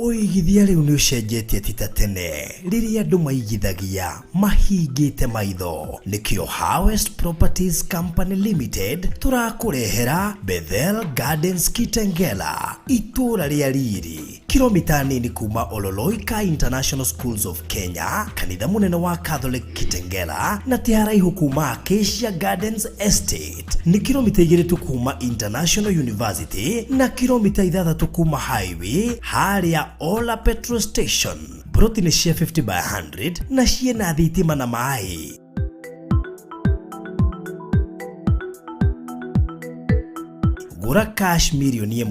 Ũigithia rĩu nĩ ũcenjetie ti ta tene rĩrĩa andũ maigithagia mahingĩte maitho. Nĩkĩo Harvest Properties Company Limited tũrakũrehera Bethel Gardens Kitengela, itũũra rĩa riri, kilomita nini kuma Ololoika International Schools of Kenya, kanitha mũnene wa Catholic Kitengela, na ti haraihu kuma Acacia Gardens Estate. Nĩ kilomita 2 tu kuma International University na kilomita 6 kuma highway harĩa Ola Petrol Station. Broti nĩ cia 50 by 100 na ciĩna thitima na maĩ. Gũra cash 1 mirioni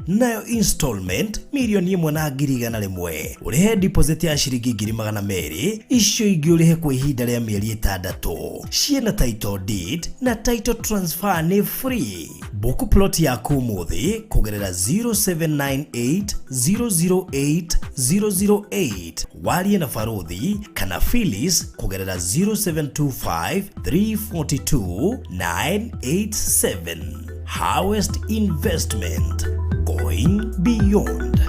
nayo installment 1,100,000, ũrĩhe deposit ya ciringi 200,000, icio ingĩ ũrĩhe kwa ihinda rĩa mĩeri 6. Ciĩna title deed na title transfer nĩ free. Book plot yaku ũmũthĩ kũgerera 0798 008 008, warie na Baruthi kana Phyllis kũgerera 0725 342 987. Harvest Investment, going beyond.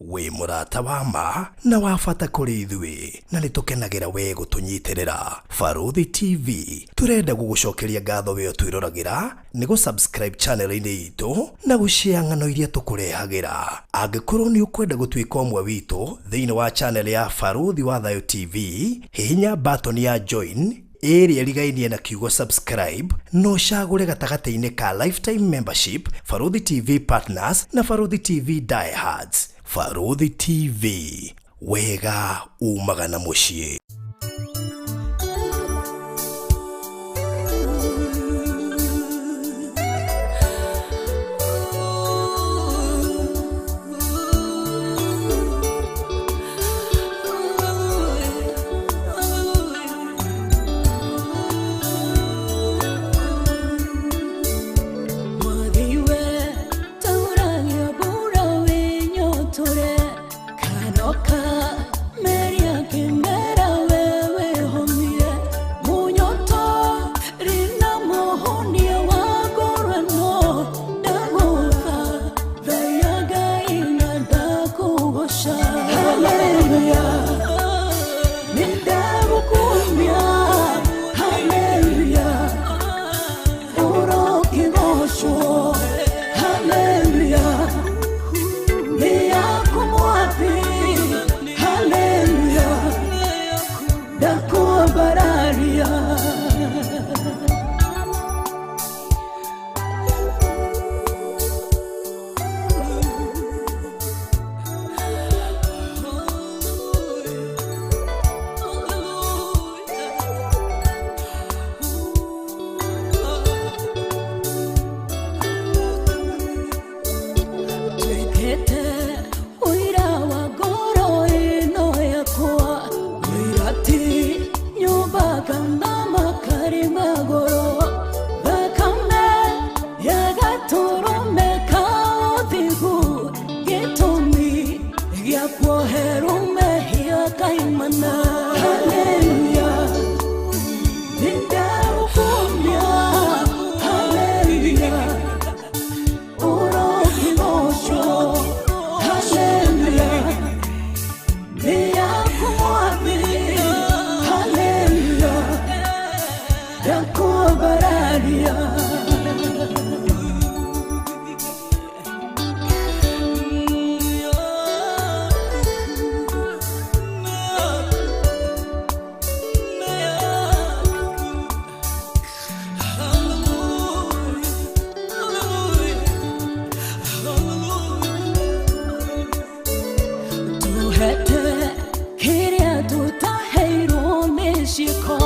Wĩ mũrata wa ma na wa bata kũrĩ ithuĩ na nĩ tũkenagĩra we gũtũnyitĩrĩra. Baruthi TV tũrenda gũgũcokeria ngatho we ũtwĩroragĩra nĩ gũ-subscribe channel-inĩ itũ na gũshare ng'ano iria tũkũrehagĩra. Angĩkorwo nĩ ũkwenda gũtuĩka ũmwe witũ thĩinĩ wa channel ya Baruthi wa Thayo TV, hihinya button ya join ĩrĩa ĩrigainie na kiugo subscribe na ũcagũre gatagatĩ-inĩ ka lifetime membership, Baruthi TV partners na Baruthi TV diehards. Baruthi TV, wega umaga na mũciĩ. Mwathiwe tauragia mbura wĩnyotore kanoka meria kĩmera wewe homie munyoto rina muhunia wa ngorano ndagũtha thaia Ngai na ndakũgoca. Haleluya, nĩndagũkumia. Haleluya, ũrokĩgocwo. Haleluya, nĩ yaku Mwathi. Haleluya, ndakwambararia. Tuĩkĩte ũira wa ngoro ĩno yakwa, mũira ti nyũmba kana makari magũrũ, thakame ya gatũrũme ka ũthingu, gĩtũmi gĩa kuoherwo mehia kaimana. Haleluya, nĩndagũkumia. Haleluya, ũrokĩgocwo. Haleluya, nĩ yaku Mwathi. Haleluya, ndakwambararia. Tuhete kĩrĩa tũtaheirwo nĩ ciĩko,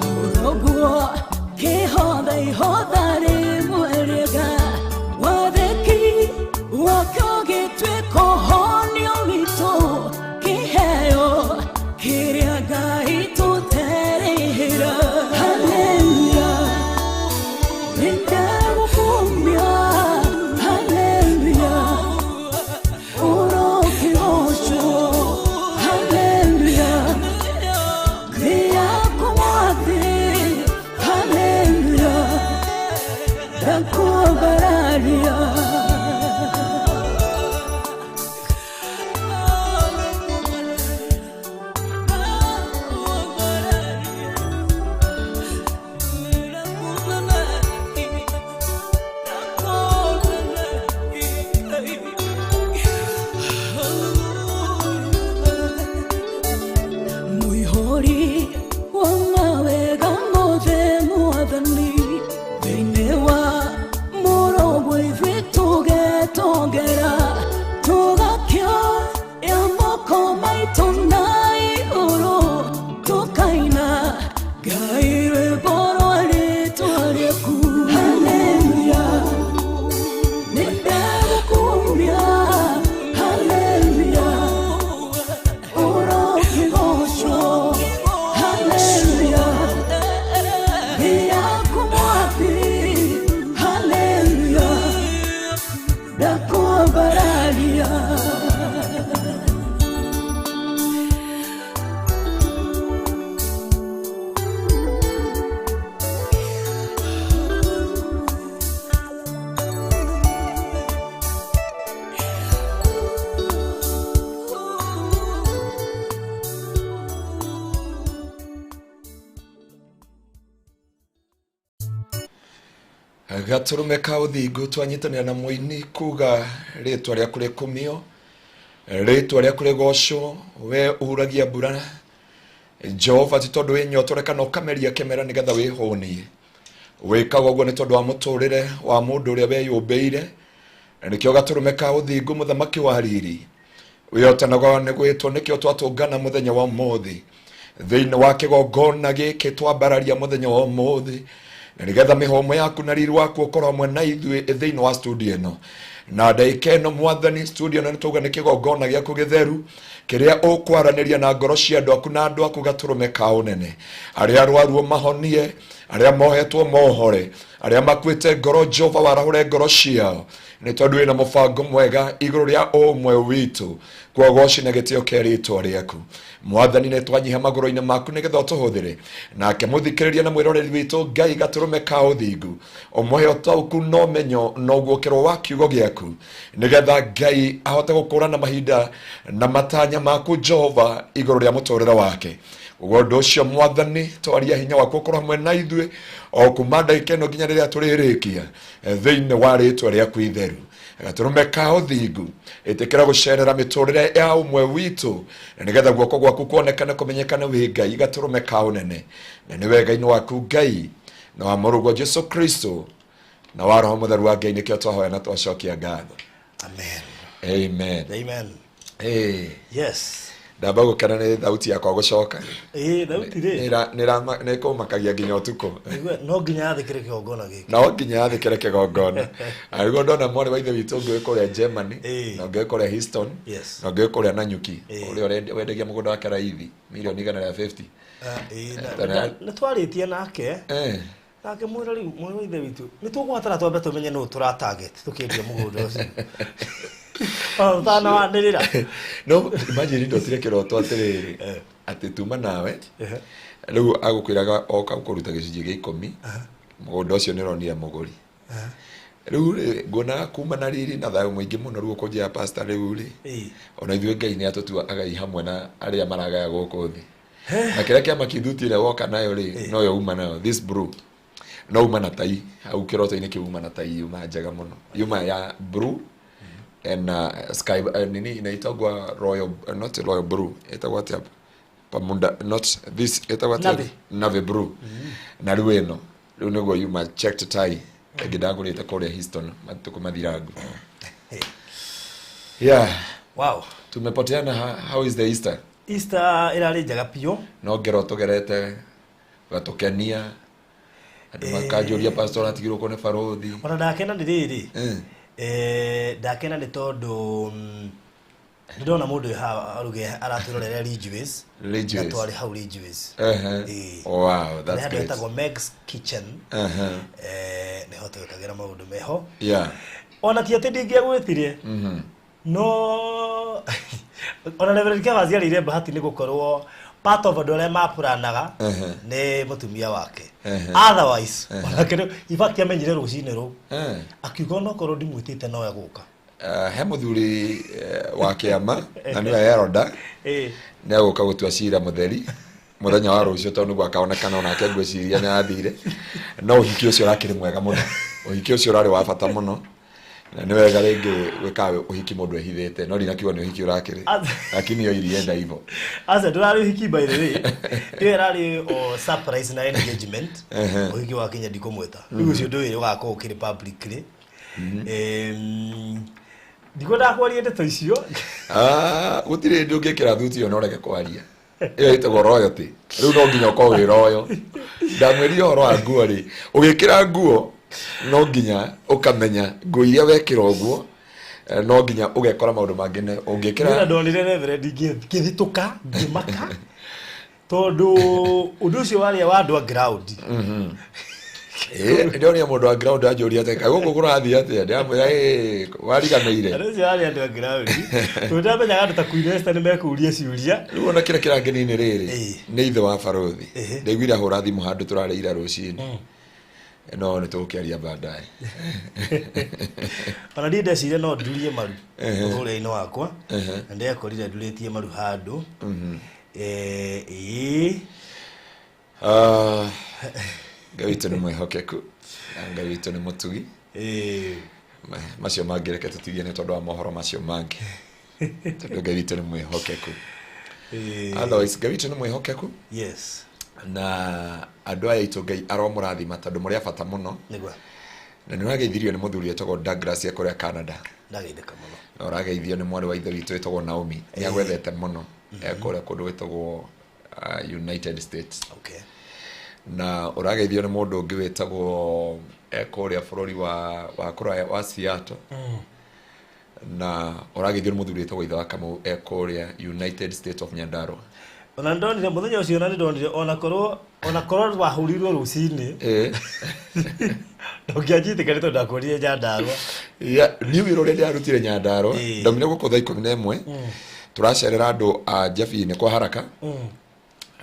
mũroguo kĩhotha ihotha rĩmwe rĩega, wathĩki wakĩo gĩtuĩka ũhonio witũ, kĩheo kĩrĩa Ngai tũterĩhĩra. Haleluya, nĩndagũkumia. Haleluya, ũrokĩgocwo. Haleluya, nĩ yaku Mwathi. Haleluya, ndakwambararia. Gatũrũme ka ũthingu twanyitanĩra na mũini kuga rĩtwa rĩaku rĩkumio, rĩtwa rĩaku rĩgocwo, we uhuragia mbura Jehova, ti tondũ wĩnyotore kana ũkameria kĩmera nĩgetha wĩhũnie. Wĩkaga ũguo nĩ tondũ wa mũtũrĩre wa mũndũ ũrĩa weyũmbĩire, na nĩkĩo gatũrũme ka ũthingu mũthamaki wa riri wĩhotanaga nĩ gwĩtwo. Nĩkĩo twatũngana mũthenya wa ũmũthĩ thĩinĩ wa kĩgongona gĩkĩ, twambararia mũthenya wa ũmũthĩ na nĩgetha mĩhũmũ yaku na riri waku ũkorwo hamwe na ithuĩ thĩinĩ wa studio ĩno na ndagĩka ĩno. Mwathani, studio ĩno nĩtwauga nĩ kĩgongona gĩaku gĩtheru kĩrĩa ũkwaranĩria na ngoro cia andũ aku na andũ aku. Gatũrũme ka ũnene, arĩa arwaru mahonie, arĩa mohetwo mohore, arĩa makuĩte ngoro Jehova warahũre ngoro ciao, nĩ tondũ wĩna mũbango mwega igũrũ rĩa ũmwe witũ. Kwogoci na gĩtĩo kĩa rĩtwa rĩaku. Mwathani, nĩ twanyiha magũrũ-inĩ maku nĩgetha ũtũhũthĩre nake mũthikĩrĩria na mwĩroreri witũ. Ngai, gatũrũme ka ũthingu, ũmũhe ũtaũku na ũmenyo na ũguũkĩrwo wa kiugo gĩaku, nĩgetha Ngai ahote gũkũrana mahinda na matanya maku Jehova igũrũ rĩa mũtũrĩre wake. Ũguo ũndũ ũcio, Mwathani, twaria hinya waku ũkorwo hamwe na ithuĩ o kuma ndagĩka ĩno nginya rĩrĩa tũrĩrĩkia, thĩinĩ wa rĩtwa rĩaku itheru. Gatũrũme ka ũthingu, ĩtĩkĩra gũcerera mĩtũrĩre ya ũmwe witũ na nĩgetha guoko gwaku kuonekane, kũmenyekane wĩ Ngai. Gatũrũme ka ũnene, na nĩ wega-inĩ waku Ngai na wa mũrũguo Jesu Kristo na wa Roho Mũtheru wa Ngai nĩkĩo twahoya na twacokia ngatho. Amen. Amen. Amen. Hey. Yes. Ndamba gũkena nĩ thauti yakwa gũcoka. Ĩĩ, thauti rĩ. Nĩ kũmakagia nginya ũtukũ. Igue, no nginya athĩkĩre kĩgongona gĩkĩ. No nginya athĩkĩre kĩgongona. Arĩguo ndona mwarĩ wa ithe witũ ũngĩ wĩ kũrĩa Germany na ũngĩ wĩ kũrĩa Houston na ũngĩ wĩ kũrĩa Nanyuki, ũrĩa wendagia mũgũnda wake raithi mirioni 150. Ah, ĩĩ, nĩ twarĩtie nake nake mwĩra rĩu, mwarĩ wa ithe witũ, nĩ tũgũbatara twambe tũmenye nũ tũra target tũkĩendia mũgũnda ũcio ona tũtanawanĩrĩra. No imagine ndotire kĩroto atĩrĩrĩ, atĩ tuma nawe rĩu agũkwĩraga oka kũruta gĩcunjĩ gĩa 10, mũgũnda ũcio nĩ ũronire mũgũri. Rĩu rĩ, nguonaga kuma na riri na thayũ mũingĩ mũno. Rĩu ũkũnjĩra, pastor, rĩu rĩ, ona ithuĩ Ngai nĩ atũtua agai hamwe na arĩa maragaya gũkũ thĩ, na kĩrĩa kĩama kĩthuti ĩrĩa woka nayo rĩ, noyo uma nayo, this blue, no uma na tai hau kĩroto-inĩ kĩu, uma na tai yuma njega mũno, yuma ya blue and sky, nini inaitagwa royal, not royal blue, ĩtagwo atĩa, pamunda, not this, ĩtagwo atĩa? Navy. Navy blue. Na rĩu ĩno rĩu nĩguo yuma checked tie ĩngĩ ndagũrĩte kũrĩa Houston matukũ mathirangu. Yeah. Tumepoteana. How is the Easter? Easter ĩrarĩ njega biũ. No ngero tũgerete ũgatũkenia, andũ makanjũria, pastor atigirwo kũ nĩ barũthi? Ona ndakena nĩ rĩrĩ, ndakena nĩ tondũ nĩ ndona mũndũ wĩ haha aruge aratwĩrorera Ridgeways. Ridgeways. Na twarĩ hau Ridgeways. Wow, that's Nĩ handũ great. hetagwo Meg's Kitchen. Nĩho twĩkagĩra maũndũ meho. Ona ti atĩ ndingĩagwĩtire, no ona Reverend Kevas arĩire bahati nĩ gũkorwo part of andũ arĩa mapuranaga nĩ mũtumia wake. Otherwise onake in fact amenyire rũcinĩ rũu, akiuga onokorwo ndimwĩtĩte no egũka. He mũthuri wa kĩama na nĩwe Eroda nĩ agũka gũtua cira mũtheri mũthenya wa rũciũ, tondũ nĩguo akaonekana. Onake ngwĩciria nĩ athire, no ũhiki ũcio ũrakĩrĩ mwega mũno, ũhiki ũcio ũrarĩ wa bata mũno, na nĩ wega rĩngĩ gwĩka ũhiki mũndũ ehithĩte, no ndinakiuga nĩ ũhiki ũrakĩrĩ, lakini hiyo ilienda hivyo. Aca, ndũrarĩ ũhiki, by the way, ĩyo ĩrarĩ o surprise na engagement. Ũhiki wa kinya ndikũmwĩta rĩu, ũcio ndũĩ ũgakorwo ũkĩrĩ publicly. Ndikwendaga kwaria ndeto icio. Ah, gũtirĩ hĩndĩ ũngĩkĩra thuti ĩyo na ũrege kwaria. Ĩyo ĩtagwo royalty. Rĩu no nginya ũkorwo wĩ royal. Ndamwĩrire ũhoro wa nguo rĩ, ũgĩkĩra nguo no nginya ũkamenya nguo iria wekĩra ũguo, no nginya ũgekora maũndũ mangĩ ũngĩkĩra. Nĩra ndonire Reverend ngĩthitũka, ngĩmaka, tondũ ũndũ ũcio warĩa wa andũ a ground. Ĩĩ, ndĩronire mũndũ wa ground anjũria atĩ, "Kaĩ gũkũ kũrathiĩ atĩa?" Ndĩramwĩra, "Ĩ, wariganĩire." Andũ ũcio warĩa andũ a ground, tondũ ndamenyaga andũ ta Queen Esther nĩ mekũria ciũria. Rĩu ona kĩrĩa kĩrangenia nĩ rĩrĩ, nĩ ithe wa barũthi. Ndaiguire ahũra thimũ handũ tũrarĩ ira rũcinĩ, no nĩ tũgũkĩaria baadaye. Ona niĩ ndeciria no ndurie maru ũhũrĩa-inĩ wakwa, na ndekorire ndurĩtie maru handũ. Ĩĩ. Ah, Ngai witũ nĩ mwĩhokeku na Ngai witũ nĩ mũtugi. Macio mangĩ reke tũtigie nĩ tondũ wa mohoro macio mangĩ, tondũ Ngai witũ nĩ mwĩhokeku. Otherwise Ngai witũ nĩ mwĩhokeku. Yes. Na andũ aya aitũ Ngai aromũrathima tondũ mũrĩ a bata mũno. Nĩguo. Na nĩ ũrageithirio nĩ mũthuri wĩtagwo Douglas e kũrĩa Canada. Ndageithĩka mũno. Na ũrageithio nĩ mwarĩ wa ithe witũ wĩtagwo Naomi, nĩ agwethete mũno, e kũrĩa kũndũ gwĩtagwo United States. Okay. Na ũrageithio nĩ mũndũ ũngĩ wĩtagwo e kũrĩa bũrũri wa kũraya wa Seattle. Na ũrageithio nĩ mũthuri wĩtagwo Ithe wa Kamau e kũrĩa United States of Nyandarua. Ona ndonire mũthenya ũcio, na nĩndonire onakorwo wahũrirwo rũcinĩ, ndũngĩanjitĩka nĩ tondũ ndakorire Nyandarua. Yeah, niĩ wĩra ũrĩa ndĩrarutire Nyandarua, ndaumire gũkũ thaa 11, tũracerera andũ a Njabi-inĩ kwa Haraka,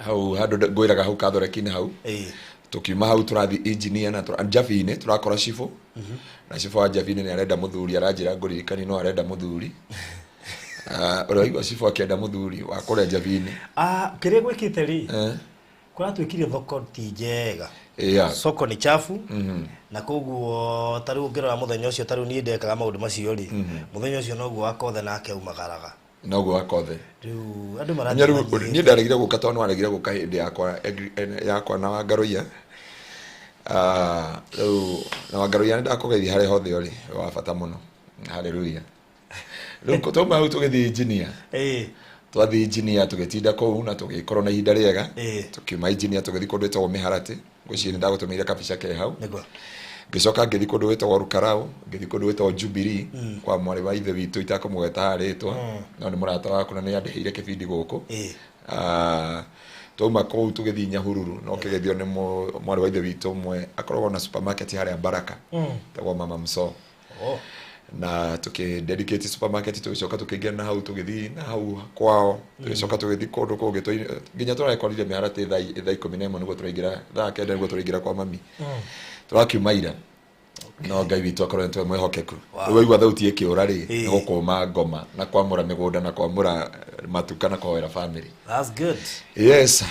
hau handũ ngwĩraga hau Kathoreki-inĩ hau. Tukiuma hau tũrathiĩ engineer na Njabi-inĩ tũrakora cibũ, na cibũ wa Njabi-inĩ nĩ arenda mũthuri, aranjĩra ngũririkani no arenda mũthuri. Ũrĩa waigua cibũ akĩenda mũthuri wa kũrĩa Njabi-inĩ. Kĩrĩa gwĩkĩte rĩ, kũratuĩkire thoko ti njega. Soko ni chafu. Na koguo ta rĩu ũngĩrora mũthenya ũcio, ta rĩu niĩ ndekaga maũndũ macio rĩ, mũthenya ũcio noguo Wakothe nake aumagaraga. Noguo Wakothe. Rĩu andũ Nya rĩu marathiĩ. Niĩ ndaregire gũka tondũ nĩwaregire gũka hĩndĩ yakwa na Wangarũiya. Rĩu na Wangarũiya nĩndakũgeithia harĩa hothe ũrĩ, wĩ wa bata mũno. Hallelujah. Rĩu twauma hau tũgĩthiĩ engineer. Twathiĩ engineer tũgĩtinda kũu na tũgĩkorwo na ihinda rĩega. Tũkiuma engineer tũgĩthiĩ kũndũ gwĩtagwo Mĩharatĩ. Ngwĩciria nĩndagũtũmĩire kabica ke hau. Nĩguo. Ngĩcoka ngĩthiĩ kũndũ gwĩtagwo Rukarau, ngĩthiĩ kũndũ gwĩtagwo Jubilee kwa mwarĩ wa ithe witũ itakũmũgweta haha rĩtwa, no nĩ mũrata wakwa na nĩ andĩhĩire kĩbindi gũkũ. Twauma kũu tũgĩthiĩ Nyahururu, no kĩgeithio nĩ mwarĩ wa ithe witũ ũmwe akoragwo na supermarket harĩa Baraka, etagwo Mama Mso. Na tũkĩ dedicate supermarket, tũgĩcoka tũkĩingĩra na hau, tũgĩthiĩ na hau kwao, tũgĩcoka tũgĩthiĩ kũndũ kũngĩ, nginya tũrakorire Mĩharatĩ thaa 11 nĩguo tũraingĩra, thaa 9 nĩguo tũraingĩra kwa mami. Tũrakiuma ira. No Ngai witũ akorwo nĩtwe mwĩhokeku. Rĩu waigua thauti ĩkĩũra rĩ, nĩ gũkũma ngoma na kwamũra mĩgũnda na kwamũra matuka na kũhoera family. That's good. Yes.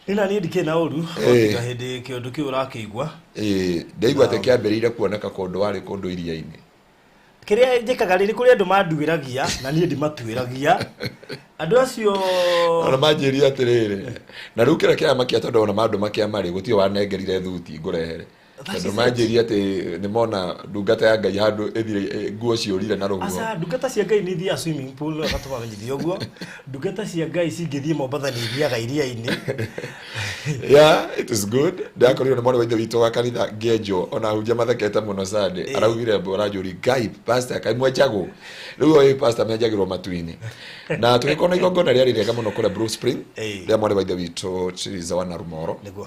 Niĩ na niĩ ndikĩrĩ na ũru, tiga hĩndĩ kĩũndũ kĩu ũrakĩigua. Ndaigua atĩ kĩambĩrĩire kuoneka kũndũ warĩ kũndũ iria-inĩ. Kĩrĩa njĩkaga rĩ, nĩ kũrĩ andũ manduĩragia na niĩ ndimatuĩragia. Andũ acio ona manjĩrire atĩrĩrĩ, na rĩu kĩrĩa kĩramakia tondũ ona mandũ makĩama rĩ, gũtirĩ wanengerire thuti ngũrehere. That Tondũ is it. manjĩrire atĩ nĩmona ndungata ya Ngai handũ ĩthire, nguo ciũrire na rũhuho. Aca, ndungata cia Ngai nĩ ithiaga swimming pool, no gatũmamenyithia ũguo. Ndungata cia Ngai cingĩthiĩ Mombatha nĩ ithiaga iria-inĩ. Yeah, it is good. Ndakorirwo nĩ mwarĩ wa ithe witũ wa kanitha ngĩenjwo, ona ahunjia mathekete mũno Sunday. Araugire mbu aranjũria, Ngai, pastor, kaĩ mwenjagwo? Rĩu oĩ pastor menjagĩrwo matu-inĩ. Na tũgĩkorwo na igongona rĩarĩ rĩega mũno kũrĩa Blue Spring, rĩa mwarĩ wa ithe witũ Theresa wa Narumoro. Nĩguo.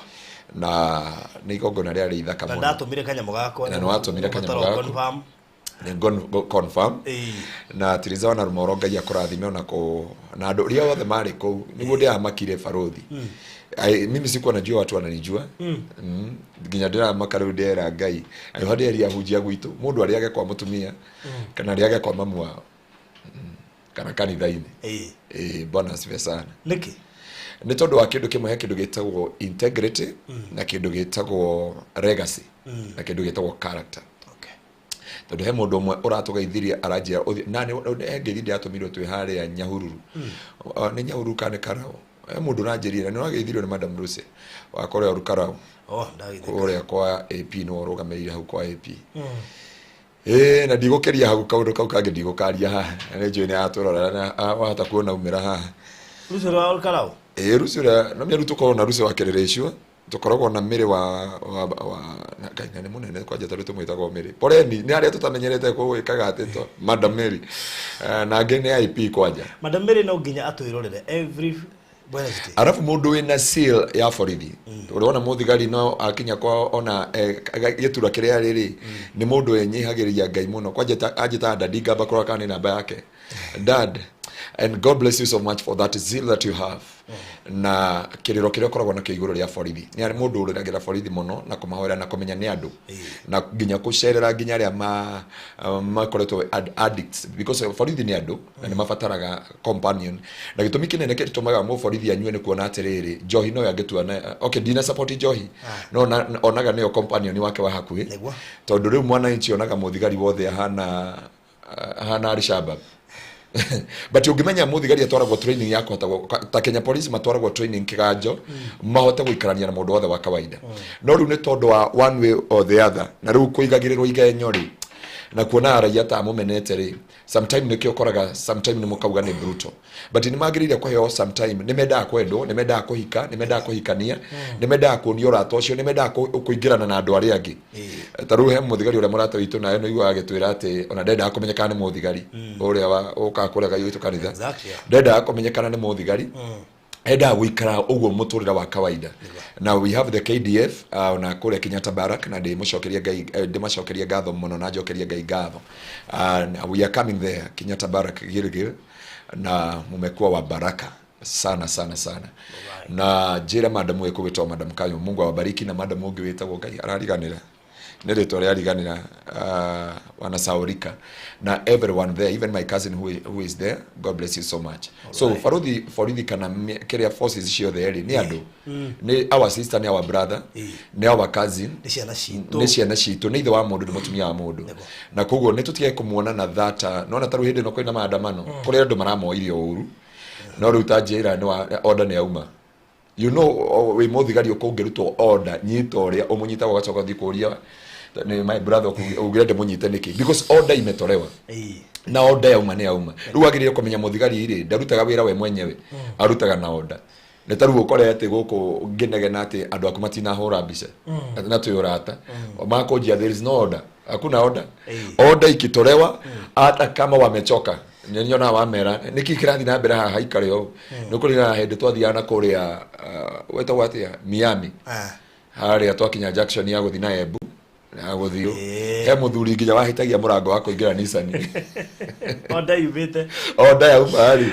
Na nĩ igongona rĩarĩ ithaka Na mũno. ndatũmire kanyamũ gakwa. Na nĩwatũmire kanyamũ Ũbatara gaku. confirm. Nĩ confirm. Na Theresa wa Narumoro Ngai akũrathime ona kũ na andũ arĩa othe marĩ kũu nĩguo ndĩramakire barothi. Ai, mimi sikuwa najua watu wananijua. Nginya ndĩramaka rĩu ndĩrera Ngai. Aiho ndĩreria ahunjia gwitũ mũndũ arĩage kwa mũtumia kana arĩage kwa mamu wao. Kana kanitha-inĩ. Bwana asifiwe sana. Nĩkĩ? Nĩ tondũ wa kĩndũ kĩmwe, he kĩndũ gĩtagwo integrity na kĩndũ gĩtagwo legacy na kĩndũ gĩtagwo character. Tondũ he mũndũ ũmwe ũratũgeithirie aranjĩra ũthiĩ, na nĩ he ngeithi ndĩratũmirwo twĩ harĩa Nyahururu. Nĩ Nyahururu kana nĩ Karau? He mũndũ ũranjĩrire nĩ ũrageithirio nĩ Madam Lucy wa kũrĩa Rukarau. Oh, ndagĩtheka. Kũrĩa kwa AP nĩwe ũrũgamĩrĩire hau kwa AP. Na ndigũkĩria hau kaũndũ kau kangĩ ndigũkaria haha. Na nĩ njũĩ nĩ atũrora na wahota kuona umĩra haha. Lucy ũrĩa wa Rukarau? Lucy ũrĩa, no mĩaru tũkoragwo na Lucy wa Kĩrĩrĩcua, tũkoragwo na Mĩrĩ wa na Ngai, na nĩ mũnene kwanja tondũ tũmwĩtagwo Mĩrĩ. Poleni, nĩ arĩa tũtamenyerete gũgĩkaga atĩ to Madam Mary. Na angĩ nĩ IP kwanja. Madam Mary no nginya atwĩrorere every Wednesday. Arabu mũndũ wĩna seal ya borithi. Ũrĩ wona mũthigari no akinya kwa ona gĩtura kĩrĩa arĩ rĩ, nĩ mũndũ enyihagĩria Ngai mũno. Kwanja anjĩtaga dadi, ngamba kũrora kana nĩ namba yake. Dad, And God bless you so much for that zeal that you have. Na kĩrĩro kĩrĩa ũkoragwo nakĩo igũrũ rĩa borithi. Nĩ arĩ mũndũ ũrĩragĩra borithi mũno na kũmahoera na kũmenya nĩ andũ. Na nginya kũcerera nginya arĩa makoretwo addicts, because borithi nĩ andũ na nĩ mabataraga companion. Na gĩtũmi kĩnene gĩtũmaga mũborithi anyue nĩ kuona atĩrĩrĩ, njohi no angĩtua na okay, ndina support njohi, no onaga nĩyo companion wake wa hakuhĩ. Nĩguo. Tondũ rĩu mwananchi onaga mũthigari wothe ahana Al-Shabaab, but ũngĩmenya mũthigari atwaragwo training ya kũhota ta Kenya Police matwaragwo training kĩganjo mahote gũikarania na mũndũ wothe wa kawaida. No rĩu nĩ tondũ wa one way or the other, na rĩu kũigagĩrĩrwo igenyo rĩ, na kuona raia ta mũmenete rĩ, sometime nĩkĩo ũkoraga sometime nĩ mũkauga nĩ brutal, but nĩ magĩrĩire kũheo sometime. Nĩ mendaga kwendwo, nĩ mendaga kũhika, nĩ mendaga kũhikania, nĩ mendaga kuonio ũrata ũcio, nĩ mendaga kũingĩrana na andũ arĩa angĩ. Ta rĩu he mũthigari ũrĩa mũrata witũ nawe nĩ ũiguaga agĩtwĩra atĩ ona ndendaga kũmenyekana nĩ mũthigari ũrĩa wa ũkaga kũrĩa gwitũ kanitha. Ndendaga kũmenyekana nĩ mũthigari, endaga gũikara ũguo mũtũrĩre wa kawaida. Now we have the KDF ona kũrĩa Kenyatta Barrack, na ndĩmũcokeria Ngai, ndĩmacokeria ngatho mũno na njokeria Ngai ngatho. We are coming there, Kenyatta Barrack, Gilgil, na mumekuwa wa baraka sana sana sana. Na njĩre madam ũyũ kũgĩtwo Madam Kayo, Mungu awabariki. Na madam ũngĩ wĩtagwo, Ngai arariganĩra nĩ rĩtwa rĩariganĩra, wanasaurika, na everyone there, even my cousin who is there, God bless you so much. So faruthi borithi kana kĩrĩa forces ciothe rĩ, nĩ andũ, nĩ our sister, nĩ our brother, nĩ our cousin. Nĩ ciana citũ. Nĩ ciana citũ, nĩ ithe wa mũndũ, nĩ mũtumia wa mũndũ. Na koguo nĩ tũtige kũmuona na thata nona ta rĩu hĩndĩ ĩno kwĩna maandamano kũrĩ andũ maramoirie ũru, no rĩu ta njĩra nĩ wa order nĩ yauma. Wĩ mũthigari ũkũngĩrutwo order, nyita ũrĩa ũmũnyitaga, ũgacoka ũthiĩ kũria nĩ my brother ugire ndĩmũnyite nĩkĩ, because order imetolewa. Na order yauma nĩ yauma. Rĩu wagĩrĩire kũmenya mũthigari rĩ, ndarutaga wĩra we mwenyewe, arutaga na order. Nĩ ta rĩu ũkore atĩ gũkũ ngĩnegena atĩ andũ aku matinahũra mbica atĩ na twĩ ũrata, makũnjia there is no order, hakuna order. Order ikitolewa, hata kama wamechoka, nyonaga wamera nĩkĩ kĩrathiĩ na mbere haha, haikare ũũ. Nĩ kũririkana hĩndĩ twathiaga na kũrĩa wetagwo atĩa, Miami, harĩa twakinya junction ya gũthiĩ na Embu na gũthiĩ, he mũthuri nginya wahĩtagia mũrango wa kũingĩra Nissan. Order yumĩte. Order yauma rĩ,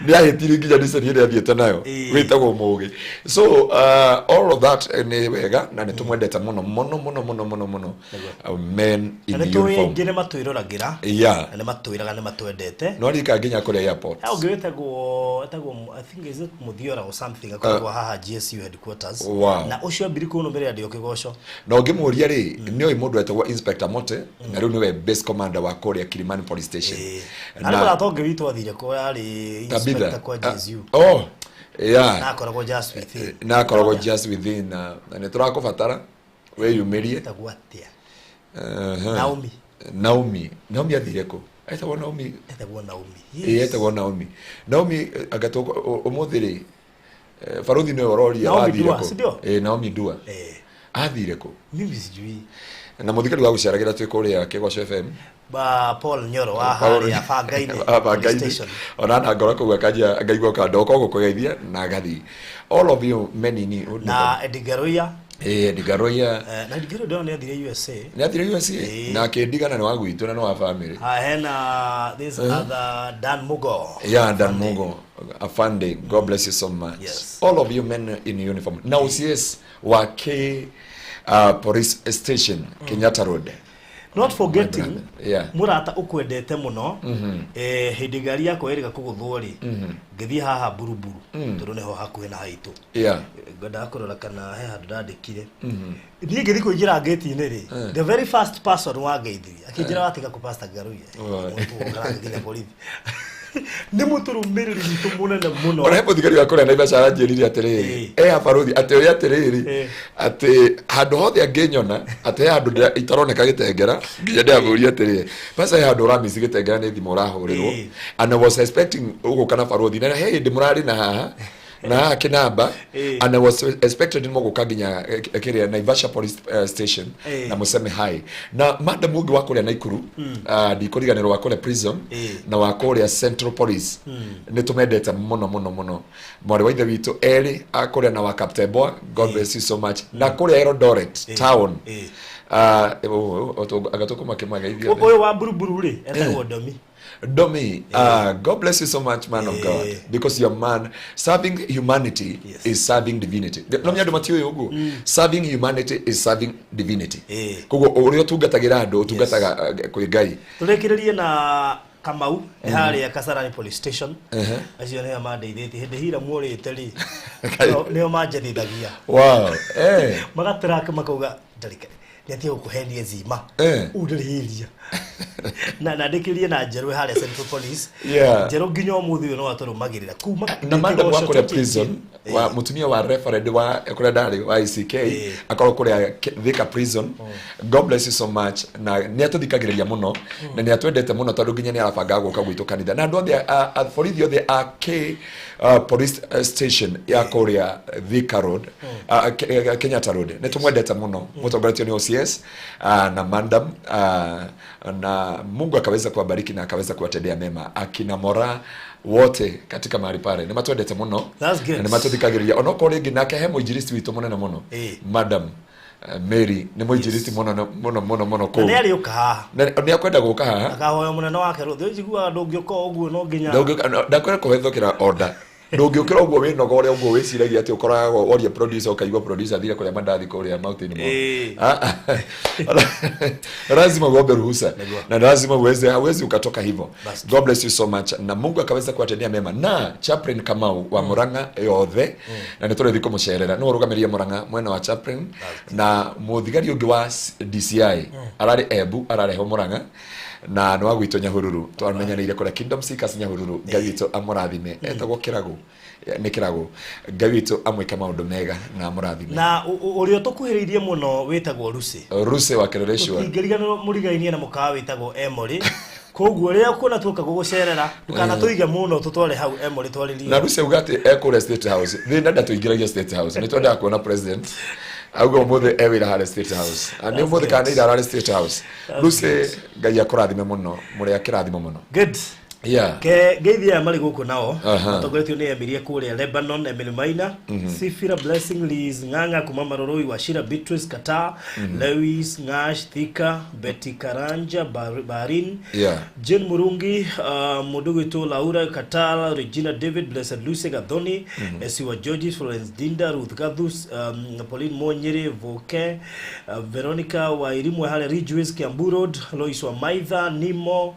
nĩ ahĩtirie nginya Nissan ĩrĩa athiĩte nayo. Wĩtagwo mũgĩ. So all of that, nĩ wega na nĩ tũmwendete mũno mũno mũno mũno mũno mũno, men in Na nĩ tũĩ uniform. Aingĩ nĩ matwĩroragĩra na nĩ matwĩraga nĩ matwendete. No arika nginya kũrĩa airport. He ũngĩ wĩtagwo I think is it Muthiora or something, akoragwo haha GSU headquarters. Na ũcio ambiri kũnũmĩrĩra ndĩ kĩgoco. Na ũngĩmũria rĩ, nĩ oĩ mũndũ wetagwo Inspector Mote, na rĩu nĩwe base commander wa kũrĩa Kilimani Police Station. Na nĩ mũrata ũngĩ witũ athire kũ yarĩ Tabitha. inspector kwa GSU. Oh yeah. Na akoragwo just within. Na akoragwo just within, na nĩ tũrakũbatara wĩyumĩrie. Etagwo atĩa? Naomi. Naomi. Naomi athire kũ? Etagwo Naomi. Etagwo Naomi. Ĩĩ, etagwo Naomi. Naomi, anga ũmũthĩ rĩ, baruthi nĩwe ũroria. Naomi Wathire Dua, kũ? si ndio? Ĩĩ, Naomi Dua. Athire kũ? Mimi sijui. Na mũthigari wa gũceragĩra twĩ kũrĩa Kĩgoco FM. Ba Paul Nyoro wa harĩa Bangaini Ah, police Bangaini. station. Ona na ngoro kũu akanjia ngaigua kandoka gũkũgeithia na agathiĩ. All of you men in Na Edgar Roya. Ĩĩ, Edgar Roya. Na Edgar Roya ndĩrona nĩ athire USA. Nĩ athire USA na akĩndigana nĩ wa gwitũ na nĩ wa family. Ha, hena this other Dan Mugo. Yeah, Dan Mugo afande, God bless you so much. All of you men in uniform. Na OCS wa K Police Station, Kenyatta Road. Not forgetting mũrata ũkwendete mũno. Hĩndĩ ngari yakwa ĩrĩga kũgũthwo rĩ, ngĩthiĩ haha Buruburu tondũ nĩho hakuhĩ na haitũ. Ngwendaga kũrora kana he handũ ndandĩkire. Niĩ ngĩthiĩ kũingĩra ngĩti-inĩ rĩ, the very first person wangeithirie akĩnjĩra, "Watiga kũ Pastor Ngaruiya?" Nginya borithi nĩ mũtũrũmĩrĩri witũ mũnene mũno. Ona he mũthigari wa kũrĩa Naivasha aranjĩrire atĩrĩrĩ, habaruthi atĩ ũrĩa atĩrĩrĩ, atĩ handũ hothe angĩnyona atĩ he handũ itaroneka gĩtengera, nginya ndĩramũria atĩrĩrĩ, pasa he handũ ũramici gĩtengera nĩ thimũ ũrahũrĩrwo. And I was expecting ũgũka na baruthi, na he hĩndĩ mũrarĩ na haha na haha kĩnamba, and I was expected nĩ mũgũka nginya kĩrĩa Naivasha Police Station na mũceme hi. Na madam ũngĩ wa kũrĩa Naikuru, ndikũriganĩrwo, wa kũrĩa prison na wa kũrĩa Central Police, nĩ tũmendete mũno mũno mũno. Mwarĩ wa ithe witũ erĩ a kũrĩa na wa Kaptembwa, God bless you so much. Na kũrĩa Eldoret town, agatũkũ makĩmageithia. Ũyũ wa Buruburu rĩ, etagwo Domi. Domi, God bless you so much, man of God, because you're man. Serving humanity is serving divinity. No menya andũ matiũĩ ũguo. Serving humanity is serving divinity. Koguo ũrĩa ũtungatagĩra andũ ũtungataga kwĩ Ngai. Tũrĩkĩrĩrie na Kamau harĩa Kasarani police station. Acio nĩo mandeithĩtie hĩndĩ hira muorĩte rĩ, nĩo manjethithagia. Wow. Eh. Magatrack makauga ndarika nĩ gũkũhenia zima. Ũũ ndarĩ area na ndĩkĩrie na njerũ harĩa Central Police. Njerũ nginya ũmũthĩ ũyũ no atũrũmagĩrĩra kuma na madam wa kĩgoco kũrĩa 2018. Prison wa mutumia wa referend wa kũrĩa ndarĩ wa ICK akorwo kũrĩa Thika prison. God bless you so much, na nĩ atũthikagĩrĩria mũno na nĩ atwendete mũno tondũ nginya nĩ arabanga gũka gwitũ kanitha na andũ othe borithi othe a K police station ya kũrĩa Thika Road, Kenyatta Road, nĩ tũmwendete mũno, mũtongoretio nĩ OCS na madam, na Mungu akaweza kuwabariki na akaweza kuwatendea mema akina Mora wote katika mahali pale nĩ matwendete mũno. That's good. Na nĩ matũthikagĩrĩria onokorwo rĩngĩ nake he mũinjilisti witũ mũnene mũno, madam Mary nĩ mũinjilisti mũno mũno mũno mũno Na kũu. Nĩ arĩũka haha. Na nĩ akwenda gũka haha. Akahoya mũnene wake rũthĩ njiguaga ndũngĩũka ũguo no nginya Ndakwenda kũhĩtũkĩra order, ndũngĩũkĩra ũguo wĩnoga ũrĩa ũguo wĩciragia atĩ ũkoraga woria producer ũkaigua producer athire kũrĩa mandathi kũrĩa Mountain Mall. Lazima uombe ruhusa. Nĩguo. Na lazima uweze, hauwezi ukatoka hivyo. Basi. God bless you so much, na Mungu akaweza kuwatendea mema na Chaplain Kamau wa Murang'a yothe, na nĩ tũrĩthiĩ kũmũcerera nĩwe ũrũgamĩrĩire Murang'a mwena wa Chaplain, na mũthigari ũngĩ wa DCI ararĩ Embu ararehwo Murang'a na nĩ wa gwitũ Nyahururu, twamenyanĩire kũrĩa Kingdom Seekers Nyahururu. Ngai witũ amũrathime, etagwo Kĩragũ, nĩ Kĩragũ. Ngai witũ amwĩke maũndũ mega na amũrathime. Na ũrĩa ũtũkuhĩrĩirie mũno wĩtagwo Lucy. Ruse wa Kerereshwa. Tũtingĩriganĩrwo mũrigainie na mũkawa wĩtagwo Emory, koguo rĩrĩa kuona tuoka gũgũcerera ndũkanatũige mũno, tũtware hau Emory twarĩrie. Na Ruse auga atĩ ekũrĩa State House, thĩna ndatũingĩragia State House, nĩ twendaga kuona president, auga ũmũthĩ e wĩra harĩa State House. Na nĩ ũmũthĩ kana nĩ ira ararĩ State House. Ruse, Ngai akũrathime mũno, mũrĩ a kĩrathimo mũno. Good. Ke ngeithia aya marĩ gũkũ nao matongoretio nĩ Emilia kũrĩa Lebanon, Emily Maina, Sifira Blessing, Liz Ng'ang'a kuma Maroroi, Wachira Beatrice Kata, Lewis Ngash Thika, Betty Karanja Barin, Jane Murungi, mũndũ gwĩtwo Laura Katala, Regina David, Blessed Lucy Gathoni, Esiwa Georges, Florence Dinda, Ruth Gathus, Pauline Monyere Voke, Veronica Wairimwe harĩa Ridgeways Kiambu Road, Lois Wamaitha Nimo,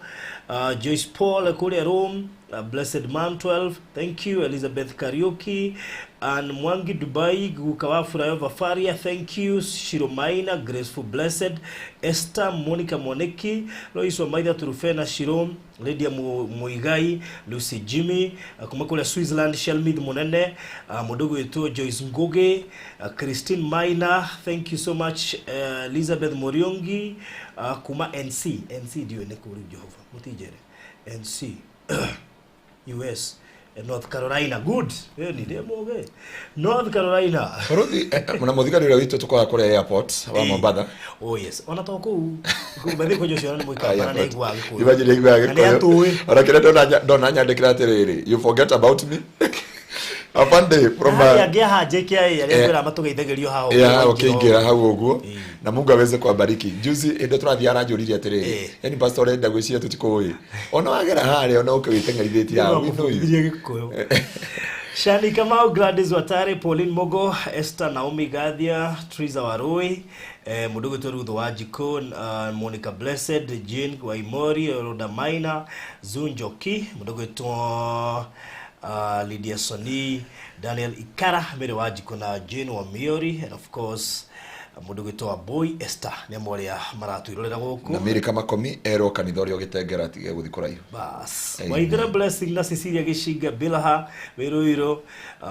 Joyce Paul kũrĩa Rome, Blessed Man 12, thank you, Elizabeth Kariuki, and Mwangi Dubai, Guka wa Furayo Vafaria, thank you, Shiromaina, Graceful Blessed, Esther Monica Moneki, Lois Wamaitha Turufena Shirom, Lydia Muigai, Lucy Jimmy, kuma kũrĩa Switzerland, Shelmith Munene, mũndũ gwĩtwo Joyce Ngugi, Christine Maina, thank you so much, Elizabeth Muriongi, kuma NC, NC ndiũĩ nĩ kũ rĩu Jehova, mũtinjĩre, NC, US, North Carolina, good, ni ndĩ mũgĩ, North Carolina. Bũrũthi na mũthigari ũrĩa witũ tũkoraga kũrĩa airport wa Mombatha. Oh yes, ona to kũu kũu kwenye ũcio nĩ mũikamba na nĩ aiguaga Gĩkũyũ. Imagine aiguaga Na nĩ Gĩkũyũ. atũĩ. Ona kĩrĩa ndona nyandĩkĩra atĩrĩrĩ, "You forget about me, afande from Harĩa angĩ aha JKIA arĩa kwĩra matũgeithagĩrio haha ũguo ya waingĩra ũkĩingĩra ũguo. Hau ũguo na Mungu aweze kuwabariki. Juzi hĩndĩ tũrathiĩ aranjũririe atĩrĩrĩ, yani pastor ũrenda gwĩciria tũtikũĩ ona wagera harĩa ona ũke wĩteng'erithĩtie haha, we know you. Nĩwamũbundithirie Gĩkũyũ. Shani Kamau, Gladys Watare, Pauline Mogo, Esther Naomi Gathia, Triza Warui, mũndũ gwĩtwo Ruth Wanjikũ, Monica Blessed, Jane Waimori, Roda Maina, Zunjoki, mũndũ gwĩtwo Lydia Soni, Daniel Ikara, Mary Wanjikũ na Jane Wamiori, and of course mũndũ gwĩtwo Boy Esther nĩ amwe arĩa maratwĩrorera gũkũ. Na Mary Kamakomi erwo kanitha ũrĩa ũgĩtengera atige gũthiĩ kũraihu. Bas. Amen. Waithera Blessing na Cecilia Gishinga Bilaha Wiruiro,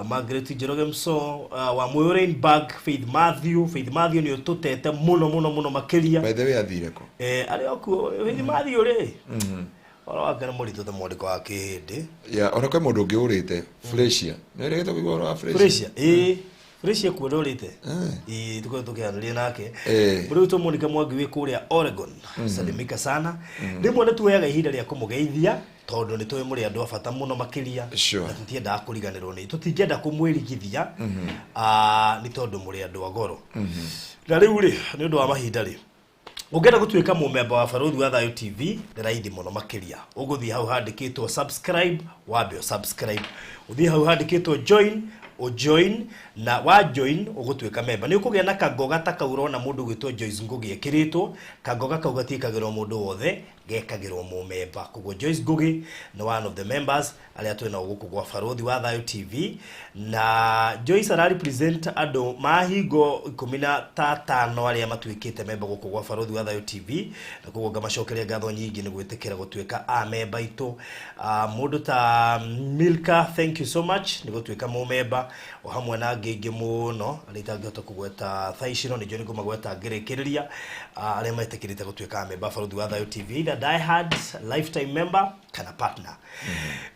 Margaret Njoroge Mso, wa Moyo Rainbag, Faith Matthew, Faith Matthew nĩ ũtũtete mũno mũno mũno makĩria. By the way, athire kũ? Arĩ okuo Faith Matthew rĩ. Ũhoro wake nĩ mũritũ ta mwandĩko wa kĩhĩndĩ. Ya ona kwĩ mũndũ ũngĩ ũrĩte Flesia, nĩ ũrĩgĩte kũigua ũhoro wa Flesia? Flesia, ĩĩ. Flesia kuo ndũrĩte. Ĩĩ, tũkoretwo tũkĩaranĩria nake. Mũrĩ witũ Monica Mwangi wĩ kũrĩa Oregon. Salimika sana. Rĩmwe nĩ tuoyaga ihinda rĩa kũmũgeithia tondũ nĩ tũĩ mũrĩ andũ a bata mũno makĩria. Na tũtiendaga kũriganĩrwo nĩ tũtingĩenda kũmwĩrigithia, nĩ tondũ mũrĩ andũ a goro. Na rĩu rĩ, nĩ ũndũ wa mahinda rĩ, Ũngĩenda gũtuĩka mũmemba wa Barũthi wa Thayũ TV nĩ raithi mũno makĩria. Ũgũthiĩ hau handĩkĩtwo subscribe, wambe subscribe. Ũthiĩ hau handĩkĩtwo join, ũjoin, na wa join ũgũtuĩka memba. Nĩ ũkũgĩa na kangoga ta kau ũrona mũndũ ũgwĩtwo Joyce Ngugi ekĩrĩtwo. Kangoga kau gatiĩkagĩrwo mũndũ wothe, gekagĩrwo mũmemba. Koguo Joyce Ngugi nĩ one of the members arĩa twĩnao gũkũ gwa Barũthi wa Thayũ TV. Na Joyce ara represent andũ mahingo 15 arĩa matuĩkĩte memba gũkũ gwa Barũthi wa Thayũ TV, na koguo ngamacokeria ngatho nyingĩ nĩ gwĩtĩkĩra gũtuĩka a memba itũ. Mũndũ ta Milka, thank you so much nĩ gũtuĩka mũmemba, o hamwe na angĩ aingĩ mũno arĩa itangĩhota kũgweta thaa ici, no nĩ njũĩ nĩ ngũmagweta ngĩrĩkĩrĩria, arĩa metĩkĩrĩte gũtuĩka a memba Barũthi wa Thayũ TV, either die hard lifetime member kana partner.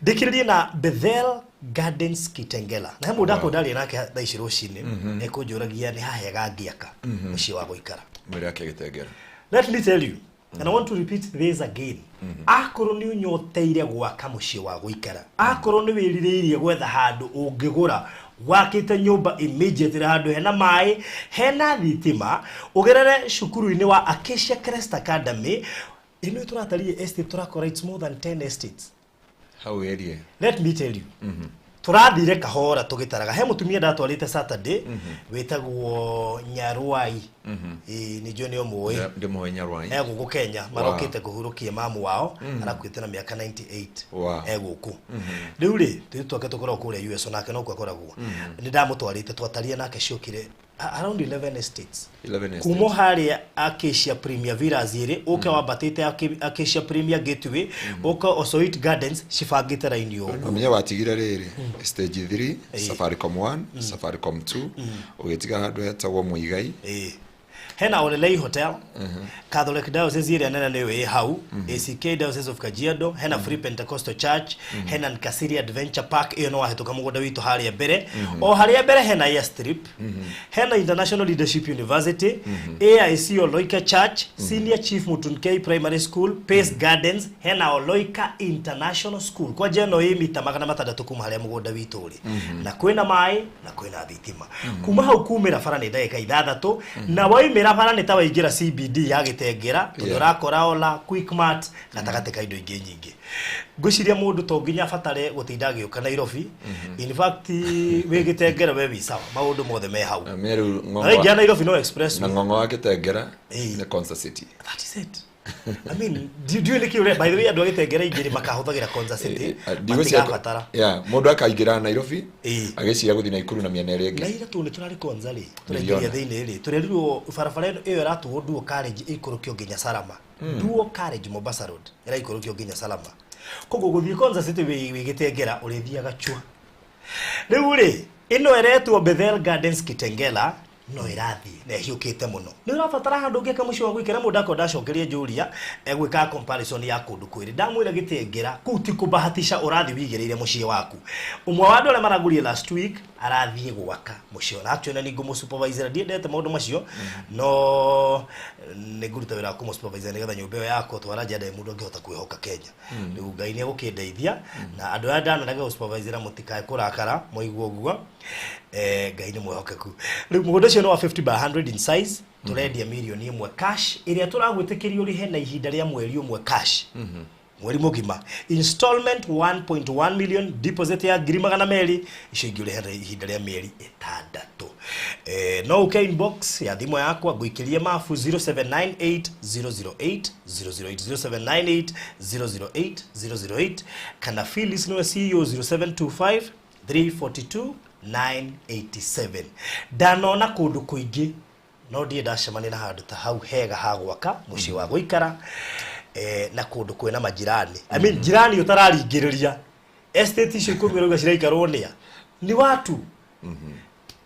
Ndĩkĩrĩrie na Bethel Gardens Kitengela. Na he mũndũ akwa ndaria nake thaa ici rũcinĩ, ekũnjũragia nĩ hahega ngĩaka mũciĩ wa gũikara. Mwĩrĩ ake Gĩtengera. Let me tell you, and I want to repeat this again, akorwo nĩ ũnyoteire gwaka mũciĩ wa gũikara, akorwo nĩ wĩrirĩirie gwetha handũ ũngĩgũra wakĩte nyũmba immediately, handũ hena maĩ, hena thitima, ũgerere cukuru-inĩ wa Acacia Crest Academy ĩno tũratarie estate, tũrakora it's more than 10 estates hau area. Let me tell you, tũrathire kahora tũgĩtaraga. He mũtumia ndatwarĩte Saturday wĩtagwo Nyarwai. Ĩĩ, nĩ njũĩ nĩ ũmũĩ. Ndĩmũĩ Nyarwai. E gũkũ Kenya, marokĩte kũhurũkia mamu wao arakuĩte na mĩaka 98. E gũkũ rĩu rĩ, tũirĩtu twake tũkoragwo kũrĩa US, onake nokuo akoragwo. Nĩ ndamũtwarĩte, twataria nake, ciokire around 11 estates. 11 estates. Kuma harĩa Acacia Premier Villas ĩrĩ, ũke wambatĩte Acacia Premier Gateway, ũke Osoit Gardens, cibangĩte raini ũguo. Ũmenye watigire rĩrĩ stage 3, Safaricom 1, Safaricom 2, ũgĩtiga handũ hetagwo Mũigai. Ĩĩ. Hena Olelei Hotel, Catholic Diocese ĩrĩa nene nĩyo ĩ hau, ACK Diocese of Kajiado, hena Free Pentecostal Church, hena Nkasiri Adventure Park, ĩyo no wahĩtũka mũgũnda witũ harĩa mbere. O harĩa mbere hena airstrip, hena International Leadership University, AIC Oloika Church, Senior Chief Mutunkei Primary School, Pace Gardens, hena Oloika International School. Kwanja ĩno ĩ mita 600 kuma harĩa mũgũnda witũ ũrĩ. Na kwĩna maĩ na kwĩna thitima. Kuma hau kumĩra bara nĩ ndagĩka 6, na waimĩra bara nĩ ta waingĩra CBD ya Gĩtengera, tondũ ũrakora Ola, Quickmart, gatagatĩ ka indo ingĩ nyingĩ. Ngwĩciria mũndũ to nginya abatare gũtinda agĩũka Nairobi. In fact, wĩ Gĩtengera we wĩ sawa, maũndũ mothe me hau. Na mĩrũ Na waingĩra Nairobi no express. Na ng'ong'o wa Gĩtengera Ĩĩ. nĩ Konza City. That is it. I mean, ndiũĩ nĩkĩ ũre, by the way, andũ a Gĩtengera aingĩ makahũthagĩra Konza City, matigabatara. Yeah, mũndũ akaingĩra Nairobi Ĩĩ. agĩciria gũthiĩ Naikuru na mĩena ĩrĩa Na ĩngĩ. ira tondũ nĩ tũrarĩ Konza rĩ, tũraingĩria Nĩndĩrona. thĩinĩ rĩ, tũrerirwo barabara ĩno ĩyo ĩratuo Dual Carriage ĩikũrũkio nginya Salama. Dual Carriage Mombasa Road ĩraikũrũkio nginya Salama. Koguo gũthiĩ Konza City wĩ Gĩtengera ũrĩthiaga chua. Rĩu rĩ, ĩno ĩretwo Bethel Gardens Kitengela, no ĩrathiĩ na ĩhiũkĩte mũno. Nĩ ũrabatara handũ ũngĩaka mũciĩ wa gũikara. Mũndũ akorwo ndacokeria njũria egwĩkaga comparison ya kũndũ kwĩrĩ. Ndamwĩra Gĩtengera kũu ti kũbahatisha, ũrathiĩ wigĩrĩire mũciĩ waku. Ũmwe wa andũ arĩa maragũrire last week arathiĩ gwaka mũciĩ, ona actually nĩ ngũmũ-supervisor, ndiendete maũndũ macio, no nĩ ngũruta wĩra wa kũmũ-supervisor nĩgetha nyũmba ĩyo yakwo twara nja ndĩ mũndũ angĩhota kwĩhoka Kenya. Rĩu Ngai nĩ egũkĩndeithia, na andũ aya ndanarega gũ-supervisor mũtikae kũrakara mwaigua ũguo. Ngai nĩ mwĩhokeku. Rĩu mũgũnda ũcio nĩ wa 50 by 100 in size, tũrendia 1 million cash, ĩrĩa tũragwĩtĩkĩria ũrĩhe na ihinda rĩa mweri ũmwe cash, mweri mũgima. Installment 1.1 million, deposit ya 200,000, icio ingĩ ũrĩhe na ihinda rĩa mĩeri 6. No ũke inbox ya thimũ yakwa ngũikĩrie mabu, 0798 008 008, 0798 008 008, kana Phyllis nĩwe CEO, 0725 342 987. Ndanona kũndũ kũingĩ, no ndirĩ ndacemania na handũ ta hau hega ha gwaka mũciĩ wa gũikara, na kũndũ kwĩna majirani, I mean, jirani ũtararingĩrĩria. Estate icio 10 ũrauga ciraikarwo nĩa ni watu.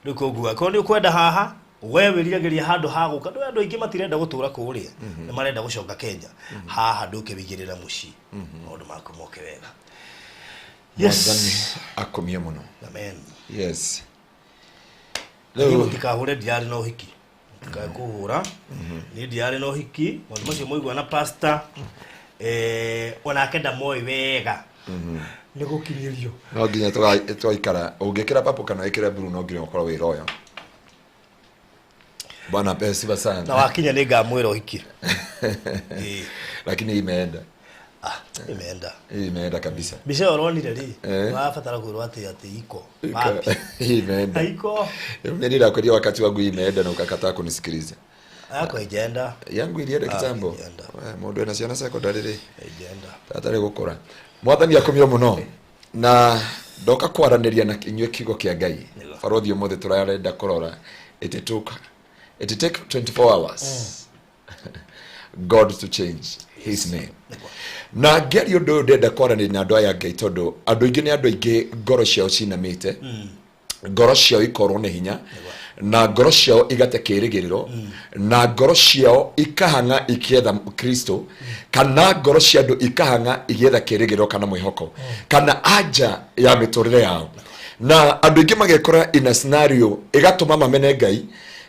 Rĩu koguo akorwo nĩ ũkwenda haha, we wĩriragĩria handũ ha gũka, ndũ andũ aingĩ matirenda gũtũra kũrĩa, nĩ marenda gũcoka Kenya. Haha ndũke wĩigĩrĩre mũciĩ, maũndũ maku moke wega. Mwathani Yes. akomie mũno. Amen. Yes. Niĩ Rĩu mũtikahũre, ndiarĩ na ũhiki, mũtikae kũhũra, niĩ ndiarĩ na ũhiki. Maũndũ macio mwaigua na pastor, onake ndamoĩ wega nĩ gũkinyĩrio. No nginya twaikara ũngĩkĩra purple kana wĩkĩre blue, no nginya ũkorwo wĩ royal. Bwana apewe sifa Na sana. wakinya nĩ ngamwĩra ũhiki. Ĩĩ. Lakini hii imeenda. Ah, imeenda. Hii imeenda kabisa. Mbica ĩyo ũronire rĩ, Eh. wabatara kwĩrwo atĩ atĩ iko wapi? Hii imeenda. Haiko. Mimi nilikwambia wakati wangu hii imeenda na ukakataa kunisikiliza. Yako haijaenda. Yangu ilienda Ah, kitambo. ilienda. Eh, Mundu ena ciana secondary rĩ. Haijaenda. Atarĩ gũkũra. Mwathani akumio mũno. Na ndoka kwaranĩria na inyuĩ kiugo kĩa Ngai. Nĩguo. Barothi ũmũthĩ tũrarenda kũrora. It take 24 hours. God to change his name. Na ngĩaria ũndũ ũyũ ndĩrenda kwaranĩria na andũ aya Ngai tondũ andũ aingĩ nĩ andũ aingĩ ngoro ciao cinamĩte. Ngoro ciao ikorwo nĩ hinya na ngoro ciao igate kĩĩrĩgĩrĩro na ngoro ciao ikahang'a ikĩetha Kristo kana ngoro cia andũ ikahang'a igĩetha kĩĩrĩgĩrĩro kana mwĩhoko kana anja ya mĩtũrĩre yao na andũ aingĩ magekora ina scenario ĩgatũma mamene Ngai,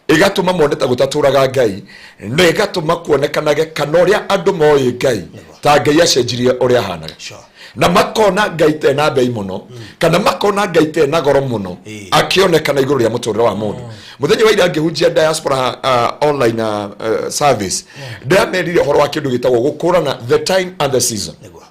ĩgatũma mone ta gũtatũraga Ngai na ĩgatũma kuonekanage kana ũrĩa andũ moĩ Ngai ta Ngai acenjirie ũrĩa ahanaga. Sure. Na makona Ngai tena mbei mũno kana makona Ngai tena goro mũno Ĩĩ. akĩonekana igũrũ rĩa mũtũrĩre wa mũndũ. Mũthenya wa ira ngĩhunjia diaspora online service, ndĩramerire ũhoro wa kĩndũ gĩtagwo gũkũrana the time and the season. Nĩguo.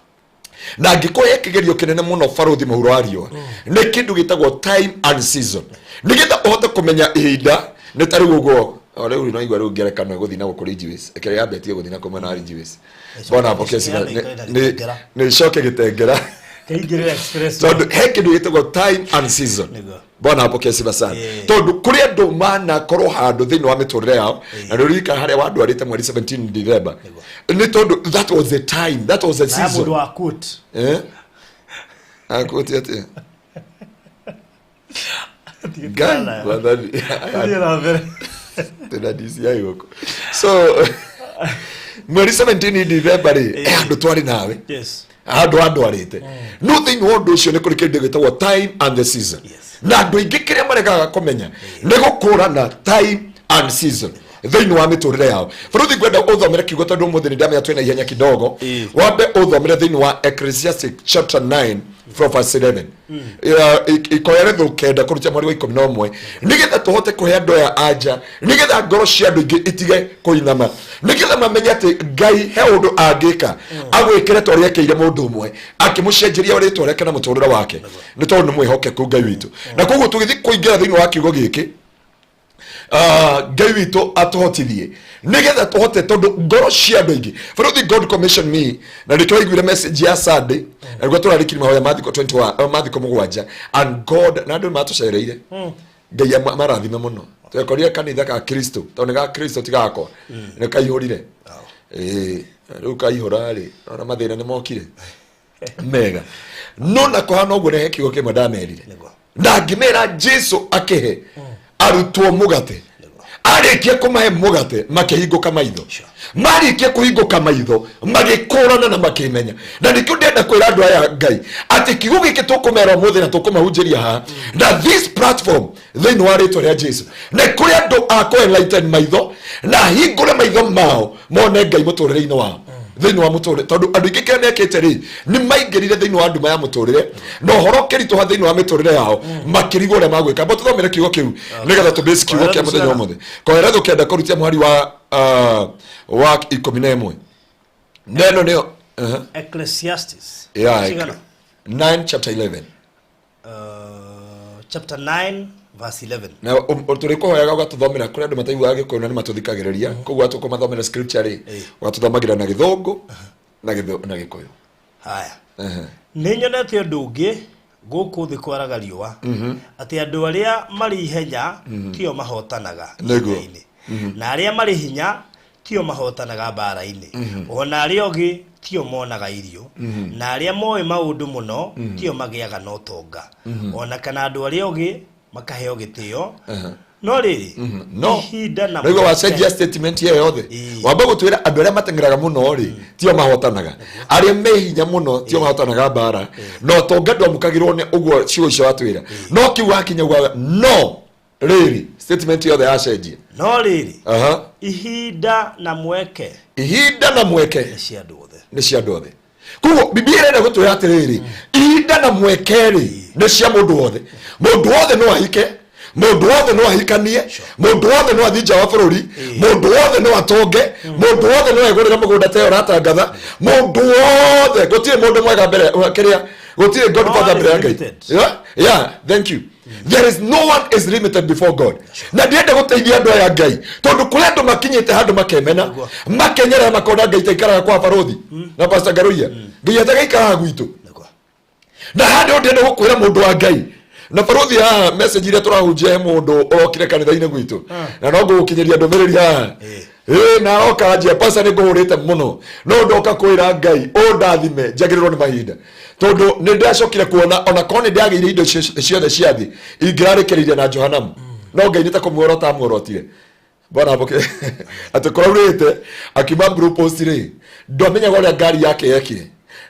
Na angĩkorwo he kĩgerio kĩnene mũno barothi mũhuro wa riũa nĩ kĩndũ gĩtagwo time and season, nĩgetha ũhote kũmenya ihinda nĩ ta rĩu ũguo o rĩu no igua rĩu ngerekano ĩgũthiĩ na gũkũ Ridgeways, ĩkĩrĩa yambetie gũthiĩ na kũ mwena wa Ridgeways. Bwana apokee sifa. Yambe ikaenda Gĩtengera. Nĩ coke Gĩtengera. Kaingĩrĩra express. Tondũ he kĩndũ gĩtagwo time and season. Nĩguo. Bwana apokee sifa sana. Ĩĩ. Tondũ kũrĩ andũ manakorwo handũ thĩinĩ wa mĩtũrĩre yao na nĩ ũririkana harĩa wandwarĩte mweri 17 December, nĩ tondũ that was the time, that was the Na ya mũndũ season. wa quote. Eh? Akuti atĩa? Ngai, wathani. Thiĩ na mbere. Tuna DCI gũkũ. So mweri 17 December rĩ, handũ twarĩ nawe. Yes. Handũ andwarĩte. No thĩinĩ wa ũndũ ũcio nĩ kũrĩ kĩndũ gĩtagwo time and the season. Yes. Na andũ aingĩ kĩrĩa maregaga kũmenya nĩ gũkũrana time and season thĩinĩ wa mĩtũrĩre yao. Baruthi, ngwenda ũthomere kiugo tondũ ũmũthĩ nĩ ndamenya twĩna ihenya kidogo. Ĩĩ. Wambe ũthomere thĩinĩ wa Ecclesiastes chapter 9 from verse 11. Ikoya rĩthũ kenda kũruta mweri wa 11 nĩgetha tũhote kũhe andũ aya anja, nĩgetha ngoro cia andũ aingĩ itige kũinama, nĩgetha mamenye atĩ Ngai he ũndũ angĩka agwĩkĩre ta ũrĩa ekĩire mũndũ ũmwe akĩmũcenjeria rĩtwa rĩake na mũtũrĩre wake, nĩ tondũ nĩ mwĩhokeku Ngai witũ. Na koguo tũgĩthiĩ kũingĩra thĩinĩ wa kiugo gĩkĩ, Ngai witũ atũhotithie nĩgetha tũhote, tondũ ngoro cia andũ aingĩ, barothi, God commission me na nĩkĩo waiguire message ya Sunday na nĩguo tũrarĩkirie mahoya ma thikũ 21, ma thikũ 7, and God na andũ nĩmatũcereire. Ngai amarathime mũno. Twekorire kanitha ka Kristo tondũ nĩ ga Kristo ti gakwa, nĩ kaihũrire. Ĩĩ, rĩu kaihũra rĩ, ona mathĩna nĩ mokire mega no na kũhana ũguo nĩ he kiugo kĩmwe ndamerire. Nĩguo. Na ngĩmera Jesu akĩhe arutwo mũgate, arĩkia kũmahe mũgate makĩhingũka maitho. Sure. Marĩkia kũhingũka maitho magĩkũrana na makĩmenya. Na nĩkĩo ndĩrenda kwĩra andũ aya Ngai atĩ kiugo gĩkĩ tũkũmera ũmũthĩ na tũkũmahunjĩria haha na this platform thĩinĩ wa rĩtwa rĩa Jesu, nĩ kũrĩ andũ a kũ enlighten maitho na hingũre maitho mao mone Ngai mũtũrĩre-inĩ wao thĩinĩ wa mũtũrĩre, tondũ andũ aingĩ kĩrĩa mekĩte rĩ nĩ maingĩrire thĩinĩ wa nduma ya mũtũrĩre na ũhoro ũkĩritũha thĩinĩ wa mĩtũrĩre yao makĩrigwo ũrĩa magwĩka. Mbo tũthomere kiugo kĩu nĩgetha tũbase kiugo kĩa mũthenya ũmũthĩ. Koheretho kenda kũrutia mũhari wa 11 neno nĩyo Ecclesiastes. Yeah, Cigana? 9 chapter 11. Chapter 9 verse 11. Na tũrĩ kũhoyaga ũgatũthomera kũrĩ andũ mataiguaga gĩkũyũ na nĩ matũthikagĩrĩria, koguo atũkũmathomera scripture rĩ ũgatũthomagĩra na gĩthũngũ na na gĩkũyũ. Haya. Nĩ nyonete ũndũ ũngĩ gũkũ thĩ kwaraga riũa atĩ andũ arĩa marĩ ihenya tio mahotanaga Nĩguo. ihenya-inĩ, na arĩa marĩ hinya tio mahotanaga mbara-inĩ, ona arĩa ogĩ tio monaga irio, na arĩa moĩ maũndũ mũno tio magĩaga na ũtonga, ona kana andũ arĩa ogĩ makaheo gĩtĩo. No rĩrĩ, No ihinda na naigua mweke- wacenjia statement ĩyo yothe. Ĩĩ. Wamba gũtwĩra andũ arĩa mateng'eraga mũno rĩ tio mahotanaga, arĩa me hinya mũno tio mahotanaga mbara, na ũtonga ndwamũkagĩrwo nĩ ũguo ciugo icio watwĩra, no kĩu wakinya ugaga no rĩrĩ statement yothe yacenjia. No rĩrĩ, Aha. ihinda na mweke Ihinda na mweke nĩ cia andũ othe. Nĩ cia andũ othe. Koguo Biblia ĩrenda gũtwĩra atĩrĩrĩ, ihinda na mweke rĩ nĩ cia mũndũ wothe. Mũndũ wothe no ahike, Mũndũ wothe no ahikanie, mũndũ wothe no athiĩ nja wa bũrũri, mũndũ wothe no atonge, mũndũ wothe no egũrĩre mũgũnda ta ĩyo ũratangatha. Mũndũ wothe, gũtirĩ mũndũ mwega mbere kĩrĩa, gũtirĩ godfather No one mbere ya is Ngai. limited. Yeah, thank you. There is no one is limited before God. Na ndĩrenda gũteithia andũ aya Ngai, tondũ kũrĩ andũ makinyĩte handũ makemena, makenyerera, makona Ngai taikaraga kwa barothi na Pastor Ngaruiya, Ngai atagaikaraga gwitũ. Nĩguo. Na handũ ndĩrenda gũkwĩra, mũndũ wa Ngai na barothi, haha message iria tũrahunjia, he mũndũ ũrokire kanitha-inĩ gwitũ na no ngũgũkinyĩria ndũmĩrĩri haha. Ĩ na aroka anjia, "Pasa, nĩ ngũhũrĩte mũno, no ndoka kwĩra Ngai ũndathime, njagĩrĩrwo nĩ mahinda, tondũ nĩ ndacokire kuona ona korwo nĩ ndagĩire indo ciothe cia thĩ, ingĩrarĩkĩrĩirie na Johanamu, no Ngai nĩ ta kũmuorota amuorotire." Bwana apoke. Atĩ kũraurĩte akiuma Blue Post rĩ, ndwamenyaga ũrĩa ngari yake yekire,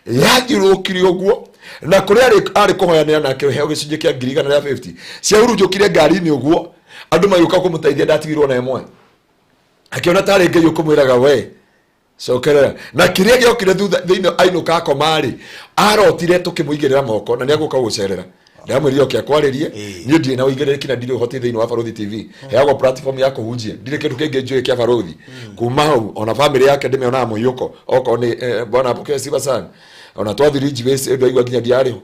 yathiũrũrũkire ũguo na kũrĩa arĩ kũhoyanĩra nake heo gĩcunjĩ kĩa 150,000 ciahurunjũkire ngari-inĩ ũguo. Andũ magĩũka kũmũteithia, ndatigirwo na ĩmwe. Akĩona tarĩ Ngai ũkũmwĩraga, "We cokerera." Na kĩrĩa gĩokire thutha thĩinĩ, ainũka akoma-rĩ, arotire tũkĩmũigĩrĩra moko na nĩagũka gũcerera. Ndamwĩrire oke akwarĩrie. Niĩ ndirĩ na ũigĩrĩrĩki na ndirĩ ũhoti thĩinĩ wa Barothi TV. Heagwo platform ya kũhunjia, ndirĩ kĩndũ kĩngĩ njũĩ kĩa barothi kuma hau. Ona family yake ndĩmĩonaga mũiyũko okorwo nĩ bwana apokee sifa sana. Ona twathiri njibĩci ndaigua nginya ndiarĩ ho.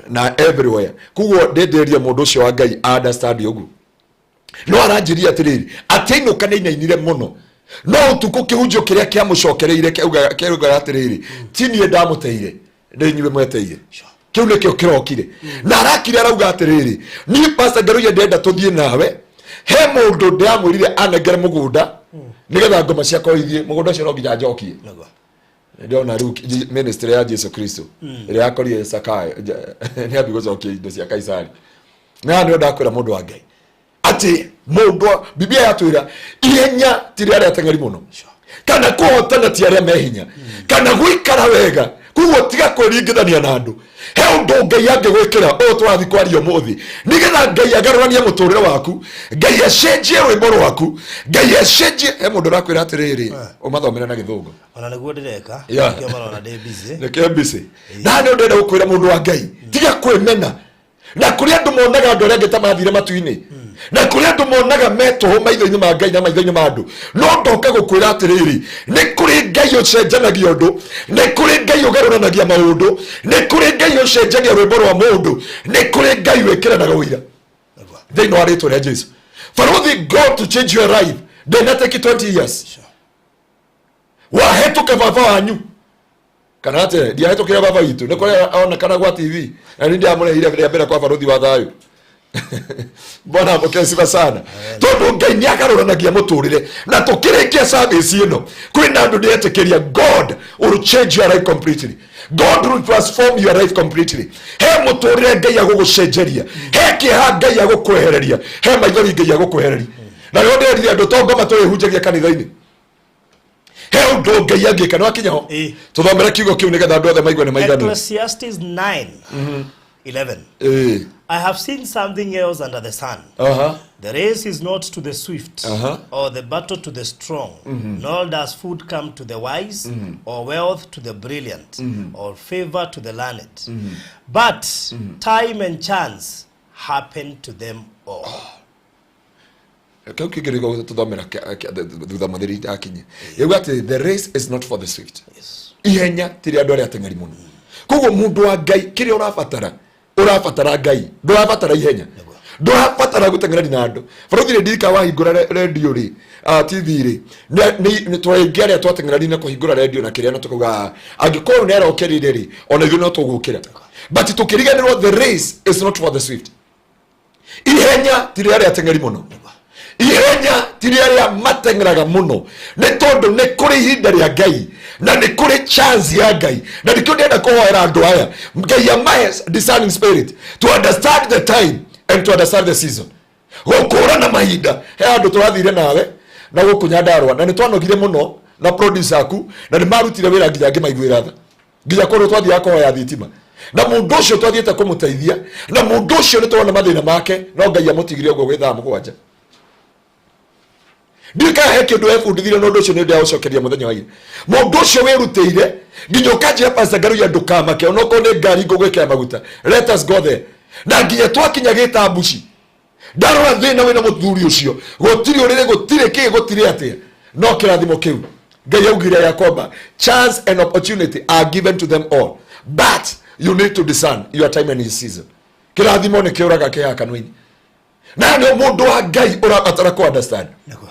Na everywhere koguo ndĩndĩrie mũndũ ũcio wa Ngai understand ũguo. No aranjĩria atĩrĩrĩ, atĩ ainũka nĩ ainainire mũno, no ũtukũ kĩhunjio kĩrĩa kĩamũcokereire kĩaugaga atĩrĩrĩ, "Ti niĩ ndamũteire, nĩ inyuĩ mweteire." Kĩu nĩkĩo kĩrokire na arakire arauga atĩrĩrĩ, "Niĩ Pastor Ngaruiya ndĩrenda tũthiĩ nawe he mũndũ ndĩramwĩrire anengere mũgũnda nĩgetha ngoma ciakwa ithiĩ mũgũnda ũcio, no nginya njokie." Nĩguo. Ndĩrona rĩu ministry ya Jesu Kristo ĩrĩa yakorire Sakayo nĩ ambi gũcokia indo cia Kaisari. Na nĩ ndakwĩra, mũndũ wa Ngai, atĩ mũndũ, Biblia yatwĩra ihenya ti rĩa arĩa ateng'eri mũno, kana kũhotana ti arĩa me hinya, kana gũikara wega. Koguo tiga kwĩringithania na andũ. He ũndũ Ngai angĩgwĩkĩra ũyũ tũrathiĩ kwaria ũmũthĩ, nĩgetha Ngai agarũranie mũtũrĩre waku, Ngai acenjie rwĩmbo rwaku, Ngai acenjie. He mũndũ ũrakwĩra atĩrĩrĩ, ũmathomere na Gĩthũngũ. Ona nĩguo ndĩreka. Nĩkĩo marona ndĩ busy. Nĩkĩo busy. Na nĩ ndĩrenda gũkwĩra, mũndũ wa Ngai, tiga kwĩmena. Na kũrĩ andũ monaga andũ arĩa angĩ ta mathire matu-inĩ, na kũrĩ andũ monaga me tũhũ maitho-inĩ ma Ngai na maitho-inĩ ma andũ. No ndoka gũkwĩra atĩrĩrĩ, nĩ kũrĩ Ngai ũcenjanagia ũndũ, nĩ kũrĩ Ngai ũgarũranagia maũndũ, nĩ kũrĩ Ngai ũcenjagia rwĩmbo rwa mũndũ, nĩ kũrĩ Ngai wĩkĩranaga ũira. Nĩguo. Thĩinĩ wa rĩtwa rĩa Jesu, barothi, God to change your life ndĩna take 20 years. Wahĩtũka baba wanyu kana atĩ ndiahĩtũkĩra baba witũ nĩ kũrĩa onekana gwa TV, na nĩ ndĩramũrehire rĩa mbere kwa barothi wa thayũ. Bwana apokee sifa sana, tondũ Ngai nĩ agarũranagia mũtũrĩre. Na tũkĩrĩkia service ĩno, kwĩna andũ ndĩretĩkĩria God will change your life completely. God will transform your life completely. He mũtũrĩre Ngai agũgũcenjeria, he kĩeha Ngai agũkwehereria, he maithori Ngai agũkwehereria. Na rĩo ndĩrire andũ to ngoma tũrĩhunjagia kanitha-inĩ, he ũndũ Ngai angĩka. Nĩ wakinya ho? Ĩĩ. Tũthomere kiugo kĩu nĩgetha andũ othe maigue nĩ maiganĩra. Ecclesiastes 9:11. I have seen something else under the sun. The race is not to the swift, or the battle to the strong, nor does food come to the wise, or wealth to the brilliant, or favor to the learned. But time and chance happen to them all. Kĩu kĩngĩ nĩguo tũthomera thutha mũtheri akinye yauga atĩ the race is not for the swift. Ihenya ti rĩa andũ arĩa ateng'eri mũno. Koguo mũndũ wa Ngai, kĩrĩa ũrabatara, ũrabatara Ngai, ndũrabatara ihenya, ndũrabatara gũteng'erani na andũ. Barothi, nĩ ndirika wahingũra rendio rĩ, TV rĩ, nĩ twaingĩ arĩa twateng'erani na kũhingũra rendio na kĩrĩa, na tũkauga, "Ah, angĩkorwo nĩ arokĩrire rĩ, ona ithuĩ no tũgũkĩra." But tũkĩriganĩrwo the race is not for the swift. Ihenya ti rĩa arĩa ateng'eri mũno, ihenya ti rĩa arĩa mateng'eraga mũno, nĩ tondũ nĩ kũrĩ ihinda rĩa Ngai na nĩ kũrĩ chance ya Ngai. Na nĩkĩo ndĩrenda kũhoera andũ aya, Ngai amahe discerning spirit to understand the time and to understand the season, gũkũrana mahinda. He andũ tũrathire nawe na gũkũ Nyandarũa na nĩ twanogire mũno na producer aku, na nĩ marutire wĩra nginya ngĩmaiguĩra tha, nginya kũndũ twathiaga kũhoya thitima na mũndũ ũcio twathiĩte kũmũteithia, na mũndũ ũcio nĩ tũrona mathĩna make, no Ngai amũtigire ũguo gwĩ thaa 7. Ndiũĩ kana he kĩndũ webundithirie na ũndũ ũcio nĩ ndĩraũcokeria mũthenya wa ira. Mũndũ ũcio wĩrutĩire nginya ũkanjĩra, "Pastor Ngaruiya, ndũkamake, onokorwo nĩ ngari ngũgwĩkĩra maguta, let us go there." Na nginya twakinya gĩtambuci. Ndarora thĩna wĩna mũthuri ũcio, gũtirĩ ũrĩrĩ, gũtirĩ kĩ, gũtirĩ atĩa, no kĩrathimo kĩu Ngai augire ya kwamba chance and opportunity are given to them all, but you need to discern your time and his season. Kĩrathimo nĩ kĩũraga kĩhaha kanua-inĩ, na nĩ mũndũ wa Ngai ũrabatara kũ understand Nĩguo.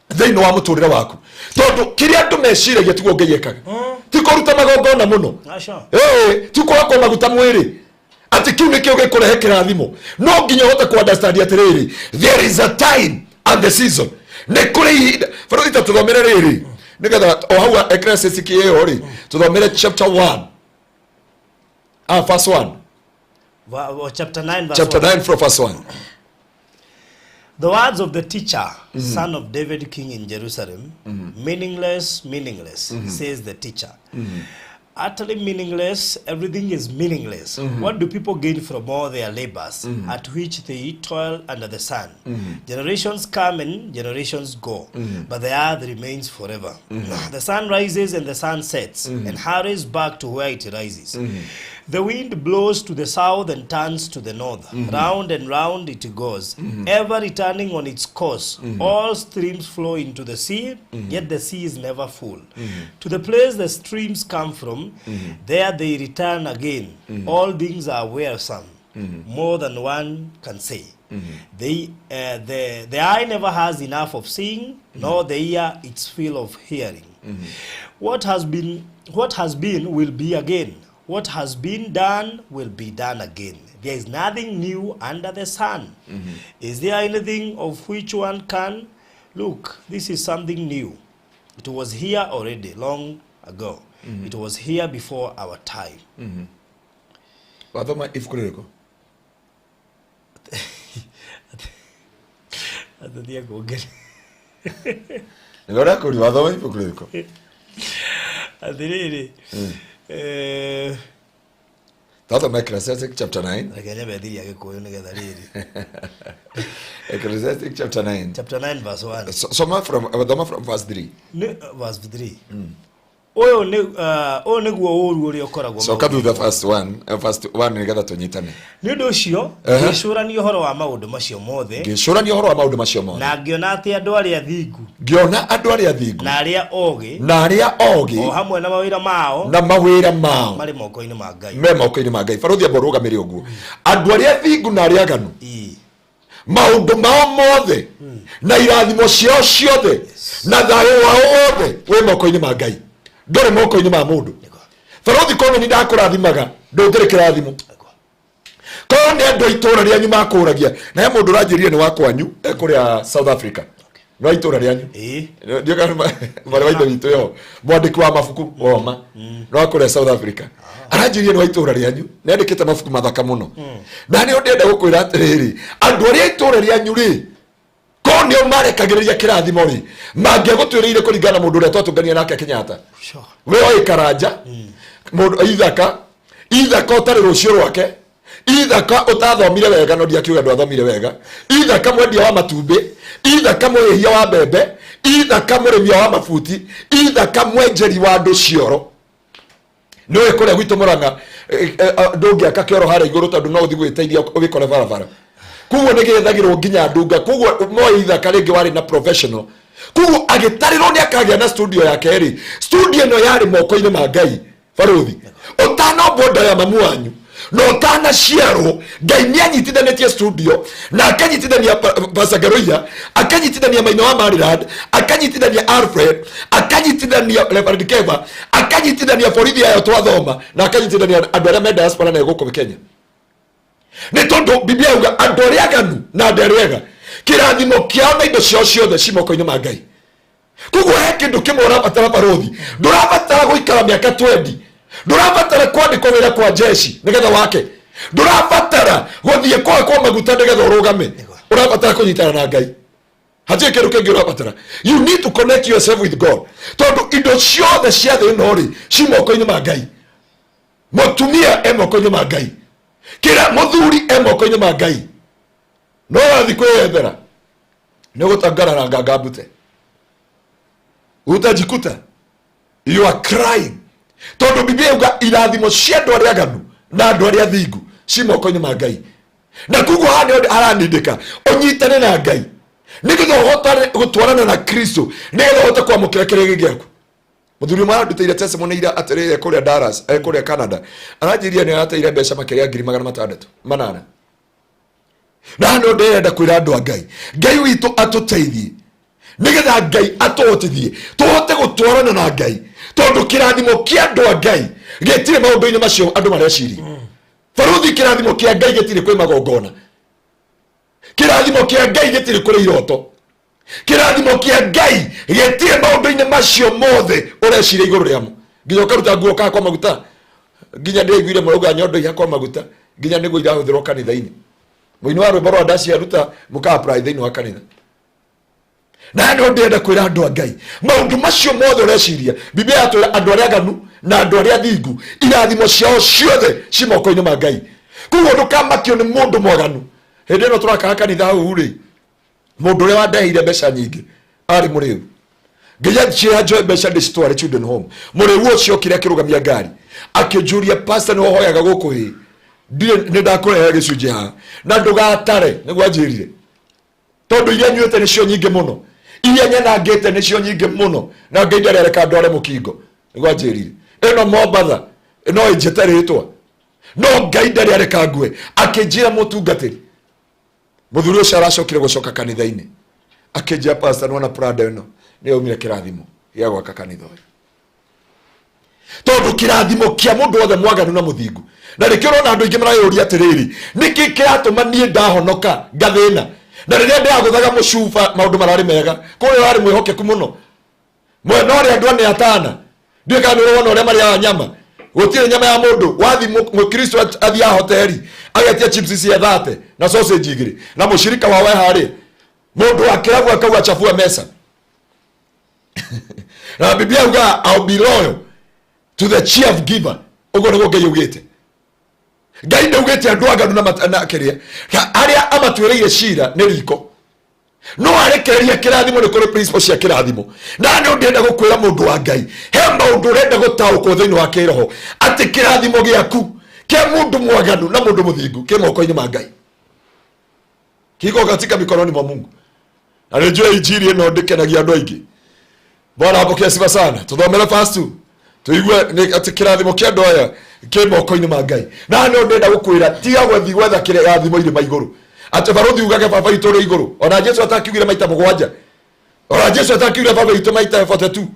Thĩinĩ wa mũtũrĩre waku, tondũ kĩrĩa andũ meciragia tiguo Ngai ekaga. Ti kũruta magongona mũno. Aca. Ĩĩ, ti kũhakwo maguta mwĩrĩ atĩ kĩu nĩkĩo gĩkũrehe kĩrathimo. No nginya ũhote kũ understand atĩrĩrĩ, there is a time and the season, nĩ kũrĩ ihinda. Barũthi, ta tũthomere rĩrĩ nĩgetha o hau Ecclesiastes ĩyo rĩ, tũthomere chapter 1, verse 1. Chapter 9 verse Chapter 1. 9 from verse 1. The words of the teacher, son of David, king in Jerusalem. Meaningless, meaningless, says the teacher. Utterly meaningless, everything is meaningless. What do people gain from all their labors at which they toil under the sun? Generations come and generations go, but the earth remains forever. The sun rises and the sun sets and hurries back to where it rises. The wind blows to the south and turns to the north. Round and round it goes, ever returning on its course. All streams flow into the sea, yet the sea is never full. To the place the streams come from, there they return again. All things are wearisome, more than one can say. The eye never has enough of seeing, nor the ear its fill of hearing. What has been will be again. What has been done will be done again. There is nothing new under the sun. Is there anything of which one can look? This is something new. It was here already long ago. It was here before our time. Wathoma ibuku rĩrĩkũ? Athiĩ kuongerera. Nĩwe ũrakũria wathoma ibuku rĩrĩkũ. Atĩrĩrĩ, Twathoma Ecclesiastes chapter 9. Reke nyambe thiria Gĩkũyũ nĩgetha rĩrĩ. Ecclesiastes chapter 9. Chapter 9 verse 1. Soma from thoma from verse 3. Nĩ verse 3. Ũyũ nĩ ũyũ nĩguo ũũru ũrĩa ũkoragwo Coka maũndũ-inĩ. Thutha verse 1, verse 1 nĩgetha tũnyitane. Nĩ ũndũ ũcio ngĩcũrania ũhoro wa maũndũ macio mothe, Ngĩcũrania ũhoro wa maũndũ macio mothe, na ngĩona atĩ andũ arĩa thingu ngĩona andũ arĩa thingu na arĩa ogĩ, na arĩa o ogĩ, hamwe na mawĩra mao, na mawĩra mao marĩ moko-inĩ ma Ngai. Me moko-inĩ ma Ngai. Barũthi, amba ũrũgamĩre ũguo. Andũ arĩa thingu na arĩa aganu, maũndũ mao mothe na irathimo ciao ciothe na thayũ wao wothe wĩ moko-inĩ ma Ngai, ndũrĩ moko-inĩ ma mũndũ. Barũthi, korwo nĩ ndakũrathimaga, ndũngĩrĩ kĩrathimo. Korwo nĩ andũ a itũũra rĩanyu makũragia, na he mũndũ ũranjĩrire nĩ wa kwanyu ekũrĩa South Africa, no itũũra rĩanyu. Ndiũ kana mwarĩ wa ithe witũ yo mwandĩki wa mabuku woma no akũrĩa South Africa, aranjĩrire nĩ wa itũũra rĩanyu, nĩ andĩkĩte mabuku mathaka mũno. Na nĩ ndĩrenda gũkwĩra atĩrĩrĩ, andũ arĩa itũũra rĩanyu rĩ, korwo nĩo marekagĩrĩria kĩrathimo rĩ, mangĩagũtuĩrĩire kũringana na mũndũ ũrĩa twatũngania nake Kenyatta. We oĩ Karanja, mũndũ ithaka ithaka ũtarĩ rũciũ rwake, ithaka ũtathomire wega, no ndiakiuga ndwathomire wega, ithaka mwendia wa matumbĩ, ithaka mũhĩhia wa mbembe, ithaka mũrĩmia wa mabuti, ithaka mwenjeri wa andũ cioro. Nĩ ũĩ kũrĩa gwitũ Mũrang'a, ndũngĩaka kĩoro harĩa igũrũ tondũ no ũthiĩ gwĩteithia ũgĩkore barabara, koguo nĩ gĩethagĩrwo nginya ndunga. Koguo no ithaka rĩngĩ warĩ na professional, koguo agĩtarĩrwo nĩ akagĩa na studio yake rĩ, studio ĩno yarĩ moko-inĩ ma Ngai. Barũthi, ũtanombwo nda ya mamu wanyu na ũtanaciarwo, Ngai nĩ anyitithanĩtie studio na akanyitithania Pastor Ngaruiya, akanyitithania Maina wa Maryland, akanyitithania Alfred, akanyitithania Reverend Keva, akanyitithania borithi ayo twathoma, na akanyitithania andũ arĩa me diaspora na gũkũ Kenya, nĩ tondũ Biblia yauga andũ arĩa aganu na andũ arĩa ega, kĩrathimo kĩao na indo ciao ciothe ci moko-inĩ ma Ngai. Koguo he kĩndũ kĩmwe ũrabatara, barũthi. Ndũrabatara gũikara mĩaka 20, ndũrabatara kwandĩkwo wĩra kwa jeshi nĩgetha wake, ndũrabatara gũthiĩ kwakwo maguta nĩgetha ũrũgame. Ũrabatara kũnyitana na Ngai, hatirĩ kĩndũ kĩngĩ ũrabatara. You need to connect yourself with God, tondũ indo ciothe cia thĩ ĩno rĩ, ci moko-inĩ ma Ngai. Mũtumia e moko-inĩ ma Ngai, kĩra mũthuri e moko-inĩ ma Ngai. No wathi kwĩyethera nĩ ũgũtangarara ngangambute, utajikuta you are crying, tondũ Biblia yuga irathimo cia andũ arĩa aganu na andũ arĩa thingu ci moko-inĩ ma Ngai. Na koguo haha nĩho haranindĩka ũnyitane na Ngai nĩgetha ũhotane gũtwarana na Kristo, nĩgetha ũhote kwamũkĩra kĩrĩa gĩ gĩaku. Mũthuri ũmwe arandutĩire testimony ira atĩrĩrĩ kũrĩa Dallas, kũrĩa Canada, aranjĩrire nĩ arateire mbeca makĩria ya 608,000. Na haha nĩho ndĩrenda kwĩra andũ a Ngai, Ngai witũ atũteithie nĩgetha Ngai atũhotithie tũhote gũtwarana na Ngai, tondũ kĩrathimo kĩa andũ a Ngai gĩtirĩ maũndũ-inĩ macio andũ mareciria. Baruthi, kĩrathimo kĩa Ngai gĩtirĩ kwĩ magongona, kĩrathimo kĩa Ngai gĩtirĩ kũrĩ iroto, kĩrathimo kĩa Ngai gĩtirĩ maũndũ-inĩ macio mothe ũreciria igũrũ rĩamo, nginya ũkaruta nguo ũkahakwo maguta. Nginya ndĩraiguire marauga nyondo ihakwo maguta nginya nĩguo irahũthĩrwo kanitha-inĩ. Mũini wa rwĩmbo rwa ndaciaruta mũka apply thĩinĩ wa kanitha. Na no ndĩrenda kwĩra andũ a Ngai, maũndũ macio mothe ũreciria, Biblia yatwĩra andũ arĩa aganu na andũ arĩa athingu irathimo ciao ciothe ci moko-inĩ ma Ngai. Koguo ndũkamakio nĩ mũndũ mwaganu. Hĩndĩ ĩno tũrakaga kanitha hau rĩ, mũndũ ũrĩa wandeheire mbeca nyingĩ arĩ mũrĩu, nginya njĩra njoe mbeca ndĩcitware children home. Mũrĩu ũcio okire akĩrũgamia ngari akĩnjũria, "Pastor, nĩ ũhoyaga gũkũ?" Ĩ, ndirĩ nĩ ndakũrehe gĩcunjĩ haha na ndũgatare, nĩguo anjĩrire, tondũ iria nyuĩte nĩcio nyingĩ mũno, iria nyanangĩte nĩcio nyingĩ mũno, na Ngai ndarĩ areka ndware mũkingo, nĩguo anjĩrire. Ĩno Mombatha no ĩnjĩte rĩtwa, no Ngai ndarĩ areka ngue, akĩnjĩra mũtungatĩri. Mũthuri ũcio aracokire gũcoka kanitha-inĩ akĩnjĩra, "Pastor, nĩwona Prado ĩno nĩyo yaumire kĩrathimo gĩa gwaka kanitha ũyũ," tondũ kĩrathimo kĩa mũndũ wothe mwaganu na mũthingu. Na nĩkĩo ũrona andũ aingĩ marayũria atĩrĩrĩ, nĩkĩ kĩratũma niĩ ndahonoka ngathĩna, na rĩrĩa ndĩragũthaga mũcuba maũndũ mararĩ mega, kũrĩa ũrarĩ mwĩhokeku mũno mwena ũrĩa andũ ane atana ndiũĩ kana nĩ ũrona ũrĩa marĩaga nyama. Gũtirĩ nyama ya mũndũ wathi mũkristo athiaga hoteli agetia chips cia 30 na sausage 2 na mũcirika wao harĩa mũndũ wa kĩrabu akauga chafua mesa. Na Biblia uga, "I'll be loyal to the chief giver." Ũguo nĩguo Ngai augĩte. Ngai ndaugĩte andũ aganu na na kĩrĩa arĩa amatuĩrĩire cira nĩ riko, no arekereria kĩrathimo. Nĩ kũrĩ principle cia kĩrathimo. Na nĩ ndĩrenda gũkwĩra, mũndũ wa Ngai, he maũndũ ũrenda gũtaũkwo thĩinĩ wa kĩroho, atĩ kĩrathimo gĩaku kĩa mũndũ mwaganu na mũndũ mũthingu kĩ moko-inĩ ma Ngai, kiko katika mikononi mwa Mungu. Na nĩ njũĩ injiri ĩno ndĩkenagia andũ aingĩ. Bwana apokee sifa sana. Tuthomere verse 2 tuigue nĩ atĩ kĩrathimo kĩa andũ aya kĩ moko-inĩ ma Ngai. Na no ndĩrenda gũkwĩra, tiga gũthiĩ gwetha kĩrathimo irĩma igũrũ, atĩ barũthi ugage, "Baba witũ ũrĩ igũrũ." Ona Jesu atakiugire maita 7, ona Jesu atakiugire baba witũ maita 42,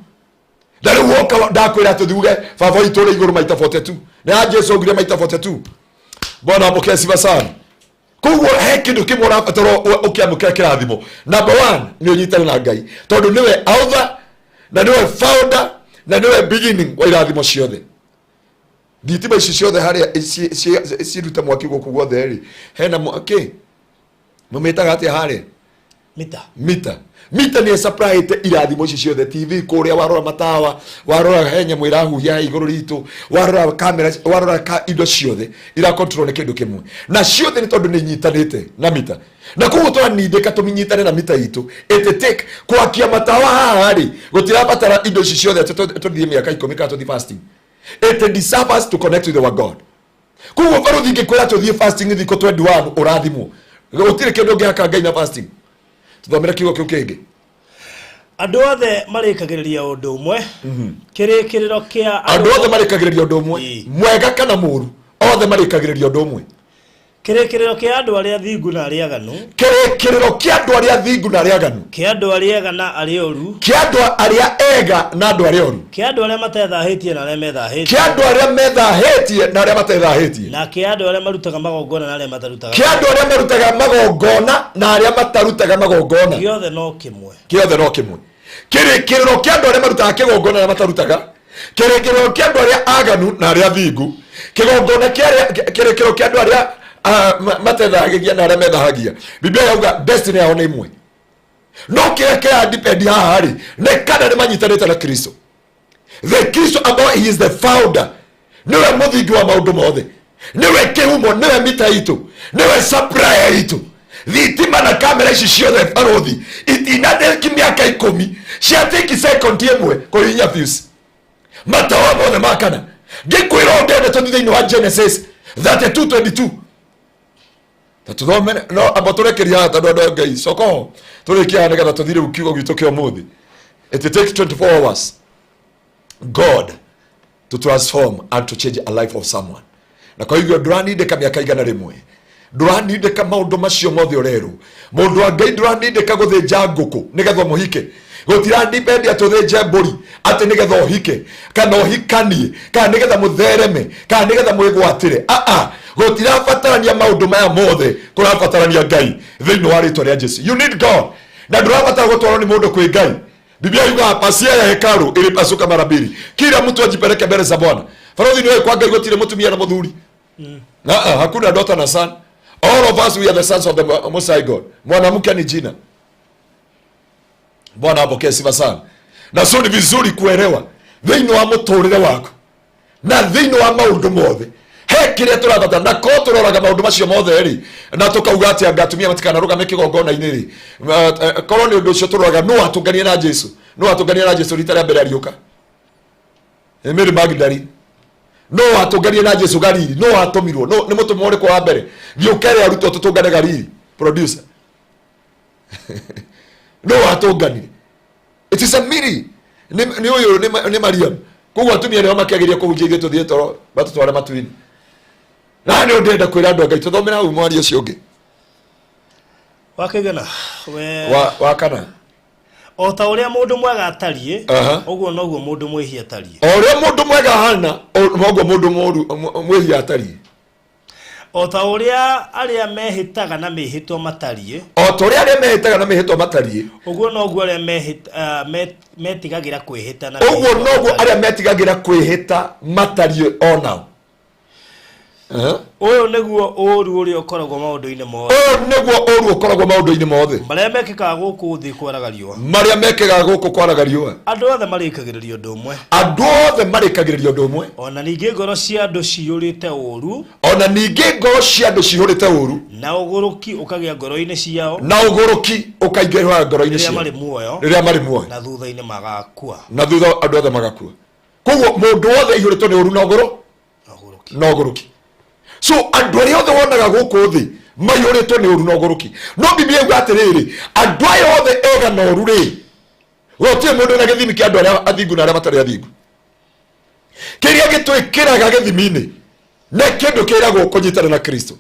na rĩu woka ndakwĩra atĩ uge baba witũ ũrĩ igũrũ maita 42, nĩ ya Jesu augire maita 42. Bwana apokee sifa sana. Koguo he kĩndũ kĩmwe ũrabatara ũkĩamũkĩra kĩrathimo. Number one nĩ ũnyitane na Ngai, tondũ nĩwe author na nĩwe founder na nĩwe beginning wa irathimo ciothe. Thitima ici ciothe harĩa cirute mwaki gũkũ guothe rĩ, hena mwaki mũmĩtaga atĩa harĩa? Mita. Mita. Mita nĩ ĩsupplyĩte irathimo ici ciothe. TV kũrĩa, warora matawa, warora he nyamũ ĩrahuhia he igũrũ ritũ, warora kamera, warora indo ciothe ira control nĩ kĩndũ kĩmwe, na ciothe nĩ tondũ nĩ inyitanĩte na mita. Na koguo tũranindĩka tũminyitane na mita itũ. It take kwakia matawa haha rĩ, gũtirabatara indo ici ciothe atĩ tũthiĩ mĩaka 10 kana tũthiĩ fasting. It deserves us to connect with our God. Koguo barũthi ngĩkwĩra tũthiĩ fasting thikũ 21 ũrathimwo, gũtirĩ kĩndũ ũngĩhaka Ngai na fasting. Tũthomere kiugo kĩu kĩngĩ. Andũ othe marĩkagĩrĩria ũndũ ũmwe, kĩrĩkĩrĩro kĩa Andũ othe marĩkagĩrĩria ũndũ ũmwe. Mwega kana mũru, othe marĩkagĩrĩria ũndũ ũmwe. Kĩrĩkĩrĩro kĩa andũ arĩa thingu na arĩa aganu, Kĩrĩkĩrĩro kĩa andũ arĩa thingu na arĩa aganu, kĩa andũ arĩa ega na arĩa oru, kĩa andũ arĩa ega na andũ arĩa oru, kĩa andũ arĩa matethahĩtie na arĩa methahĩtie, kĩa andũ arĩa methahĩtie na arĩa matethahĩtie, na kĩa andũ arĩa marutaga magongona na arĩa matarutaga, kĩa andũ arĩa marutaga magongona na arĩa matarutaga magongona, gĩothe no kĩmwe. Kĩothe no kĩmwe. Kĩrĩkĩrĩro kĩa andũ arĩa marutaga kĩgongona na matarutaga, kĩrĩkĩrĩro kĩa andũ arĩa aganu na arĩa thingu, kĩgongona kĩa kĩrĩkĩrĩro kĩa andũ arĩa matethahagia na arĩa methahagia, Biblia yauga destiny yao nĩ ĩmwe. No kĩrĩa kĩra depend haha rĩ, nĩ kana nĩ manyitanĩte na Kristo, the Kristo ambao he is the founder, nĩwe mũthingi wa maũndũ mothe, nĩwe kĩhumo, nĩwe mita itũ, nĩwe supplier itũ. Thitima na kamera ici ciothe, barũthi, itinateki mĩaka 10, ciateki second 1 kũhihinya fuse, matawa mothe makana. Ngĩkwĩra ũndũ, ndĩrenda tũthiĩ thĩinĩ wa Genesis 32:22. Ta tũthomere no amba tũrekeria haha tondũ andũ a Ngai coka ho tũrĩkie haha nĩgetha tũthiĩ rĩu kiugo gitũ kĩa ũmũthĩ. It takes 24 hours God to transform and to change a life of someone. Na kwa hivyo ndũranindĩka mĩaka 100, ndũranindĩka maũndũ macio mothe ũrerwo. Mũndũ wa Ngai, ndũranindĩka gũthĩnja ngũkũ nĩgetha ũmũhike. Gũtirandipendi atĩ ũthĩnje mbũri atĩ nĩgetha ũhike kana ũhikanie kana nĩgetha mũthereme kana nĩgetha mwĩgwatĩre. Aa, gũtirabatarania maũndũ maya mothe, kũrabatarania Ngai thĩinĩ wa rĩtwa rĩa Jesu. You need God, na ndũrabatara gũtwarwo nĩ mũndũ kwĩ Ngai. Biblia yugaga pasia ya hekalu ilipasuka mara mbili, kila mtu ajipeleke mbele za Bwana. Farodhi niwe kwa Ngai gũtirĩ mũtumia na mũthuri. Na hakuna daughter na son. All of us, we are the sons of the Most High God. Mwanamke ni jina. Bwana apokee sifa sana. Na so ni vizuri kuelewa thĩinĩ wa mũtũrĩre waku na thĩinĩ wa maũndũ mothe he kĩrĩa tũrabatara. Na ko tũroraga maũndũ macio mothe rĩ, na tũkauga atĩ anga atumia matikanarũgame kĩgongona-inĩ rĩ, korwo nĩ ũndũ ũcio tũroraga, no atũnganie na Jesu, no atũnganie na Jesu rita rĩa mbere ariũka nĩ Mary Magdalene, no atũnganie na Jesu Galili, no atũmirwo, no nĩ mũtũmwo ũrĩkũ wa mbere? Thiĩ ũkere arutwo tũtũngane Galili. Producer, no atũnganire. It is a miri nĩ ũyũ nĩ Mariam. Koguo atumia nĩo makĩagĩria kũhunjia, ithuĩ tũthiĩ toro batũtware matu-inĩ. Na nĩ ndĩrenda kwĩra andũ a Ngai, tũthomere hau mwaria ũcio ũngĩ. Wakĩgana we. Wa kana. O ta ũrĩa mũndũ mwega atariĩ, ũguo noguo mũndũ mwĩhia atariĩ. O ũrĩa mũndũ mwega ahana, noguo mũndũ mũru mwĩhia atariĩ. O ta ũrĩa arĩa mehĩtaga na mĩhĩtwa matariĩ, o ta ũrĩa arĩa mehĩtaga na mĩhĩtwa matariĩ, ũguo noguo arĩa metigagĩra kwĩhĩta na ũguo mĩhĩtwa noguo matariĩ. Arĩa metigagĩra kwĩhĩta matariĩ onao. Ũyũ nĩguo ũũru ũrĩa ũkoragwo maũndũ-inĩ mothe. Ũyũ nĩguo ũru ũkoragwo maũndũ-inĩ mothe. Marĩa mekĩkaga gũkũ thĩ kwaraga riũa. Marĩa mekĩkaga gũkũ kwaraga riũa. Andũ othe marĩkagĩrĩria ũndũ ũmwe. Andũ othe marĩkagĩrĩria ũndũ ũmwe. Ona ningĩ ngoro cia andũ ciyũrĩte ũũru. Ona ningĩ ngoro cia andũ cihũrĩte ũru. Na ũgũrũki ũkagĩa ngoro-inĩ ciao. Na ũgũrũki ũkaingĩra ngoro-inĩ rĩrĩa ciao marĩ muoyo, rĩrĩa marĩ muoyo, na thutha-inĩ magakua. Na thutha andũ othe magakua. Koguo mũndũ wothe aihũrĩtwo nĩ ũru na ũgũrũ Na ũgũrũki. Na ũgũrũki. So andũ arĩa othe wonaga gũkũ thĩ maihũrĩtwo nĩ ũru na ũgũrũki. No Biblia yuga atĩrĩrĩ, andũ aya othe ega na ũru rĩ, gũtirĩ mũndũ na gĩthimi kĩa andũ arĩa athingu na arĩa matarĩ athingu. Kĩrĩa gĩtwĩkĩraga gĩthimi-inĩ nĩ kĩndũ kĩragwo kũnyitana na Kristo.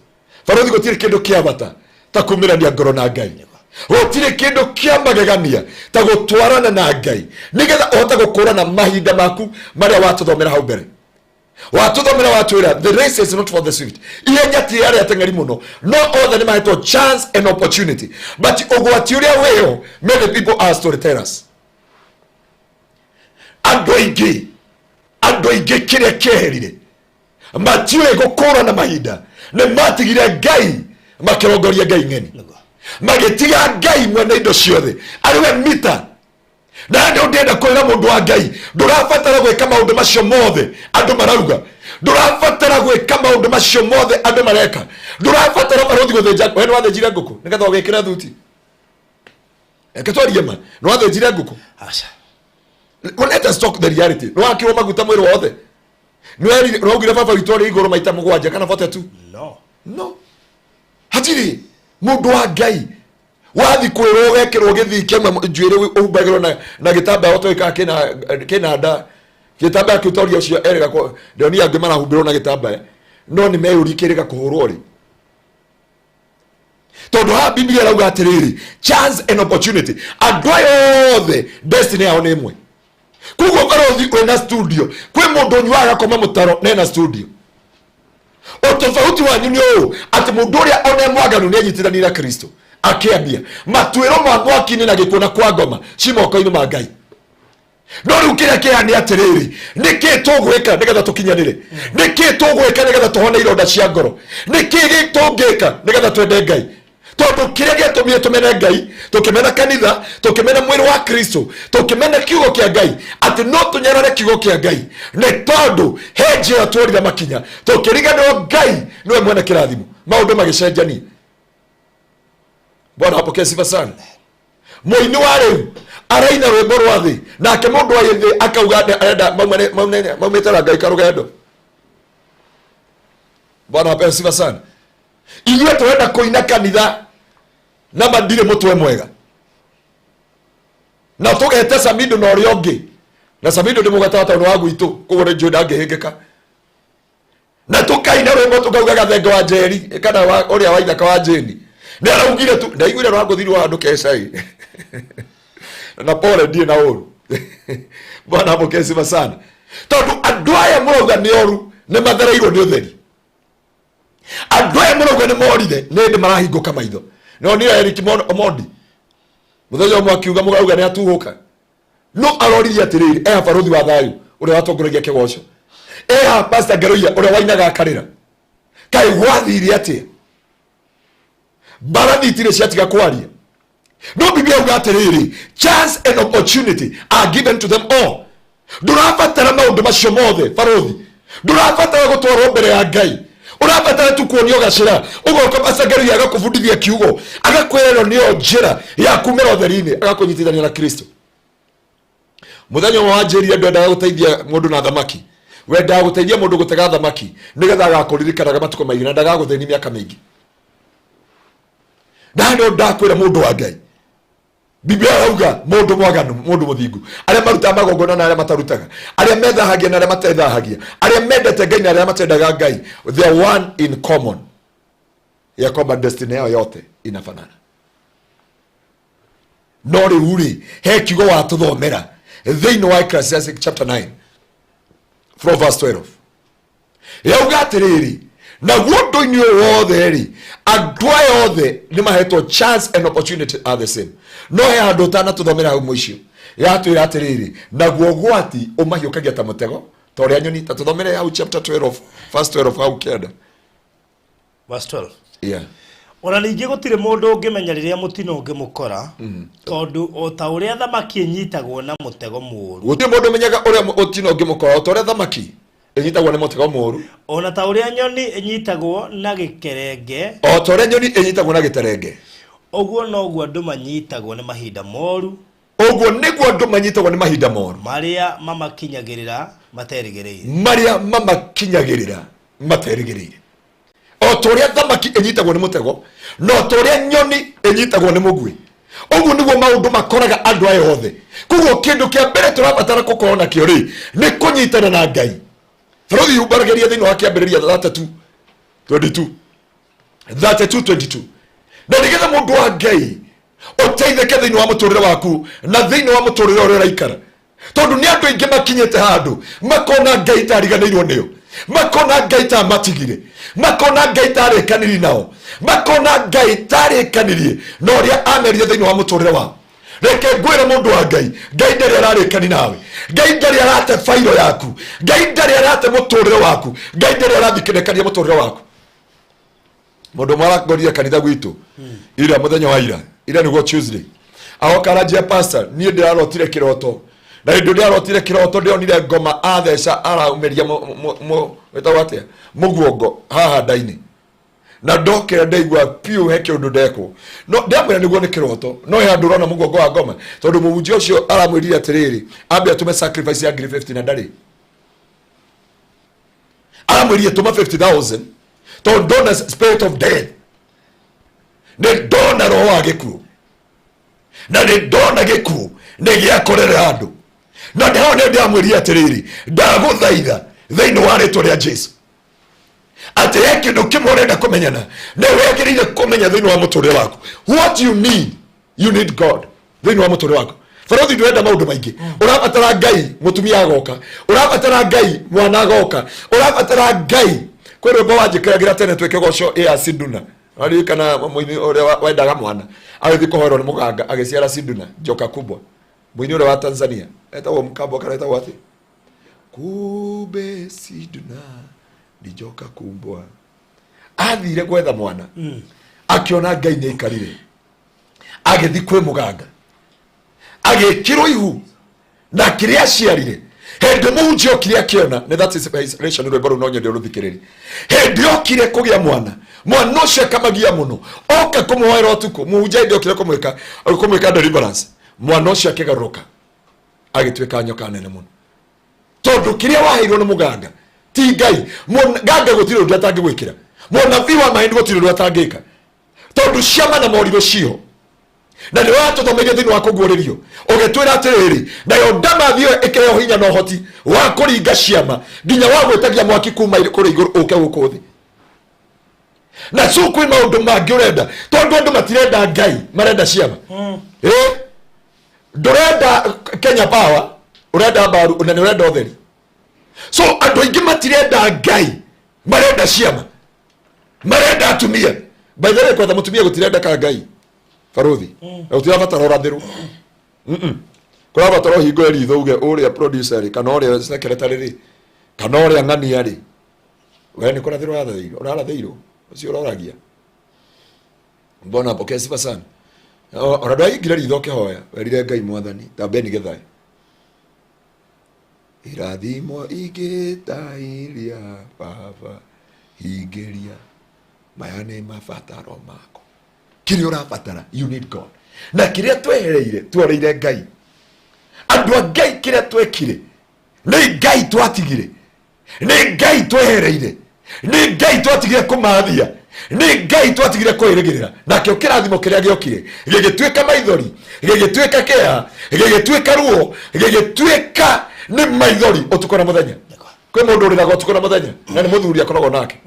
Barothi, gũtirĩ kĩndũ kĩa bata ta kumĩrania ngoro na Ngai. Gũtirĩ kĩndũ kĩa magegania ta gũtwarana na Ngai nĩgetha ũhote gũkũrana mahinda maku marĩa watũthomera hau mbere. Watũthomera, watwĩra the race is not for the swift, ihenya ti arĩa ateng'eri mũno, no othe nĩ mahetwo chance and opportunity. But ũgwati ũrĩa wĩho, many people are storytellers. Andũ aingĩ kĩrĩa kĩeherire matiũĩ gũkũrana mahinda nĩ matigire Ngai makĩrongoria ngai ng'eni. Nĩguo. Magĩtiga Ngai mwene indo ciothe arĩ we mita. Na nĩ ndĩrenda kwĩra mũndũ wa Ngai, ndũrabatara gwĩka maũndũ macio mothe andũ marauga, ndũrabatara gwĩka maũndũ macio mothe andũ mareka. Ndũrabatara, barothi, gũthĩnja. We nĩ wathĩnjire ngũkũ nĩgetha ũgĩkĩre thuti? Reke twarie ma, nĩ wathĩnjire ngũkũ? Aca. Well, let us talk the reality. Nĩ wakĩrwo maguta mwĩrĩ wothe? Nĩ waugire baba witũ arĩ igũrũ maita 7 kana 42? No. No hatirĩ mũndũ wa Ngai wathi kwĩrwo ũgekĩrwo gĩthii kĩamwe njuĩrĩ ũhumbagĩrwo na gĩtambaya ũtoĩ kana kĩna nda. Gĩtambaya kĩu toria ũcio erĩga ndĩronia angĩ marahumbĩrwo na gĩtambaya, no nĩ meyũrie kĩrĩga kũhũrwo rĩ, tondũ haha Biblia ĩrauga atĩrĩrĩ, chance and opportunity, andũ aya othe destiny yao nĩ ĩmwe. Koguo barothi wĩna studio, kwĩ mũndũ ũnyuaga agakoma mũtaro nena studio. Ũtofauti wanyu nĩ ũũ atĩ mũndũ ũrĩa one mwaganu nĩ anyitithania na Kristo akĩambia matuĩro ma mwaki-inĩ na gĩkuũ na kwa ngoma ci moko-inĩ ma Ngai. No rĩu kĩrĩa kĩha nĩ atĩrĩrĩ, nĩkĩ tũgwĩka nĩgetha tũkinyanĩre? Nĩkĩ tũgwĩka nĩgetha tũhone ironda cia ngoro? Nĩkĩ tũngĩka nĩgetha twende Ngai? Tondũ kĩrĩa gĩatũmire tũmene Ngai, tũkĩmena kanitha, tũkĩmena mwĩrĩ wa Kristo, tũkĩmena kiugo kĩa Ngai, atĩ no tũnyarare kiugo kĩa Ngai, nĩ tondũ he njĩra tuorire makinya, tũkĩriganĩrwo Ngai nĩwe mwene kĩrathimo. Maũndũ magĩcenjania. Bwana apokee sifa sana. Mũini wa rĩu araina rwĩmbo rwa thĩ, nake mũndũ wa thĩ akauga atĩ arenda maumĩte na Ngai karũgendo. Bwana apewe sifa sana. Ithuĩ tũrenda kũina kanitha na madirĩ mũtwe mwega na tũgete Samido na ũrĩa ũngĩ, na Samido ndĩmũgwetaga tondũ wa gwitũ, koguo nĩ njũĩ ndangĩhĩngĩka, na tũkaina rwĩmbo tũkauga gathenge wa Njeri kana wa ũrĩa wa ithaka wa Jeni nĩ araugire tu ndaiguire rwangũthiri wa andũ kecai na pole ndiĩ na ũru. Bwana apokee sifa sana, tondũ andũ aya mũrauga nĩ oru nĩ mathereirwo nĩ ũtheri. Andũ aya mũrauga nĩ morire nĩ hĩndĩ marahingũka maitho. No nĩ Eric Omondi mũthenya ũmwe akiuga mũrauga nĩ atuhũka, no aroririe atĩrĩrĩ, eha barũthi wa thayũ ũrĩa watongoragia kĩgoco, eha Pastor Ngeroia ũrĩa wainaga akarĩra, kaĩ gwathire atĩa? Mbarathi itirĩ ciatiga kwaria. No Biblia yauga atĩrĩrĩ, chance and opportunity are given to them all. Ndũrabatara maũndũ macio mothe barũthi, ndũrabatara gũtwarwo mbere ya Ngai, ũrabatara tu kuonio gacĩra, ũgoka Pastor Ngeroia agakũbundithia kiugo, agakwĩra ĩno nĩyo njĩra ya kumĩra ũtheri-inĩ, agakũnyitithania na Kristo. Mũthenya ũmwe wanjĩrire ndwendaga gũteithia mũndũ na thamaki, wendaga gũteithia mũndũ gũtega thamaki nĩgetha agakũririkanaga matukũ maingĩ na ndagagũthĩni mĩaka mĩingĩ. Na no ndakwĩra mũndũ wa Ngai, Biblia yauga mũndũ mwaganu, mũndũ mũthingu, arĩa marutaga magongona na arĩa matarutaga, arĩa methahagia na arĩa matethahagia, arĩa mendete Ngai na arĩa matendaga Ngai, they are one in common ya kwamba destiny yao yote inafanana. No rĩu rĩ, he kiugo watũthomera thĩinĩ wa Ecclesiastes chapter 9 from verse 12, yauga atĩrĩrĩ, naguo ũndũ-inĩ ũyũ wothe rĩ, andũ aya othe nĩ mahetwo chance and opportunity are the same. No he handũ ũtanatũthomera hau mũico yatwĩra atĩrĩrĩ, naguo ũgwati ũmahiũkagia ta mũtego ta ũrĩa nyoni. Ta tũthomere hau chapter 12 verse 12 hau kĩanda. Verse 12. Yeah. Ona ningĩ gũtirĩ mũndũ ũngĩmenya rĩrĩa mũtino ũngĩmũkora, tondũ o ta ũrĩa thamaki ĩnyitagwo na mũtego mũũru, Gũtirĩ mũndũ ũmenyaga ũrĩa ũtino ũngĩmũkora, o ta ũrĩa thamaki ĩnyitagwo nĩ mũtego mũũru, ona ta ũrĩa nyoni ĩnyitagwo na gĩkerenge, o ta ũrĩa nyoni ĩnyitagwo na gĩterenge, ũguo noguo andũ manyitagwo nĩ mahinda moru, ũguo nĩguo andũ manyitagwo nĩ mahinda moru, marĩa mamakinyagĩrĩra materĩgĩrĩire. Marĩa mamakinyagĩrĩra materĩgĩrĩire. O ta ũrĩa thamaki ĩnyitagwo nĩ mũtego, na o ta ũrĩa nyoni ĩnyitagwo nĩ mũguĩ, ũguo nĩguo maũndũ makoraga andũ aya othe. Koguo kĩndũ kĩa mbere tũrabatara gũkorwo nakĩo rĩ, nĩ kũnyitana na Ngai. Bũrũri yumbaragĩria thĩinĩ wa Kĩambĩrĩria 32 22, 32 22, na nĩgetha mũndũ wa Ngai ũteithĩke thĩinĩ wa mũtũrĩre waku na thĩinĩ wa mũtũrĩre ũrĩa ũraikara, tondũ nĩ andũ aingĩ makinyĩte handũ makona Ngai tariganĩirwo nĩo, makona Ngai ta matigire, makona Ngai tarĩkanirie nao, makona Ngai tarĩkanirie na ũrĩa amerire thĩinĩ wa mũtũrĩre wao. Reke ngwĩre mũndũ wa Ngai, Ngai ndarĩ ararĩkani nawe, Ngai ndarĩ arate bairo yaku, Ngai ndarĩ arate mũtũrĩre waku, Ngai ndarĩ arathikĩrĩkania mũtũrĩre waku. Mũndũ ũmwe arangorire kanitha gwitũ ira, mũthenya wa ira, ira nĩguo Tuesday, agoka aranjia, "Pastor, niĩ ndĩrarotire kĩroto, na hĩndĩ ndĩrarotire kĩroto ndĩronire ngoma atheca araumĩria wĩtagwo atĩa, mũguongo haha nda-inĩ, na ndokĩra ndaigua piũ he kĩũndũ ndekwo." No ndamwĩra nĩguo nĩ kĩroto, no he handũ ũrona mũguongo wa ngoma, tondũ mũhunjia ũcio aramwĩrire atĩrĩrĩ, ambe atũme sacrifice ya ngiri 50 na ndarĩ. Aramwĩrire tũma 50,000 tondũ ndona spirit of death, nĩ ndona roho wa gĩkuũ, na nĩ ndona gĩkuũ nĩ gĩakorera andũ. Na ndĩho nĩ ndĩramwĩrire atĩrĩrĩ, ndagũthaitha thĩinĩ wa rĩtwa rĩa Jesu atĩ he kĩndũ kĩmwe ũrenda kũmenyana nĩ wagĩrĩire kũmenya thĩinĩ wa mũtũrĩre waku. What you need, you need God thĩinĩ wa mũtũrĩre waku. Barothi, ndũrenda maũndũ maingĩ, ũrabatara Ngai, mũtumia agoka, ũrabatara Ngai, mwana agoka, ũrabatara Ngai. Kwĩ rwĩmbo wanjĩkĩragĩra tene twĩ kĩgoco ĩa Siduna, aririkana mũini ũrĩa wendaga mwana agĩthiĩ kũhoerwo nĩ mũganga agĩciara Siduna njoka kubwa, mũini ũrĩa wa Tanzania etagwo Mkambwa kana etagwo atĩ kumbe Siduna ni njoka kubwa. Athire gwetha mwana, akĩona Ngai nĩ aikarire, agĩthiĩ kwĩ mũganga agĩkĩrwo ihu na kĩrĩa aciarire. Hĩndĩ mũhunjia okire akĩona nĩ that inspiration, rwĩmbo rũu no nyende ũrũthikĩrĩrie. Hĩndĩ okire kũgĩa mwana, mwana ũcio akamagia mũno, oka kũmũhoera ũtukũ mũhunjia, hĩndĩ okire kũmwĩka deliverance, mwana ũcio akĩgarũrũka agĩtuĩka nyoka nene mũno, tondũ kĩrĩa waheirwo nĩ mũganga ti Ngai. Mũganga gũtirĩ ũndũ atangĩgwĩkĩra. Mũnabii wa maheni gũtirĩ ũndũ atangĩka, tondũ ciama na morirũ ciho. Na nĩ watũthomeire thĩinĩ wa kũguũrĩrio, ũgĩtwĩra atĩrĩrĩ, nayo ndamathi ĩyo ĩkĩheo hinya na ũhoti wa kũringa ciama, nginya wa gwĩtagia mwaki kuma kũrĩ igũrũ ũke gũkũ thĩ. Na so kwĩ maũndũ mangĩ ũrenda, tondũ andũ matirenda Ngai, marenda ciama. Ĩ ndũrenda Kenya Power, ũrenda mbaru na nĩ ũrenda ũtheri. So andũ aingĩ matirenda Ngai, marenda ciama, marenda atumia. By the way, kwetha mũtumia gũtirenda ka Ngai, baruthi, na gũtirabatara ũrathĩrwo. Kũrabatara ũhingũre ritho uge ũrĩa producer rĩ, kana ũrĩa secretary rĩ, kana ũrĩa ng'ania rĩ, we nĩ kũrathĩrwo ũrathĩirwo, ũrarathĩirwo ũcio ũroragia. Mbona pokea sifa sana. Ona ndwahingire ritho ũkĩhoya, werire Ngai Mwathani ta Ben Githae, irathimo ingĩ ta iria baba hingĩria, maya nĩ mabataro mako. Kĩrĩa ũrabatara, you need God. Na kĩrĩa twehereire, tworeire Ngai. Andũ a Ngai, kĩrĩa twekire nĩ Ngai twatigire, nĩ Ngai twehereire, nĩ Ngai twatigire kũmathia, nĩ Ngai twatigire kwĩrĩgĩrĩra. Nakĩo kĩrathimo kĩrĩa gĩokire gĩgĩtuĩka maithori, gĩgĩtuĩka kĩeha, gĩgĩtuĩka ruo, gĩgĩtuĩka nĩ maithori ũtukũ na mũthenya. Kwĩ mũndũ ũrĩraga ũtukũ na mũthenya na nĩ mũthuri akoragwo nake.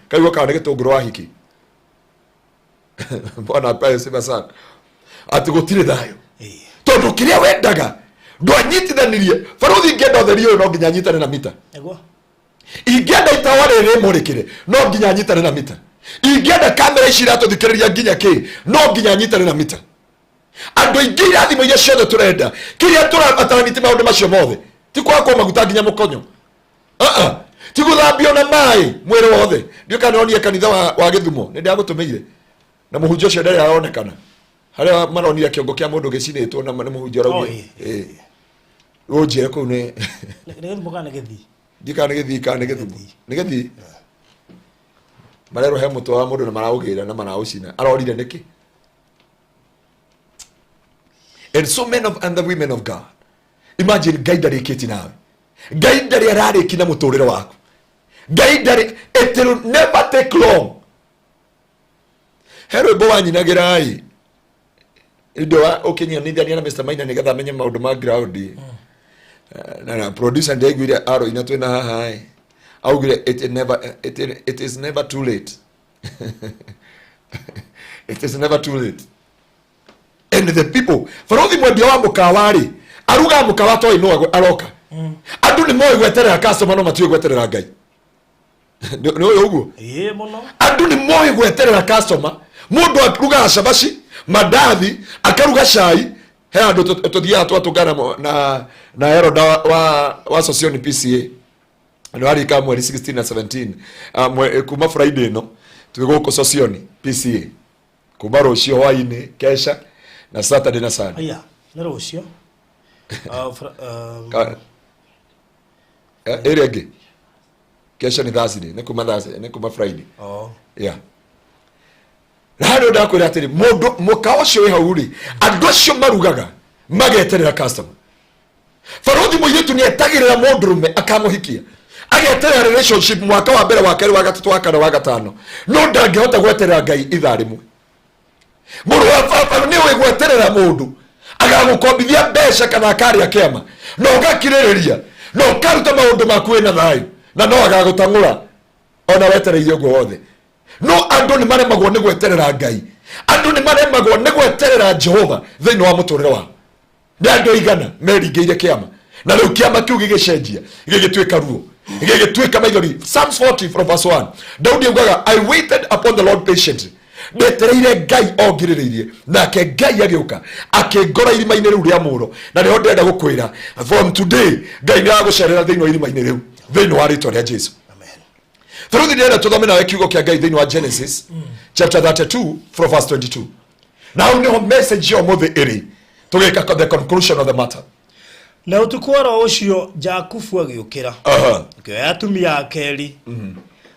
Kaigua kana nĩ gĩtũngũrũ wa hiki. Bwana apewe sifa sana. Atĩ gũtirĩ thayũ, tondũ kĩrĩa wendaga ndwanyitithanirie. Baruthi, ingĩenda ũtheri ũyũ, no nginya nyitane na mita. Ingĩenda itawa rĩrĩ rĩmũrĩkĩre, no nginya nyitane na mita. Ingĩenda kamera ici iratũthikĩrĩria nginya kĩ, no nginya nyitane na mita. Andũ aingĩ, irathimo iria ciothe tũrenda, kĩrĩa tũrabatara nĩ ti maũndũ macio mothe. Ti kwakwo maguta nginya mũkonyo. Ah, ti gũthambio na maĩ mwĩrĩ wothe. Ndiũ kana nĩronire kanitha wa Gĩthumo, nĩ ndagũtũmĩire, na mũhunjia ũcio ndarĩ aronekana harĩa maronire kĩongo kĩa mũndũ gĩcinĩtwo na nĩ mũhunjia ũraugire. Ĩĩ, ũnjĩre kũu nĩ Nĩ Gĩthumo kana nĩ Gĩthii? Ndiũ kana nĩ Gĩthii kana nĩ Gĩthumo. Nĩ Gĩthii. Marerwo he mũtwe wa mũndũ na maraũgĩra na maraũcina. Arorire nĩkĩ? And so men of and the women of God, imagine, Ngai ndarĩkĩtie nawe. Ngai ndarĩ ararĩki na mũtũrĩre waku. Ngai ndarĩ, it will never take long. He rwĩmbo wanyinagĩra ĩ indo wa ũkĩnyonithania na Mr. Maina nĩgetha amenye maũndũ ma ground. Na producer ndiaiguire aroina twĩna haha ĩ, augire it is never too late, it is never too late. And the people, barothi, mwendia wa mũkawa rĩ, arugaga mũkawa toĩ no aroka. Andũ nĩ moĩ gweterera customer, no matiũĩ gweterera Ngai. Nĩ ũĩ ũguo? Ĩĩ, mũno. Andũ nĩ moĩ gweterera customer. Mũndũ arugaga cabaci, mandathi, akaruga cai. He andũ tũthiaga twatũngana na eroda wa Sosioni PCA nĩ warika mweri 16 na 17, kuma Friday ĩno twĩ gũkũ Sosioni PCA, kuma rũciũ hwainĩ, kesha na Saturday na Sunday. Aya, nĩ rũciũ. Ĩrĩa ĩngĩ kesha nĩ Thursday, nĩ kuma Thursday, nĩ kuma Friday. Yeah, na harĩa ndakwĩra atĩrĩ, mũndũ mũkawa ũcio wĩ hau rĩ, andũ acio marugaga mageterera customer. Barothi, mũirĩtu nĩ etagĩrĩra mũndũrũme akamũhikia, ageterera relationship mwaka wa mbere, wa kerĩ, wa gatatũ, wa kana, wa gatano, no ndangĩhota gweterera Ngai ithaa rĩmwe. Mũrũ wa baba, nĩ ũĩ gweterera mũndũ agagũkombithia mbeca kana akarĩa kĩama, na ũgakirĩrĩria na ũkaruta maũndũ maku wĩna thayũ, na no agagũtang'ũra ona wetereire ũguo wothe. No andũ nĩ maremagwo nĩ gweterera Ngai, andũ nĩ maremagwo nĩ gweterera Jehova thĩinĩ wa mũtũrĩre wao. Nĩ andũ aigana meringĩire kĩama, na rĩu kĩama kĩu gĩgĩcenjia, gĩgĩtuĩka ruo, gĩgĩtuĩka maithori. Psalms 40 from verse 1, Daudi augaga, "I waited upon the Lord patiently." Ndetereire Ngai o ngirĩrĩirie, nake Ngai agĩũka akĩngora irima-inĩ rĩu rĩa mũro. Na nĩho ndĩrenda gũkwĩra, from today Ngai nĩ agũcerera thĩinĩ wa irima-inĩ rĩu, thĩinĩ wa rĩtwa rĩa Jesu. Amen. Tũrũthi, ndĩrenda tũthome nawe kiugo kĩa Ngai thĩinĩ wa Genesis chapter 32 from verse 22, na hau nĩho message ya ũmũthĩ ĩrĩ, tũgĩka the conclusion of the matter. Na ũtukũ oro ũcio Jakubu agĩũkĩra, akĩoya atumia ake erĩ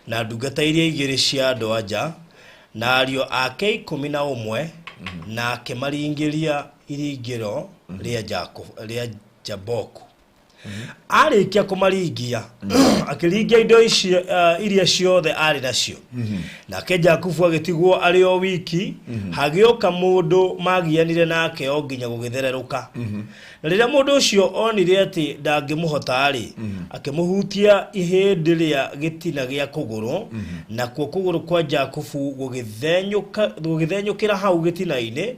na ndungata iria igĩrĩ cia andũ anja na ariũ ake 11, na akĩmaringĩria iringĩro rĩa Jakubu, rĩa Jaboku. Arĩkia kũmaringia, akĩringia indo icio iria ciothe arĩ nacio. Nake Jakubu agĩtigwo arĩ o wiki, hagĩũka mũndũ magianire nake o nginya gũgĩthererũka. Na rĩrĩa mũndũ ũcio onire atĩ ndangĩmũhota-rĩ, akĩmũhutia ihĩndĩ rĩa gĩtina gĩa kũgũrũ, nakuo kũgũrũ kwa Jakubu gũgĩthenyũkĩra hau gĩtina-inĩ,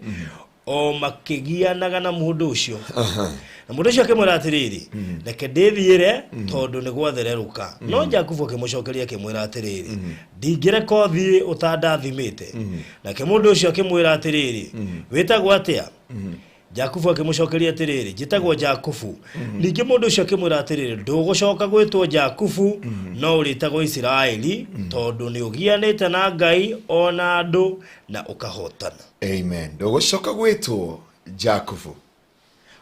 o makĩgianaga na mũndũ ũcio. Na mũndũ ũcio akĩmwĩra atĩrĩrĩ, "Reke ndĩthiĩre, tondũ nĩ gwathererũka." No Jakubu akĩmũcokeria akĩmwĩra atĩrĩrĩ, "Ndingĩreka ũthiĩ ũtandathimĩte." Nake mũndũ ũcio akĩmwĩra atĩrĩrĩ, "Wĩtagwo atĩa?" Jakubu akĩmũcokeria atĩrĩrĩ, "Njĩtagwo Jakubu." Ningĩ mũndũ ũcio akĩmwĩra atĩrĩrĩ, "Ndũgũcoka gwĩtwo Jakubu, no ũrĩtagwo Isiraeli, tondũ nĩ ũgianĩte na Ngai o na andũ na ũkahotana." Amen. Ndũgũcoka gwĩtwo Jakubu,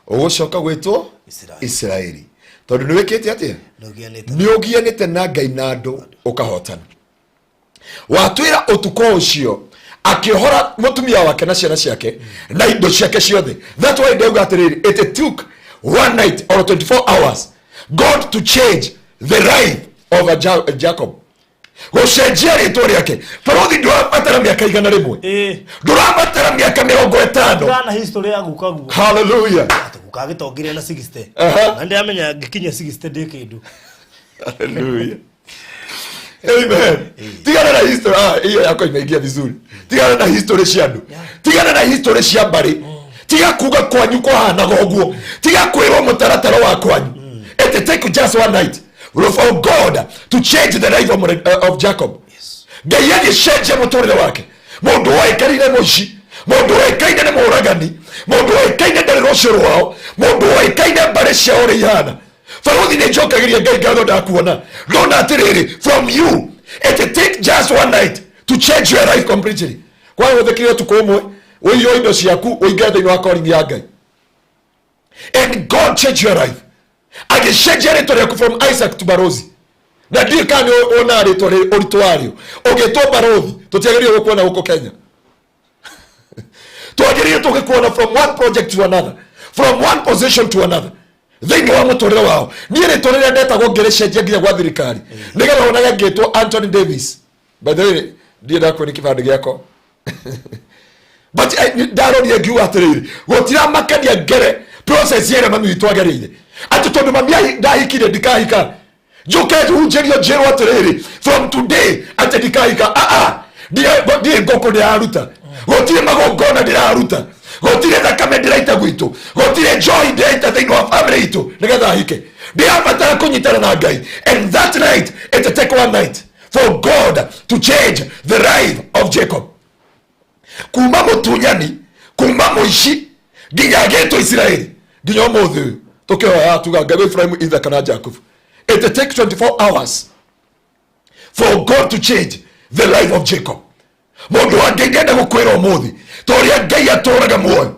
ũgũcoka gwĩtwo Isiraeli. Isiraeli, tondũ nĩ wĩkĩte atĩa? Nĩ ũgianĩte. Nĩ ũgianĩte na Ngai na andũ ũkahotana. Watwĩra ũtukũ ũcio akĩohora mũtumia wake na ciana ciake na indo ciake ciothe. That's why ndauga atĩrĩrĩ, it took one night or 24 hours God to change the life of a Jacob, gũcenjia rĩtwa rĩake. Barothi, ndũrabatara mĩaka 100. Ndũrabatara mĩaka 50. Gana history ya guka guo. Hallelujah. Atĩ guka agĩtongire na 60. Na ndĩramenya ngĩkinya 60 ndĩ kĩndũ. Hallelujah. Amen. Tigana na history, hiyo yako imeingia vizuri. Tigana na history cia andũ. Tigana na history cia mbarĩ. Tiga kuga kwanyu kwahanaga ũguo. Tiga kwĩrwo mũtaratara wa kwanyu. It take just one night for God to change the life of Jacob. Ngai agĩcenjia mũtũrĩre wake. Mũndũ woĩkaine mũici, mũndũ woĩkaine nĩ mũũragani, mũndũ woĩkaine ndarĩ rũciũ rwao, mũndũ woĩkaine mbarĩ ciao ũrĩa ihana. Barothi, nĩ njokagĩria Ngai ngatho ndakuona ndona atĩrĩrĩ, from you it take just one night to change your life completely. Kwahũthĩkire ũtukũ ũmwe ũiywo indo ciaku, ũingĩre thĩinĩ wa calling ya Ngai, and God change your life, agĩcenjia rĩtwa rĩaku from Isaac to Barozi. Na ndiũĩ kana nĩ wonaga rĩtwa rĩ ũritũ warĩo. Ũgĩtwo Barothi, tũtiagĩrĩire gũkuona gũkũ Kenya. Twagĩrĩire tũgĩkuona from one project to another, from one position to another thĩinĩ wa mũtũrĩre wao. Niĩ rĩtwa rĩrĩa ndetagwo ngĩrĩcenjia nginya gwa thirikari, nĩgetha wonage ngĩtwo Anthony Davis. By the way, ndiĩ ndakuo nĩ kĩbandĩ gĩakwa, but ndarorire ngiuga atĩrĩrĩ, gũtiramakania ngere process ĩrĩa mami witũ agereire, atĩ tondũ mami ndahikire ndikahika, njuke hunjĩrio njĩrwo atĩrĩrĩ, from today atĩ ndikahika. Aa, ndirĩ ngũkũ ndĩraruta, gũtirĩ magongona ndĩraruta, gũtirĩ thakame ndĩraita gwitũ, gũtirĩ njohi ndĩraita thĩinĩ wa family itũ nĩgetha hike. Ndĩrabatara kũnyitana na Ngai. And that night, it take one night for God to change the life of Jacob, kuma mũtunyani, kuma mũici, nginya agĩtwo Isiraeli. Nginya ũmũthĩ ũyũ tũkĩhoya tuga Ngai wa Ibrahimu, Ithaka na Jakubu. It take 24 hours for God to change the life of Jacob. Mũndũ wa Ngai, ngenda gũkwĩra ũmũthĩ, ta ũrĩa Ngai atũraga muoyo,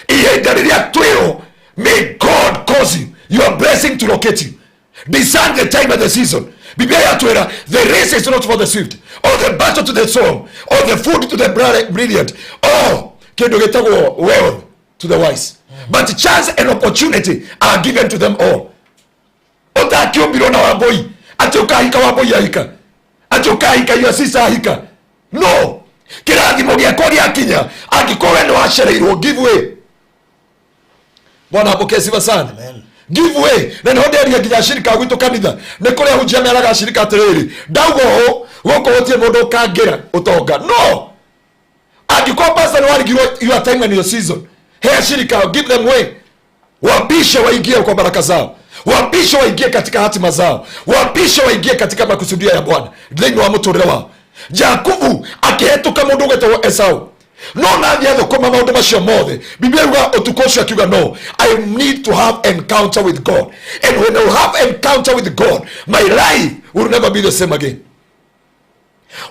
ihinda rĩrĩa twĩrwo, may God cause you your blessing to locate you. Discern the time and the season. Biblia yatwĩra the race is not for the swift or the battle to the strong or the food to the brilliant or kĩndũ gĩtagwo wealth to the wise, but chance and opportunity are given to them all. Ũtakĩũmbirwo na Wambũi atĩ ũkahika Wambũi ahika, atĩ ũkahika your sister ahika. No kĩrathimo gĩakwa gĩakinya, angĩkorwo we nĩ wacereirwo, give way. Bwana apokee sifa sana. Amen. Give way. Na nĩho ndĩaria nginya ashirika a gwitũ kanitha, nĩ kũrĩa hunjia meraga ashirika atĩrĩrĩ, ndauga ũũ, gũkũ gũtirĩ mũndũ ũkangĩra ũtonga. No angĩkorwo pastor nĩ warigirwo your time and your season, he ashirika, give them way, wapishe waingie kwa baraka zao, wapishe waingie katika hatima zao, wapishe waingie katika makusudio ya Bwana thĩinĩ wa mũtũrĩre wao. Jakubu akĩhetũka mũndũ ũgwĩtagwo Esau, no nathiĩ athũkũma maũndũ macio mothe. Biblia yuga ũtukũ ũcio akiuga, "No, I need to have encounter with God, and when I will have encounter with God, my life will never be the same again."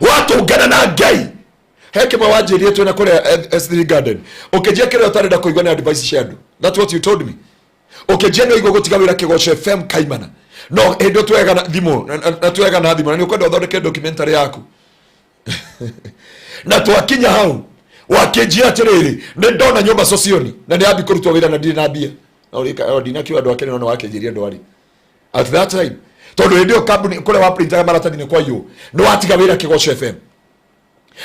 Watũngana na Ngai, he kĩmwe wanjĩrire twĩna kũrĩa S3 Garden, ũkĩnjia kĩrĩa ũtarenda kũigua nĩ advice cia andũ. That's what you told me. Ũkĩnjia nĩ ũigua gũtiga wĩra Kĩgoco FM kaimana, no hĩndĩ ĩyo twegana thimũ na twegana thimũ na nĩ ũkwenda ũthondeke documentary yaku, na twakinya hau wakĩnjia atĩrĩrĩ, nĩ ndona nyũmba Sosioni na nĩ ambi kũrutwo wĩra na ndirĩ na mbia. No rika ndinakiuga andũ a Kenya no nĩwakĩnjĩria ndwari at that time, tondũ hĩndĩ ĩyo kambuni kũrĩa waprintaga maratathi nĩ kwaiywo, nĩ watiga wĩra Kĩgoco FM,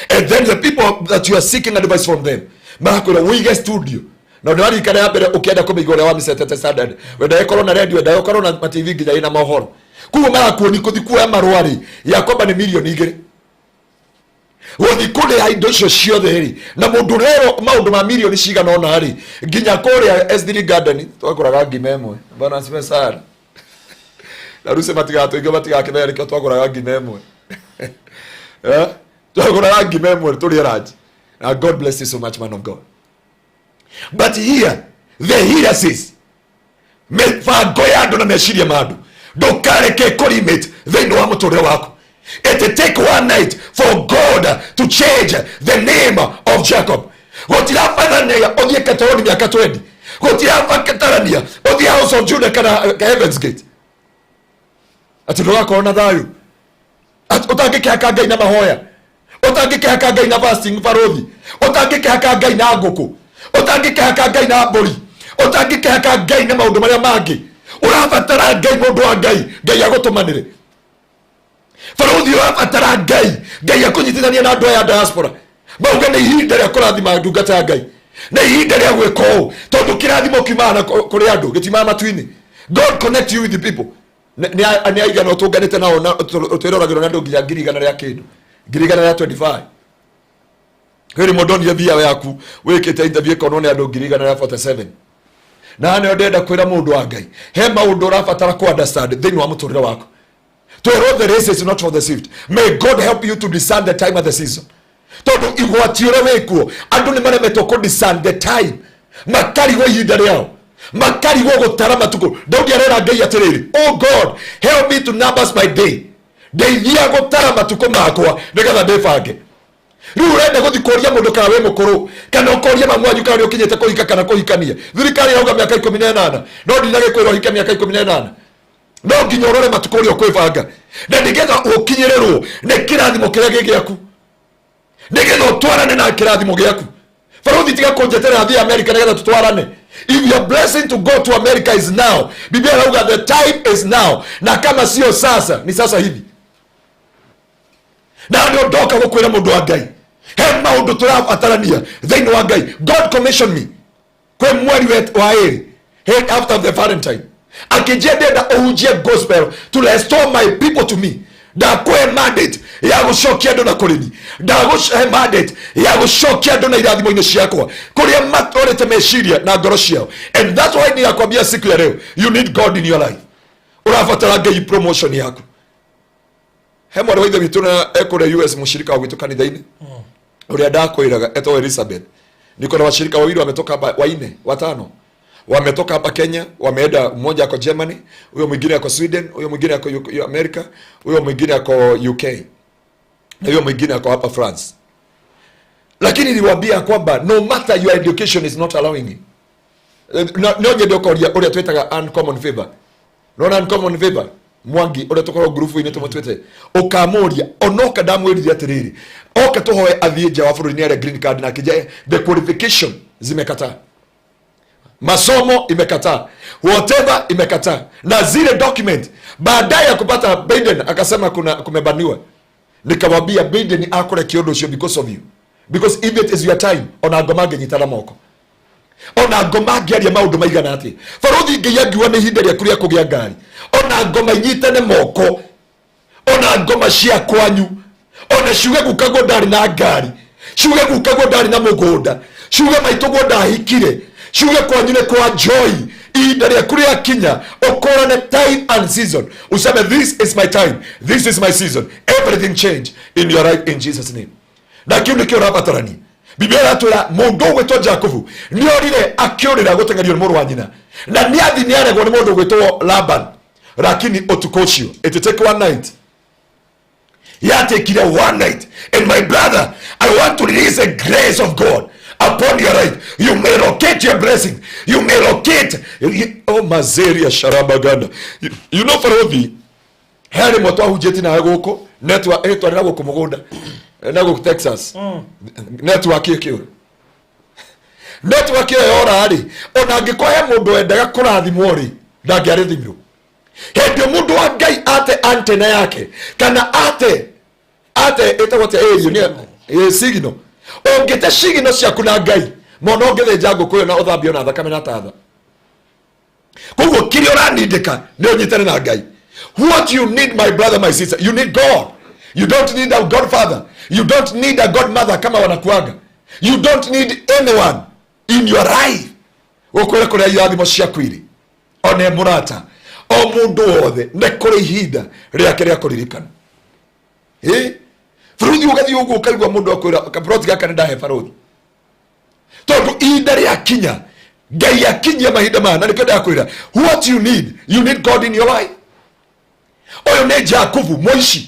and then the people that you are seeking advice from them marakwĩra wĩige studio. Na nĩ waririkana ya mbere ũkĩenda kũmĩiga ũrĩa wamĩcetete standard, wendaga ĩkorwo na radio, wendaga ĩkorwo na ma TV nginya ĩna mohoro. Koguo marakuoni kũthi kuoya marũa rĩ ya kwamba nĩ mirioni 2 gũthi kũrĩha indo icio ciothe rĩ, na mũndũ ũrĩa ũro maũndũ ma mirioni cigana ũna rĩ, nginya kũrĩa S3 Garden twagũraga ngima ĩmwe. Bwana asifiwe sana. Na rĩu matigatũinge matigakĩmenya nĩkĩo twagũraga ngima ĩmwe. Eh? Twagũraga ngima ĩmwe tũrĩe lunch. Na God bless you so much, man of God. But here the heresies, mĩbango ya andũ na meciria ma andũ, ndũkareke kũlimit thĩinĩ wa mũtũrĩre waku. It take one night for God to change the name of Jacob. Gũtirabatarania ũthiĩ Katoroni mĩaka 20, gũtirabatarania ũthiĩ House of Judah kana Heavens Gate atĩ ndũgakorwo na thayũ. Atĩ ũtangĩkĩhaka Ngai na mahoya, ũtangĩkĩhaka Ngai na fasting, barothi, ũtangĩkĩhaka Ngai na ngũkũ, ũtangĩkĩhaka Ngai na mbũri, ũtangĩkĩhaka Ngai na maũndũ marĩa mangĩ ũrabatara Ngai. Mũndũ wa Ngai, Ngai agũtũmanĩre. Barothi, ũrabatara Ngai, Ngai akũnyitithania na andũ aya diaspora, mauge nĩ ihinda rĩa kũrathima ndungata ya Ngai, nĩ ihinda rĩa gwĩka ũũ, tondũ kĩrathimo kiumaga na kũrĩ andũ, gĩtiumaga matu-inĩ. God connect you with the people. Nĩ aigana ũtũnganĩte nao na twĩroragĩrwo na andũ nginya 100,000 rĩa kĩndũ, 125,000. Kwĩ rĩmwe ndonire mbia yaku wĩkĩte interview ĩkonwo nĩ andũ 147,000. Na nĩyo ndĩrenda kwĩra mũndũ wa Ngai, he maũndũ ũrabatara kũ understand thĩinĩ wa mũtũrĩre waku. Twerwo the race is not for the swift. May God help you to discern the time and the season, tondũ igwati ũrĩa wĩkuo, andũ nĩ maremetwo kũ discern the time, makarigwo ihinda rĩao, makarigwo gũtara matukũ. Daudi arera Ngai atĩrĩrĩ, "Oh God, help me to numbers my day, ndeithia gũtara matukũ makwa nĩgetha ndĩbange." Rĩu ũrenda gũthi kũria mũndũ kana wĩ mũkũrũ, kana ũkoria mamu wanyu kana nĩ ũkinyĩte kũhika kana kũhikania. Thirikari yauga mĩaka 18, no ndinagĩkwĩra ũhike mĩaka 18. No nginya ũrore matukũ ũrĩa ũkwĩbanga na nĩgetha ũkinyĩrĩrwo nĩ kĩrathimo kĩrĩa gĩ gĩaku, nĩgetha ũtwarane na kĩrathimo gĩaku. Barothi, tiga kũnjeterera thiĩ America nĩgetha tũtwarane. If your blessing to go to America is now, Biblia inauga the time is now, na kama sio sasa ni sasa hivi. Na nĩ ndoka gũkwĩra, mũndũ wa Ngai, he maũndũ tũrabatarania thĩinĩ wa Ngai. God commission me kwĩ mweri wa ĩrĩ, hey, after the Valentine, akĩnjia ndĩrenda ũhunjie gospel to restore my people to me. Ndakũhe mandate ya gũcokia andũ na kũrĩni, ndagũhe mandate ya gũcokia andũ na irathimo-inĩ ciakwa kũrĩa matwarĩte meciria na ngoro ciao. And that's why ninakwambia siku ya leo, you need God in your life. Ũrabatara Ngai promotion yaku. He mwarĩ wa ithe witũ na ekũrĩa US, mũshirika wa gwitũ kanitha-inĩ ũrĩa ndakwĩraga, etwo Elizabeth. Niko na washirika wawili wametoka hapa, waine, watano wametoka hapa Kenya, wameenda. Mmoja ako Germany, huyo mwingine ako Sweden, huyo mwingine ako America, huyo mwingine ako UK na huyo mwingine ako hapa France. Lakini niliwaambia kwamba no matter your education is not allowing you. No nyende ũkoria ũrĩa twĩtaga Uncommon Favor. Nona Uncommon Favor Mwangi ũrĩa tũkorwo ngurubu-inĩ tũmũtuĩte, ũkamũria onoka ndamwĩrire atĩrĩrĩ, oka tũhoe athiĩ nja wa bũrũri nĩ arĩa green card, na akĩnja the qualification zimekataa, masomo imekataa, whatever imekataa, na zile document. Baadaye ya kupata Biden akasema kuna kumebaniwa. Nikamwambia Biden akore kĩũndũ ũcio because of you, because if it is your time, ona ngoma ngĩnyitana moko, ona ngoma ngĩaria maũndũ maigana atĩ barothi Ngai angiuga nĩ ihinda rĩaku rĩa kũgĩa ngari, ona ngoma inyitane moko, ona ngoma cia kwanyu, ona ciuge gukaguo ndarĩ na ngari, ciuge gukaguo ndarĩ na mũgũnda, ciuge maitũguo ndahikire, ciuge kwanyu nĩ kwa joy, ihinda rĩaku rĩakinya ũkũrane time and season, useme, "This is my time, this is my season." Everything change in your life in Jesus' name. Na kĩu nĩkĩo ũrabatarania. Biblia ĩratwĩra mũndũ ũgwĩtwo Jakubu nĩorire akĩũrĩra gũteng'erio nĩ mũrũ wa nyina, na nĩathi nĩaregwo nĩ mũndũ ũgwĩtwo Laban. Lakini ũtukũ ũcio, it take one night, yatekire one night. And my brother, I want to release the grace of God upon your life. You may locate your blessing, you may locate you, oh, mazeria sharabaganda. You know farothi, he rĩmwe twahunjĩtie nawe gũkũ network ĩtwarĩra gũkũ mũgũnda na gũkũ Texas, network ĩkĩũra. Network ĩyo yora rĩ, ona angĩkorwo he mũndũ wendaga kũrathimwo rĩ, ndangĩarathimirwo. Hĩndĩ ĩyo mũndũ wa Ngai ate antena yake kana ate ĩtagwo atĩa ĩrio nĩ signal. Ũngĩte signal ciaku na Ngai, mona ũngĩthĩnja ngũkũ ĩyo na ũthambio na thakame na tatha. Koguo kĩrĩa ũranindĩka nĩ ũnyitane na Ngai. What you need, my brother, my sister, you need God. You don't need a godfather, you don't need a godmother kama wanakuaga. You don't need anyone in your life gũkwĩra kũrĩa irathimo ciaku irĩ, one mũrata, o mũndũ wothe nĩ kũrĩ ihinda rĩake rĩa kũririkana. Ĩ baruthi, ũgathiĩ ũguo ũkaigua mũndũ akwĩra kabroti gaka nĩ ndahe baruthi, tondũ ihinda rĩakinya Ngai akinyia mahinda maya. Na nĩkĩo ndakwĩra, what you need, you need God in your life. Ũyũ nĩ Jakubu mũici,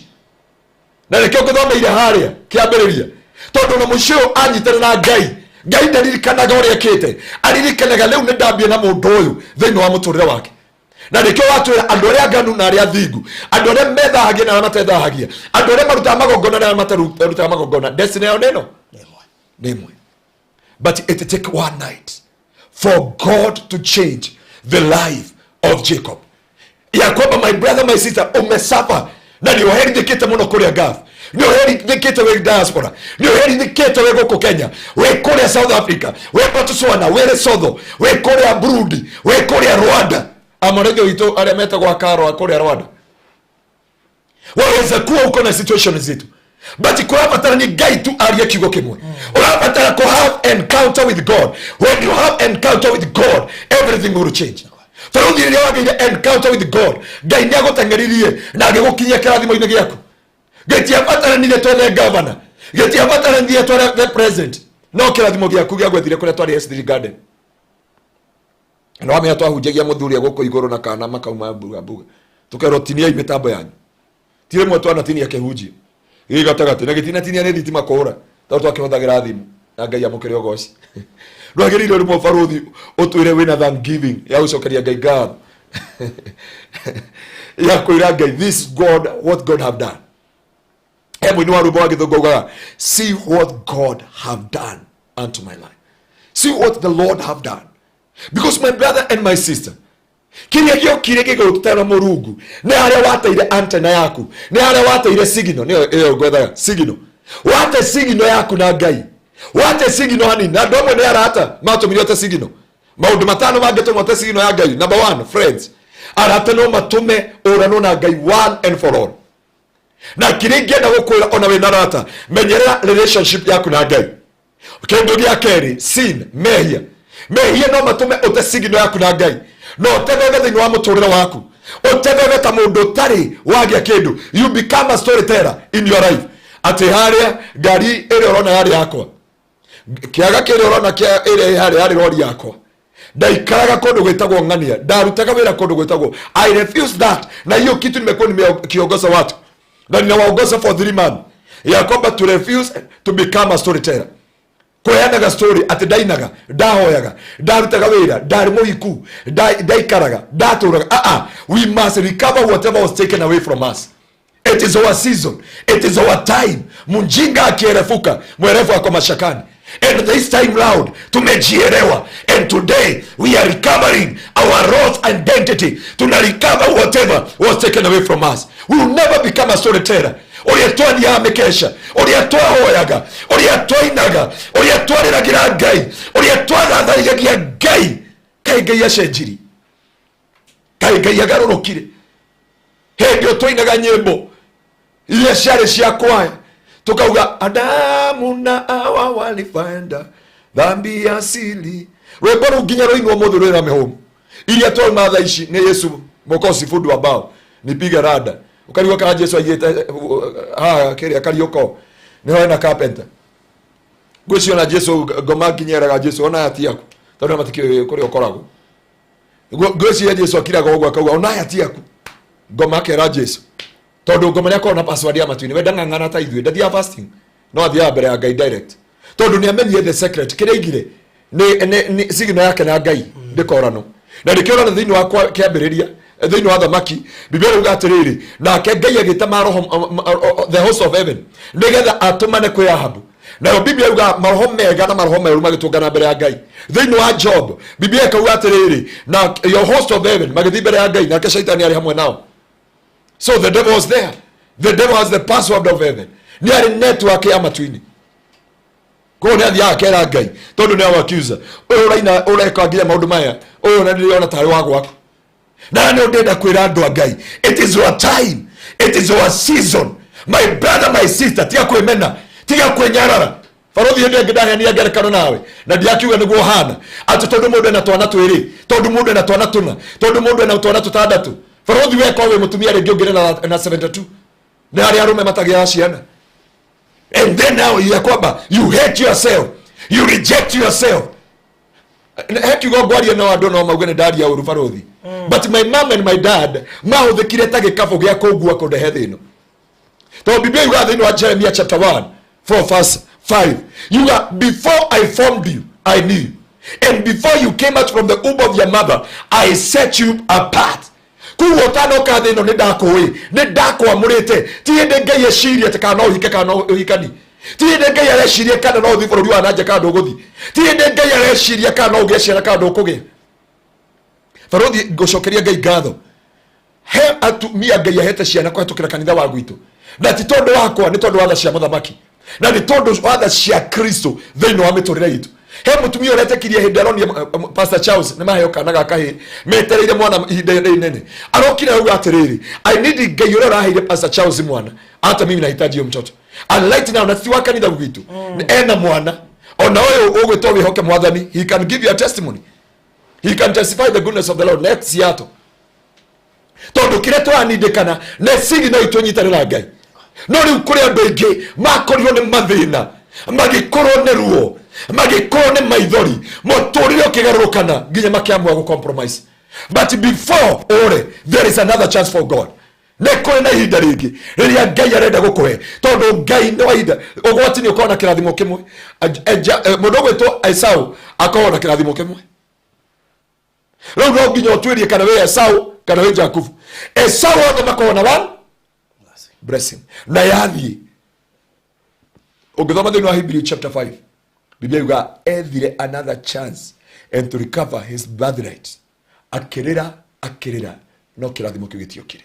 na nĩkĩo ngũthomeire harĩa kĩambĩrĩria, tondũ na mũici ũyũ anyitana na Ngai, Ngai ndaririkanaga ũrĩa ekĩte, aririkanaga rĩu nĩ ndambia na mũndũ ũyũ thĩinĩ wa mũtũrĩre wake. Na nĩkĩo watwĩra andũ arĩa nganu na arĩa athingu, andũ arĩa methahagia na arĩa matethahagia, andũ arĩa marutaga magongona na arĩa matarutaga magongona, destiny yao nĩ ĩno nĩ ĩmwe. But it take one night for God to change the life of Jacob, ya kwamba, my brother, my sister, umesuffer na nĩ ũherithĩkĩte mũno kũrĩa Gulf, nĩ ũherithĩkĩte wĩ diaspora, nĩ ũherithĩkĩte wĩ gũkũ Kenya, wĩ kũrĩa South Africa, wĩ Botswana, wĩ Lesotho, wĩ kũrĩa Burundi, wĩ kũrĩa Rwanda. Amũrĩthio witũ arĩa metagwo akaro a kũrĩa Rwanda, waweza kuwa uko na situation zetu, but kũrabatara ni Ngai tu arie kiugo kimwe. Ũrabatara ku have encounter with God. When you have encounter with God, everything will change. Baruthi, rĩrĩa wagĩire encounter with God, Ngai nĩ agũteng'eririe na agĩgũkinyia kĩrathimo-inĩ gĩaku. Gĩtiabataranire twethe governor, gĩtiabataranire twethe president, no kĩrathimo gĩaku gĩagwethire kũrĩa twarĩ S3 Garden. Na wamenya twahunjagia mũthuri gũkũ igũrũ na kana makauma mbuga mbuga, tukerwo tiniai mĩtambo yanyu. Ti rĩmwe twanatinia kĩhunjio gĩ gatagatĩ na gĩtinatinia nĩ thitima kũũra, tondũ twakĩhũthagĩra thimũ. Na Ngai amũkĩre ũgoci. Ndwagĩrĩire rĩmwe barũthi ũtwĩre wĩna thanksgiving ya gũcokeria Ngai ngatho, ya kwĩra Ngai this God, what God have done. He mũini wa rwĩmbo wa gĩthũngũ augaga, "See what God have done unto my life, see what the Lord have done." Because, my brother and my sister, kĩrĩa gĩokire gĩgũtara mũrungu nĩ harĩa wateire antena yaku, nĩ harĩa wateire signal. Nĩyo ĩyo ngwethaga signal. Wate signal yaku na Ngai, wate signal hanini. Na andũ amwe nĩ arata matũmire ũte signal. Maũndũ matano mangĩtũma ũte signal ya Ngai. Number one, friends. Arata no matũme ũranwo na Ngai one and for all. Na kĩrĩa ingĩenda gũkwĩra, ona wĩna arata, menyerera relationship yaku na Ngai. Kĩndũ gĩa kerĩ, sin, mehia. Mehia no matũme ũte signal yaku na Ngai, no ũtebebe thĩinĩ wa mũtũrĩre waku, ũtebebe ta mũndũ ũtarĩ wagĩa kĩndũ. You become a storyteller in your life, atĩ harĩa ngari ĩrĩa ũrona yarĩ yakwa, kĩaga kĩrĩa ũrona kĩa ĩrĩa ĩ harĩa yarĩ rori yakwa, ndaikaraga kũndũ gwĩtagwo ng'ania, ndarutaga wĩra kũndũ gwĩtagwo. I refuse that. Na hiyo kitu nimekuwa nimekiongoza watu na ninawaongoza for 3 months, ya kwamba to refuse to become a storyteller, kũheanaga story atĩ ndainaga, ndahoyaga, ndarutaga wĩra, ndarĩ mũhiku, ndaikaraga, ndatũraga. Ah, we must recover whatever was taken away from us. It is our season, it is our time. Mjinga akierefuka, mwerevu ako mashakani. And this time round tumejielewa, and today we are recovering our lost identity. Tuna recover whatever was taken away from us. We will never become a storyteller. Ũrĩa twathiaga mĩkesha, ũrĩa twahoyaga, ũrĩa twainaga, ũrĩa twarĩragĩra Ngai, ũrĩa twathathayagia Ngai, kaĩ Ngai acenjiri, kaĩ Ngai agarũrũkire. Hĩndĩ ĩyo twainaga nyĩmbo iria ciarĩ cia kwaya, tukauga Adamu na Hawa walifanya dhambi ya asili. Rwĩmbo rũu nginya rũinwo mũthĩ rwĩna mĩhũmũ. Iria twauma thaa ici nĩ Yesu Mokosi, fundi wa bao, nipige rada, ũkarigwo kana Jesu aigĩte haha kĩrĩa kariũko nĩho hena carpenter. Ngwĩciria ona Jesu ngoma nginya eraga Jesu ona aya ti aku, tondũ matikĩũĩ kũrĩa ũkoragwo. Ngwĩciria Jesu akiraga ũguo akauga ona aya ti aku. Ngoma akera Jesu, tondũ ngoma nĩ akoragwo na password ya matu-inĩ. We ndang'ang'ana ta ithuĩ, ndathiaga fasting, no athiaga mbere ya Ngai direct, tondũ nĩ amenyire the secret. Kĩrĩa aigire nĩ signal yake na Ngai ndĩkorano. Na nĩkĩo ũrona thĩinĩ wa kĩambĩrĩria, thĩinĩ wa Thamaki, Biblia ĩrauga atĩrĩrĩ, nake Ngai agĩta maroho, the host of heaven, nĩgetha atũmane kwĩ Ahabu. Nayo Biblia yuga maroho mega na maroho meru magĩtũngana mbere ya Ngai. Thĩinĩ wa Job, Biblia ĩkauga atĩrĩrĩ, na your host of heaven magĩthiĩ mbere ya Ngai, nake Shaitani arĩ hamwe nao. So the devil was there. The devil has the password of heaven. Nĩ arĩ network ya matu-inĩ. Koguo nĩ athiaga akera Ngai tondũ nĩ awa accuser. Ũyũ ũraina ũreka nginya maũndũ maya, ũyũ na ndĩrona tarĩ wa gwaku. Na nĩ ndĩrenda kwĩra andũ a Ngai, it is your time, it is your season. My brother, my sister, tiga kwĩmena, tiga kwĩnyarara. Barothi hĩndĩ ĩngĩ ndaheanire ngerekano nawe na ndiakiuga nĩguo ũhana atĩ tondũ mũndũ ena twana twĩrĩ, tondũ mũndũ ena twana tũna, tondũ mũndũ ena twana tũtandatũ. Barothi we korwo wĩ mũtumia rĩngĩ ũngĩrĩ na 72 nĩ harĩa arũme matagĩaga ciana. And then now ya kwamba you hate yourself, you reject yourself. He kiugo ngwaria no andũ no mauge nĩ ndaria ũru barothi, but my mom and my dad mahũthĩkire ta gĩkabũ gĩa kũngua kũndehe thĩ ĩno. Tondũ Biblia yugaga thĩinĩ wa Jeremiah chapter 1 4 verse 5 yuga, before I formed you I knew you, and before you came out from the womb of your mother I set you apart. Koguo ũtanoka thĩ ĩno nĩ ndakũĩ, nĩ ndakwamũrĩte. Ti hĩndĩ Ngai ecirie atĩ kana no ũhike kana no ũhikani, ti hĩndĩ Ngai areciria kana no ũthiĩ bũrũri wa nanja kana ndũgũthiĩ, ti hĩndĩ Ngai areciria kana no ũgĩe ciana kana ndũkũgĩa. Barothi, ngũcokeria Ngai ngatho, he atumia Ngai ahete ciana kũhetũkĩra kanitha wa gwitũ, na ti tondũ wakwa, nĩ tondũ wa tha cia mũthamaki na nĩ tondũ wa tha cia Kristo thĩinĩ wa mĩtũrĩre itũ. He mũtumia ũretĩkirie hĩndĩ aronie Pastor Charles nĩ maheo kana ga kahĩĩ, metereire mwana ihinda inene, arokire auga atĩrĩrĩ, I need Ngai ũrĩa ũraheire Pastor Charles mwana, hata mimi nahitaji huyo mtoto. And right now, na ti wa kanitha gwitũ, ena mwana ona ũyũ ũgwĩtwo wĩhoke mwathani. He can give you a testimony, he can testify the goodness of the Lord next Seattle. Tondũ kĩrĩa tũranindĩkana nĩ cigi no itũnyitanĩra Ngai. No rĩu kũrĩ andũ aingĩ makorirwo nĩ mathĩna, magĩkorwo nĩ ruo, magĩkorwo nĩ maithori, mũtũrĩre ũkĩgarũrũkana nginya makĩamua gũ compromise. But before ore, there is another chance for God. Nĩ kũrĩ na ihinda rĩngĩ rĩrĩa Ngai arenda gũkũhe, tondũ Ngai nĩ wa ihinda. Ũgwati nĩ ũkorwo na kĩrathimo kĩmwe. Mũndũ ũgwĩtwo Esau akorwo na kĩrathimo kĩmwe. Rĩu no nginya ũtuĩrie kana wĩ Esau kana wĩ Jakubu. Esau othe makorwo na one blessing na yathiĩ. Ũngĩthoma thĩinĩ wa Hebrew chapter 5, Biblia yuga ethire another chance and to recover his birthright. Akĩrĩra, akĩrĩra, no kĩrathimo kĩu gĩtiokire.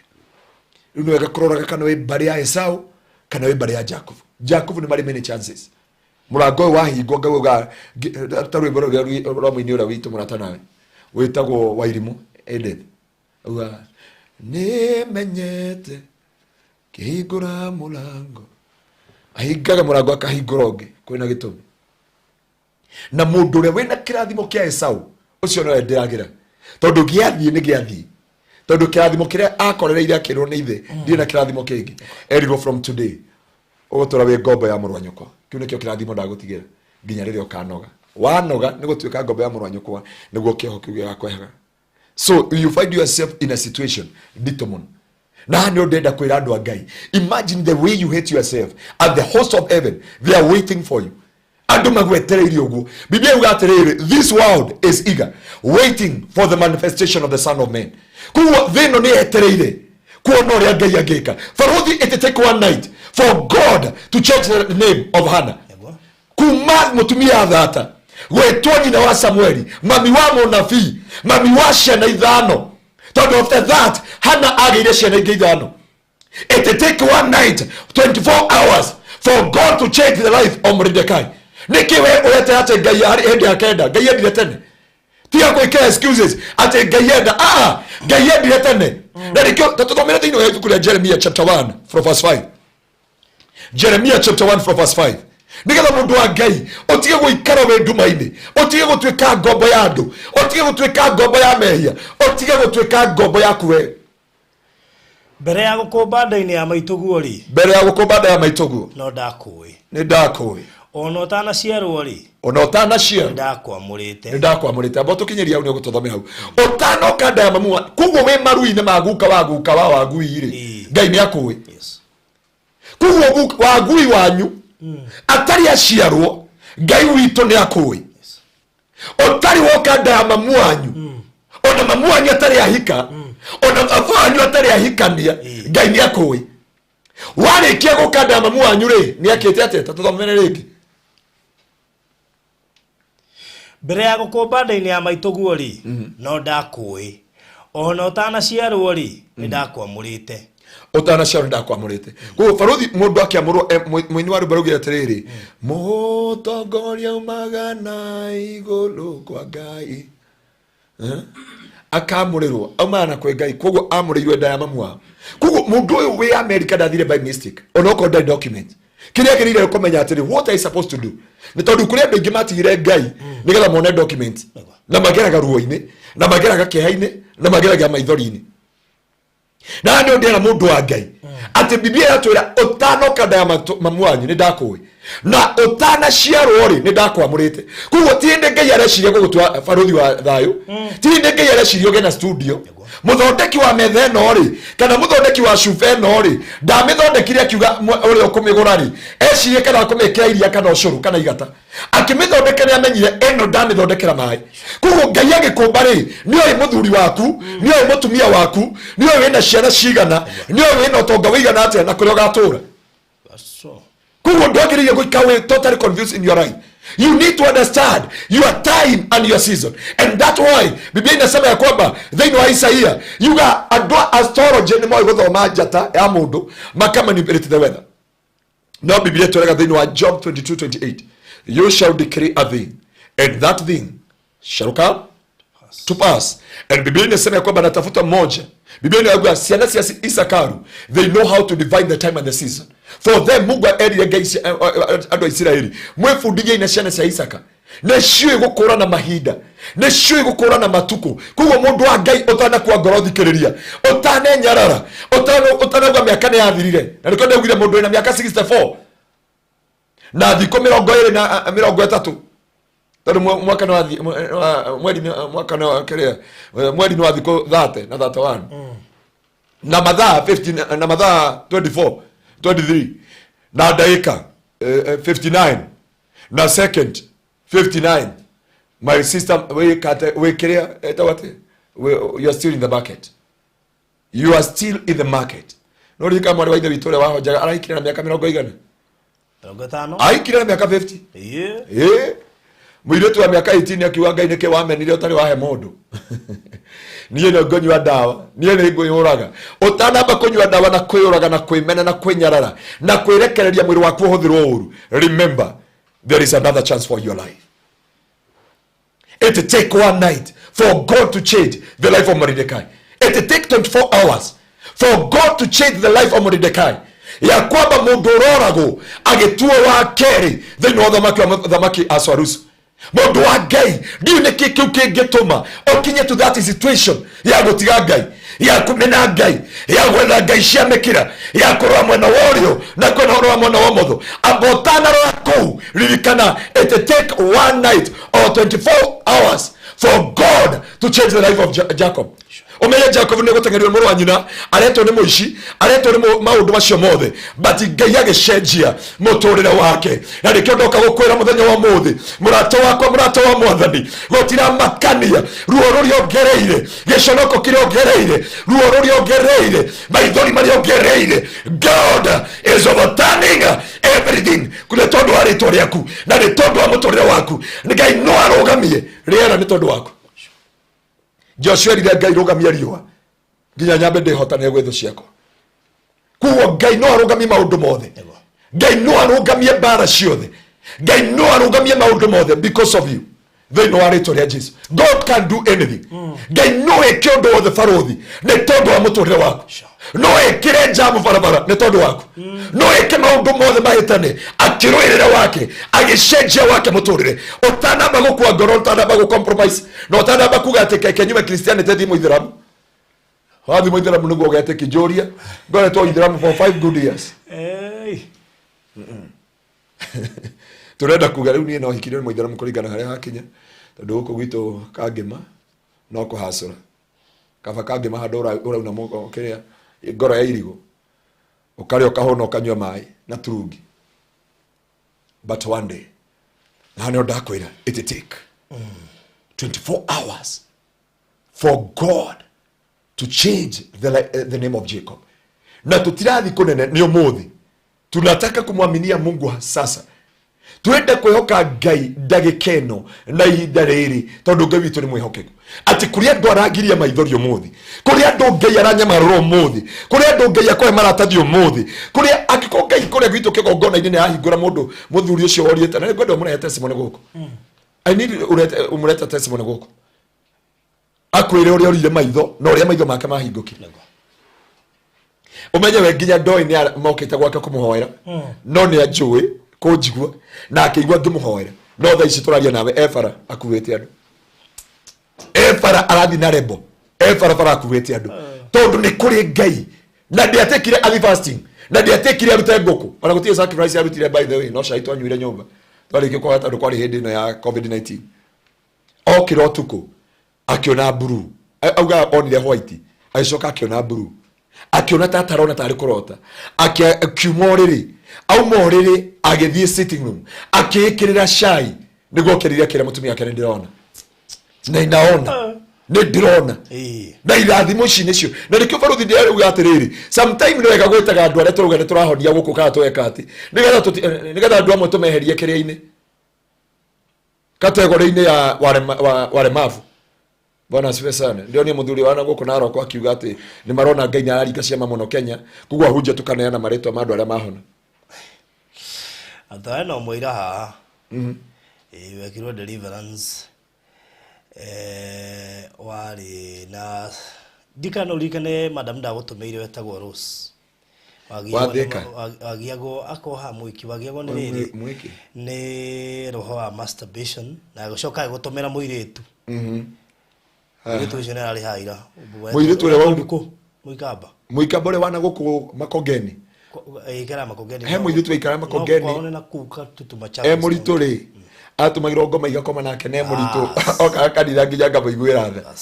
Rĩu nĩ wega kũroraga kana wĩ mbarĩ ya Esau kana wĩ mbarĩ ya Jakubu. Jakubu nĩ marĩ many chances. Mũrango ũyũ wahingwo, Ngai uga ta rwĩmbo rũrĩa rwa mũini ũrĩa witũ mũrata nawe wĩtagwo Wairimũ Edith, uga nĩmenyete kĩhingũra mũrango, ahingaga mũrango akahingũra ũngĩ, kwĩna gĩtũmi. Na mũndũ ũrĩa wĩna kĩrathimo kĩa Esau ũcio nowe ndĩragĩra, tondũ gĩathiĩ nĩ gĩathiĩ, tondũ kĩrathimo kĩrĩa akorereire akĩrwo nĩ ithe, ndirĩ na kĩrathimo kĩngĩ, erirwo from today ũgũtũra wĩ ngombo ya mũrũ wa nyũkwa. Kĩu nĩkĩo kĩrathimo ndagũtigĩra nginya rĩrĩa ũkanoga. Wanoga nĩ gũtuĩka ngombo ya mũrũ wa nyũkwa, nĩguo kĩoho kĩu gĩgakwehaga. So you find yourself in a situation nditũ mũno. Na nĩ ndĩrenda kwĩra andũ a Ngai, imagine the way you hate yourself, and the host of heaven, they are waiting for you. Andũ magwetereire ũguo. Biblia yuga atĩrĩrĩ, this world is eager waiting for the manifestation of the Son of Man. Koguo thĩ ĩno nĩ yetereire kuona ũrĩa Ngai angĩka. Barothi, it take one night for God to change the name of Hannah kuma mũtumia thata gwĩtwo nyina wa Samueli, mami wa mũnabii, mami wa ciana ithano, tondũ after that Hannah agĩire ciana ingĩ ithano. It take one night, 24 hours, for God to change the life of Mordecai. Nĩkĩ we ũrete atĩ Ngai harĩ hĩndĩ ya kenda? Ngai endire tene. Tiga gwĩkĩra excuses atĩ Ngai enda. Ah, Ngai endire tene. Na nĩkĩo tũthomere thĩinĩ wa ibuku rĩa Jeremiah chapter 1 from verse 5. Jeremiah chapter 1 from verse 5, nĩgetha mũndũ wa Ngai ũtige gũikara wĩ nduma-inĩ, ũtige gũtuĩka ngombo ya andũ, ũtige gũtuĩka ngombo ya mehia, ũtige gũtuĩka ngombo yaku we. Mbere ya gũkũmba nda-inĩ ya maitũguo rĩ, Mbere ya gũkũmba nda ya maitũguo no ndakũĩ. Nĩ ndakũĩ. Ona ũtanaciarwo rĩ, Ona ũtanaciarwo nĩ ndakwamũrĩte. Nĩ ndakwamũrĩte. Amba ũtũkinyĩria hau, nĩ ũgũtũthomera hau ũtanoka nda ya mamu koguo wĩ maru-inĩ ma guka wa guka wa wagui rĩ, Ngai nĩ akũĩ. Koguo wagui wanyu atarĩ aciarwo, Ngai witũ nĩ akũĩ. Ũtarĩ woka nda ya mamu wanyu, ona mamu wanyu atarĩ ahika, ona baba wanyu atarĩ ahikania, Ngai nĩ akũĩ. Warĩkia gũka nda ya mamu wanyu rĩ, nĩ akĩte atĩa? Tũthomere rĩngĩ. Mbere ya gũkũmba nda-inĩ ya maitũguo rĩ, no ndakũĩ, ona ũtanaciarwo rĩ, nĩ ndakwamũrĩte. Ũtanaciarwo ndakwamũrĩte. Koguo barothi mũndũ akĩamũrwo, mũini wa rwĩmbo raugire atĩrĩrĩ, mũtongoria umaga na igũrũ kwa Ngai. Akamũrĩrwo aumaga na kwĩ Ngai, koguo amũrĩirwo nda ya mamu wao. Koguo mũndũ ũyũ wĩ America ndathire by mistake, onokorwo ndarĩ document. Kĩrĩa agĩrĩire kũmenya atĩrĩ, what I supposed to do, nĩ tondũ kũrĩ andũ aingĩ matigire Ngai nĩgetha mone document, na mageraga ruo-inĩ, na mageraga kĩeha-inĩ, na mageraga maithori-inĩ. Na nĩ ndĩra mũndũ wa Ngai atĩ Biblia yatwĩra ũtanoka nda ya mamu wanyu nĩ ndakũĩ, na ũtanaciarwo rĩ, nĩ ndakwamũrĩte. Koguo ti hĩndĩ Ngai areciria gũgũtua barothi wa thayũ, ti hĩndĩ Ngai areciria ũgĩe na studio. Mũthondeki wa metha ĩno rĩ, kana mũthondeki wa cuba ĩno rĩ, ndamĩthondekire akiuga ũrĩa ũkũmĩgũra rĩ ecirie kana akũmĩkĩra iria kana ũcũrũ kana igata. Akĩmĩthondeka nĩ amenyire ĩno ndamĩthondekera maĩ. Koguo Ngai agĩkũmba rĩ, nĩoĩ mũthuri waku, nĩoĩ mũtumia waku, nĩoĩ wĩna ciana cigana, nĩoĩ wĩna ũtonga wĩigana atĩa na kũrĩa ũgatũra. That's so. Koguo ndwagĩrĩire gũikara wĩ totally confused in your life. You need to understand your time and your season, and that's why Biblia inasema ya kwamba thĩinĩ wa Isaia yuga andũ a astrology nĩ moĩ gũthoma njata ya mũndũ maka manipulate the weather. No Biblia ĩtwĩraga thĩinĩ wa Job 22:28, you shall decree a thing and that thing shall come to pass. And Biblia inasema ya kwamba natafuta moja. Biblia inaambia ciana cia Isakaru, they know how to divine the time and the season for them. Mungu erire Ngai andũ a Isiraeli, mwĩbundithie na ciana cia Isaka, nĩ ciũĩ gũkũra na mahinda, nĩ ciũĩ gũkũra na matukũ. Koguo mũndũ wa Ngai, ũtanakua ngoro, thikĩrĩria, ũtanenyarara, ũtanauga mĩaka nĩ yathirire. Na nĩkĩo ndaugire mũndũ wĩna mĩaka 64 na thikũ 20 na 30, tondũ mwaka nĩ wathi mweri mwaka nĩ kĩrĩa, mweri nĩ wa thikũ 30 na 31 na mathaa 15 na mathaa 24, 23 na ndagĩka 59 na second 59. My sister, wĩkate wĩ kĩrĩa ĩtagwo atĩ you are still in the market, you are still in the market. No ririkana mwarĩ wa ithe witũ ũrĩa wahonjaga arahikire na mĩaka mĩrongo igana? 50. Ahikire na mĩaka 50. Ĩĩ. Ĩ mũirĩtu wa mĩaka 18 akiuga, Ngai, nĩkĩ wamenire ũtarĩ wahe mũndũ? Niĩ nĩ ngũnyua ndawa, niĩ nĩ ngwĩyũraga. Ũtanamba kũnyua ndawa na kwĩyũraga na kwĩmena na kwĩnyarara na kwĩrekereria mwĩrĩ waku ũhũthĩrwo ũru, remember there is another chance for your life. It take one night for God to change the life of Mordecai. It take 24 hours for God to change the life of Mordecai, ya kwamba mũndũ ũroragwo agĩtuo wa kerĩ thĩinĩ wa ũthamaki wa mũthamaki Asuarusu. Mũndũ wa Ngai, ndiũ nĩkĩ kĩu kĩngĩtũma ũkinye to that situation ya gũtiga Ngai, ya kũmena Ngai, ya gwetha ngai cia mĩkĩra, ya kũrora mwena wa ũrĩo na kwena ũrora mwena wa ũmotho. Amba ũtanarora kũu, ririkana it take one night or 24 hours for God to change the life of Jacob. Ũmenye Jacob nĩ gũteng'erio nĩ mũrũ wa nyina, aretwo nĩ mũici, aretwo nĩ maũndũ macio mothe, but Ngai agĩcenjia mũtũrĩre wake. Na nĩkĩo ndoka gũkwĩra mũthenya wa mũthĩ, mũrata wakwa, mũrata wa Mwathani, gũtiramakania ruo rũrĩa ũngereire, gĩconoko kĩrĩa ũngereire, ruo rũrĩa ũngereire, maithori marĩa ũngereire, God is overturning everything nĩ tondũ wa rĩtwa rĩaku na nĩ tondũ wa mũtũrĩre waku. Ngai no arũgamie rĩera nĩ tondũ waku. Joshua erire Ngai, rũgamia riũa nginya nyambe ndĩhotanĩre gwĩ thũ ciakwa. Koguo Ngai no arũgamie maũndũ mothe. Ngai no arũgamie mbara ciothe. Ngai no arũgamie maũndũ mothe because of you, thĩinĩ wa rĩtwa rĩa Jesu. God can do anything. Ngai no ĩke ũndũ wothe, barothi, nĩ tondũ wa mũtũrĩre waku. No ĩkĩre njamu barabara nĩ tondũ waku. No ĩke maũndũ mothe mahĩtane akĩrũĩrĩra wake, agĩcenjia wake mũtũrĩre. Ũtanamba gũkua ngoro, ũtanamba gũ compromise, na ũtanamba kuga atĩ keke nyume Christianity thiĩ mũithĩramu, wathiĩ mũithĩramu nĩguo ũgetĩki. Njũria, ngoretwo ithĩramu for 5 good years. Hey. Turenda kuga rĩu niĩ no hikirio nĩ mũithĩramu kũringana harĩa hakinya, tondũ gũkũ gwitũ kangĩma no kũhacũra kaba kangĩma handũ ũrauna kĩrĩa ngoro ya irigũ, ũkarĩa, ũkahũna, ũkanyua maĩ na turungi. But one day, na nĩo ndakwĩra, it take 24 hours for God to change the name of Jacob. Na tutirathi kũnene, nĩ ũmũthĩ tunataka kumwaminia Mungu sasa. Twende kwĩhoka Ngai ndagĩka ĩno na ihinda rĩrĩ, tondũ Ngai witũ nĩ mwĩhokeku. Atĩ kũrĩ andũ arangiria maithori ũmũthĩ, kũrĩ andũ Ngai aranyamarũra ũmũthĩ, kũrĩ andũ Ngai akũhe maratathi ũmũthĩ, kũrĩ angĩkorwo Ngai kũrĩa gwitũ kĩgongona-inĩ nĩ ahingũra mũndũ mũthuri ũcio worĩte, na nĩngwenda ũmũrehe testimony gũkũ. I need ũmũrete testimony gũkũ, akwĩre ũrĩa ũrire maitho na ũrĩa maitho make mahingũkire. Ũmenye we nginya ndoĩ nĩ mokĩte gwake kũmũhoera, no nĩ anjũĩ kũnjigua na akĩigua ngĩmũhoera. No thaa ici tũraria nawe e bara akuĩte andũ, e bara arathiĩ na rebo, e barabara akuĩte andũ, tondũ nĩ kũrĩ Ngai. Na ndiatekire athi fasting, na ndiatekire arute ngũkũ, ona gũtirĩ sacrifice arutire, by the way. No cai twanyuire nyũmba twarĩkia kwaga, tondũ kwarĩ hĩndĩ ĩno ya COVID-19. Okĩra ũtukũ akĩona blue. Auga onire white, agĩcoka akĩona blue, akĩona ta atarona, tarĩ kũrota. Akiuma ũrĩrĩ, auma ũrĩrĩ agĩthiĩ sitting room, akĩĩkĩrĩra cai nĩguo okĩrire, akĩra mũtumia wake, "Nĩ ndĩrona na inaona, nĩ ndĩrona." Na irathimo ici nĩcio, na nĩkĩo baruthi ndĩrauga atĩrĩrĩ, sometime nĩ wega gwĩtaga andũ arĩa tũrauga nĩ tũrahonia gũkũ kana tweka atĩ, nĩgetha andũ amwe tũmeherie kĩrĩa-inĩ, kategori-inĩ ya waremavu. Bwana asifiwe sana. Ndio ni muthuri wana gũkũ Narok akiuga atĩ nĩ marona Ngai nĩ araringa ciama mũno Kenya, koguo ahunjia tũkaneana marĩtwa ma andũ arĩa mahona. Ata hena ũmwe haha. Ĩĩ, wekirwo deliverance, warĩ na ndikana ũririkane madam ndagũtũmĩire wetagwo Rose. Wathĩka? Wagiagwo akoha mwĩki, wagiagwo nĩ rĩrĩ Mwĩki? Nĩ roho wa masturbation, na agĩcoka agĩgũtũmĩra mũirĩtu. Mũirĩtu ũcio nĩ ararĩ haha ira. Mũirĩtu ũrĩa Mũikamba. Mũikamba ũrĩa wana gũkũ Makongeni? Ĩikara Makongeni. He mũirĩtu waikara Makongeni. No kwao nĩ na kũu Katutuma. E mũritũ rĩ, atũmagĩrwo ngoma igakoma nake, ne mũritũ okaga kanitha nginya ngamũiguĩra tha.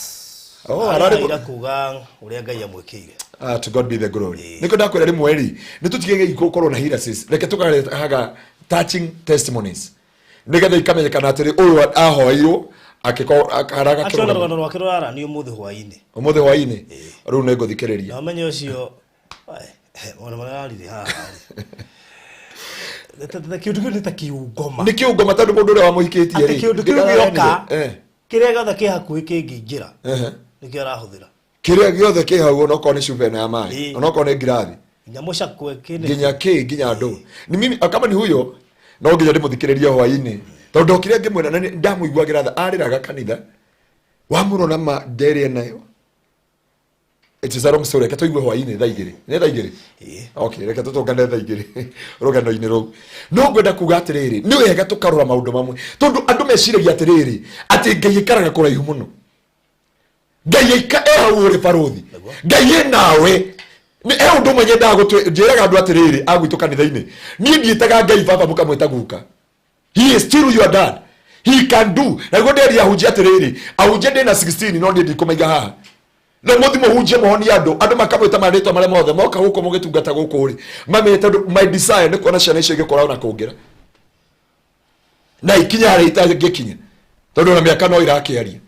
Oh, ira kuga ũrĩa Ngai amwĩkĩire. Ah, to God be the glory. Nĩkĩo ndakwĩra rĩmwe rĩ, nĩ tũtigege gũkorwo na hearsays. Reke tũkarehaga touching testimonies nĩgetha ikamenyekana atĩrĩ, ũyũ ahoeirwo akĩkorwo Actually, rũgano rwake rũraranio ũmũthĩ hwaĩ-inĩ. Ũmũthĩ hwaĩ-inĩ rĩu nĩ ngũthikĩrĩria. Na ũmenye ũcio ona mararire haha rĩ, kĩũndũ kĩu nĩ ta kĩungoma. Nĩ kĩungoma, tondũ mũndũ ũrĩa wamũhikĩtie Atĩ rĩ, kĩũndũ kĩu gĩoka, kĩrĩa gĩothe kĩ hakuhĩ kĩngĩingĩra, nĩkĩo arahũthĩra. Kĩrĩa gĩothe kĩ hau, onokorwo nĩ cuba ĩno ya maĩ, onokorwo nĩ ngirathi, nginya mũcakwe kĩnĩ, nginya kĩ, nginya ndũ ni mimi kama ni huyo, no nginya ndĩmũthikĩrĩrie hwaĩ-inĩ, tondũ ndokire ngĩmwĩra na ndamũiguagĩra tha, arĩraga kanitha wamũrora ma nderĩ nayo. It is a long story. Reke tũigue hwaĩ-inĩ thaa 2. Nĩ thaa 2? Ĩĩ. Okay, reke tũtũngane thaa 2 rũgano-inĩ rũu. No ngwenda kuga atĩrĩrĩ, nĩ wega tũkarora maũndũ mamwe, tondũ andũ meciragia atĩrĩrĩ, atĩ Ngai aikaraga kũraihu mũno. Ngai aika e hau ũrĩ, barũthi. Ngai ĩ nawe. Nĩ he ũndũ ũmwe nyendaga gũtwĩ, njĩraga andũ atĩrĩrĩ a gwitũ kanitha-inĩ, niĩ ndiĩtaga Ngai baba mũkamwĩta guka. He is still your dad, he can do. Na nĩguo ndĩria ahunjia atĩrĩrĩ, ahunjia ndĩna 16, no niĩ ndikũmaiga haha na mũthi mũhunjie mũhonie andũ, andũ makamwĩta marĩtwa marĩa mothe moka gũkũ mũgĩtungata gũkũ rĩ, mamenye, tondũ my desire nĩ kuona ciana icio igĩkũra ona kũngĩra na ikinya harĩa itangĩkinya, tondũ ona mĩaka no irakĩaria.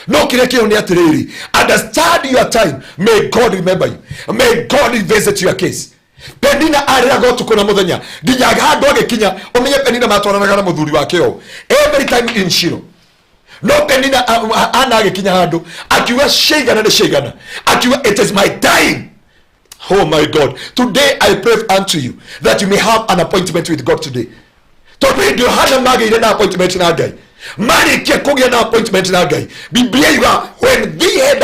No kĩrĩa kĩo nĩ atĩrĩrĩ, understand your time. May God remember you, may God revisit your case. Penina arĩraga ũtukũ na mũthenya nginya handũ agĩkinya. Ũmenye Penina matwaranaga na mũthuri wake o every time in Shilo, no Penina ana agĩkinya handũ akiuga ciaigana nĩ ciaigana, akiuga, "It is my time." Oh my God, today I pray unto you that you may have an appointment with God today, tondũ hĩndĩ ĩyo Hana magĩire na appointment na Ngai. Marĩkia kũgĩa na appointment na Ngai, Biblia yuga when they had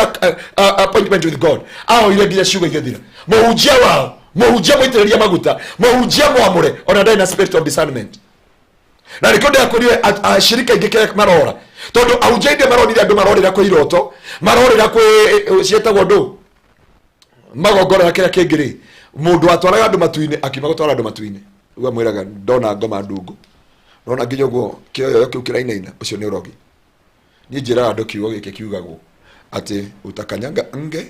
a appointment with God, ahoire nginya ciugo igĩthira. Mũhunjia wao, mũhunjia mũitĩrĩria maguta, mũhunjia mwamũre, ona ndarĩ na spirit of discernment. Na nĩkĩo ndĩrakwĩrire ashirika aingĩ kĩrĩa marora, tondũ ahunjia aingĩ maronire andũ marorĩra kwĩ iroto, marorĩra kwĩ ciĩtagwo ndũ, magongona na kĩrĩa kĩngĩ rĩ, mũndũ watwaraga andũ matu-inĩ akiuma gũtwara andũ matu-inĩ. Rĩu amwĩraga ndona ngoma ndungu, ndona nginya ũguo kĩoyoyo kĩu kĩrainaina, ũcio nĩ ũrogi. Niĩ njĩraga andũ kiugo gĩkĩ kiugagwo atĩ utakanyanga nge,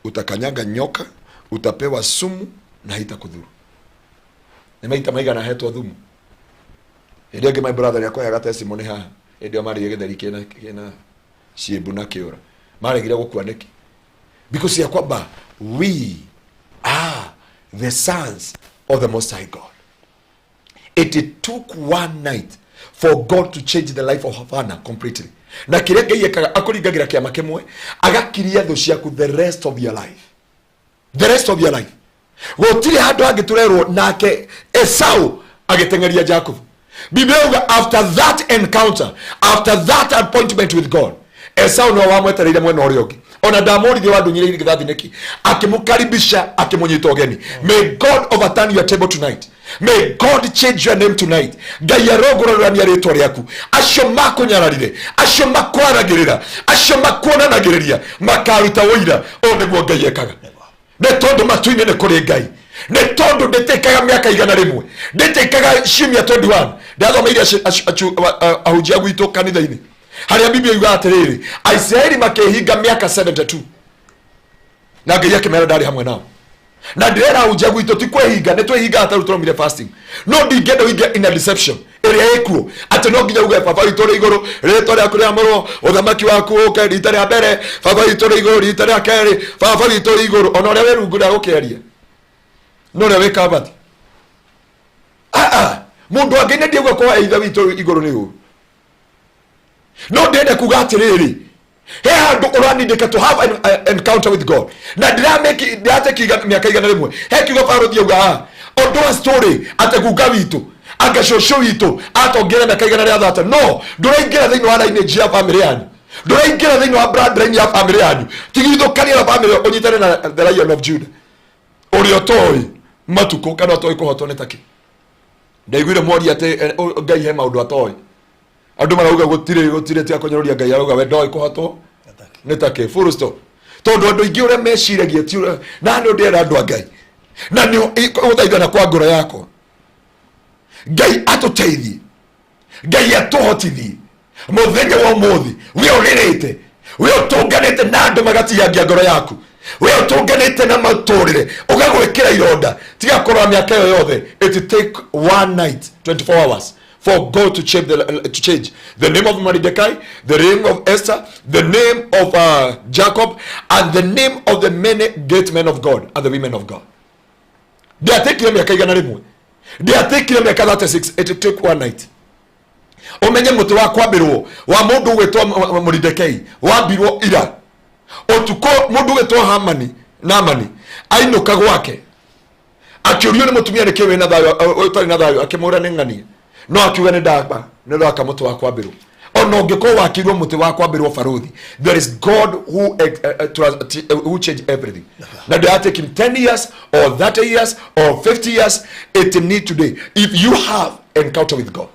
utakanyanga nyoka, utapewa sumu na haitakudhuru. Nĩ maita maigana hetwo thumu? Hĩndĩ ĩngĩ my brother nĩakũheaga testimony haha, hĩndĩ ĩyo marĩire gĩtheri kĩna ciĩmbu na kĩũra, maregire gũkua nĩkĩ? Because ya kwamba we are the sons of the Most High God. It took one night. For God to change the life of Hannah completely. Na kĩrĩa Ngai ekaga, akũringagĩra kĩama kĩmwe, agakiria thũ ciaku the rest of your life, the rest of your life. Gũtirĩ handũ hangĩ tũrerwo nake Esau agĩteng'eria Jacob. Biblia yauga after that encounter, after that appointment with God, Esau nĩwe wamwetereire mwena ũrĩa ũngĩ. Ona ndamũrithie wandunyire irigithathi nĩkĩ, akĩmũkaribisha, akĩmũnyita ũgeni. May God overturn your table tonight. May God change your name tonight. Ngai arongororania rĩtwa rĩaku. Acio makũnyararire, acio makwaragĩrĩra, acio makuonanagĩrĩria, makaruta ũira. Ũũ nĩguo Ngai ekaga. Nĩ tondũ matu-inĩ nĩ kũrĩ Ngai. Nĩ tondũ ndĩtĩkaga mĩaka 100, ndĩtĩkaga ciumia 21. Ndathomeire ahunjia gwitũ kanitha-inĩ harĩa Biblia yugaga atĩrĩrĩ, Aisiraeli makĩhinga mĩaka 72 na Ngai akĩmera ndarĩ hamwe nao. Na ndĩrera ahunjia gwitũ ti kwĩhinga, nĩ twĩhingaga tarĩu tũromire fasting, no ndingĩenda ũinge in a deception ĩrĩa ĩkuo atĩ no nginya uge, "Baba witũ ũrĩ igũrũ, rĩtwa rĩaku rĩamũrwo, ũthamaki waku ũke." Rita rĩa mbere, "Baba witũ ũrĩ igũrũ." Rita rĩa kerĩ, "Baba witũ ũrĩ igũrũ." Ona ũrĩa wĩ rungu rĩa gũkĩaria no ũrĩa wĩ kabati. Ah, ah, mũndũ wa Ngai nĩ ndiauga kwa ithe witũ igũrũ nĩ ũru, no ndĩrenda kuga atĩrĩrĩ, he handũ ũranindĩka to have an encounter with God. Na ndĩrateki mĩaka 100. He kiugo barũthi auga haha ũndũ wa story atĩ guka witũ anga cũcũ witũ atongere mĩaka 130. No ndũraingĩra thĩinĩ wa lineage ya family yanyu, ndũraingĩra thĩinĩ wa bloodline ya family yanyu. Tigithũkania na family, ũnyitane na the Lion of Judah, ũrĩa ũtoĩ matukũ kana ũtoĩ kũhotwo nĩ takĩ. Ndaiguire mwaria atĩ Ngai he maũndũ atoĩ. Andũ marauga gũtirĩ, gũtirĩ tia kũnyũrũria Ngai. Arauga we ndoĩ kũhotwo nĩ takĩ, full stop. Tondũ andũ aingĩ ũrĩa meciragia ti na nĩ ndĩrera andũ a Ngai na nĩ gũthaithana kwa ngoro yakwa, Ngai atũteithie, Ngai atũhotithie mũthenya wa ũmũthĩ. We ũrĩrĩte, we ũtũnganĩte na andũ magatigangia ngoro yaku, we ũtũnganĩte na matũrĩre ũgagwĩkĩra ironda, tiga kũrora mĩaka ĩyo yothe. It take one night, 24 hours, for God to change the name of Mordecai, the name of Esther, the name of Jacob, and the name of the many great men of God and the women of God. Ndiatekire mĩaka 100, ndiatekire mĩaka 36. It took one night. Ũmenye mũtĩ wa kwambĩrwo wa mũndũ ũgwĩtwo Mũridekei wambirwo ira ũtukũ. Mũndũ ũgwĩtwo Hamani Namani ainũka gwake, akĩũrio nĩ mũtumia, "Nĩkĩ wĩna thayũ, ũtarĩ na thayũ?" Akĩmwĩra, "Nĩ ng'anie." No akiuga, "Nĩ ndamba nĩ ndaka mũtĩ wa kwambĩrwo." Ona ũngĩkorwo wakĩirwo mũtĩ wa kwambĩrwo barũthi, there is God who change everything. Na they are taking 10 years or 30 years or 50 years. It need today if you have encounter with God.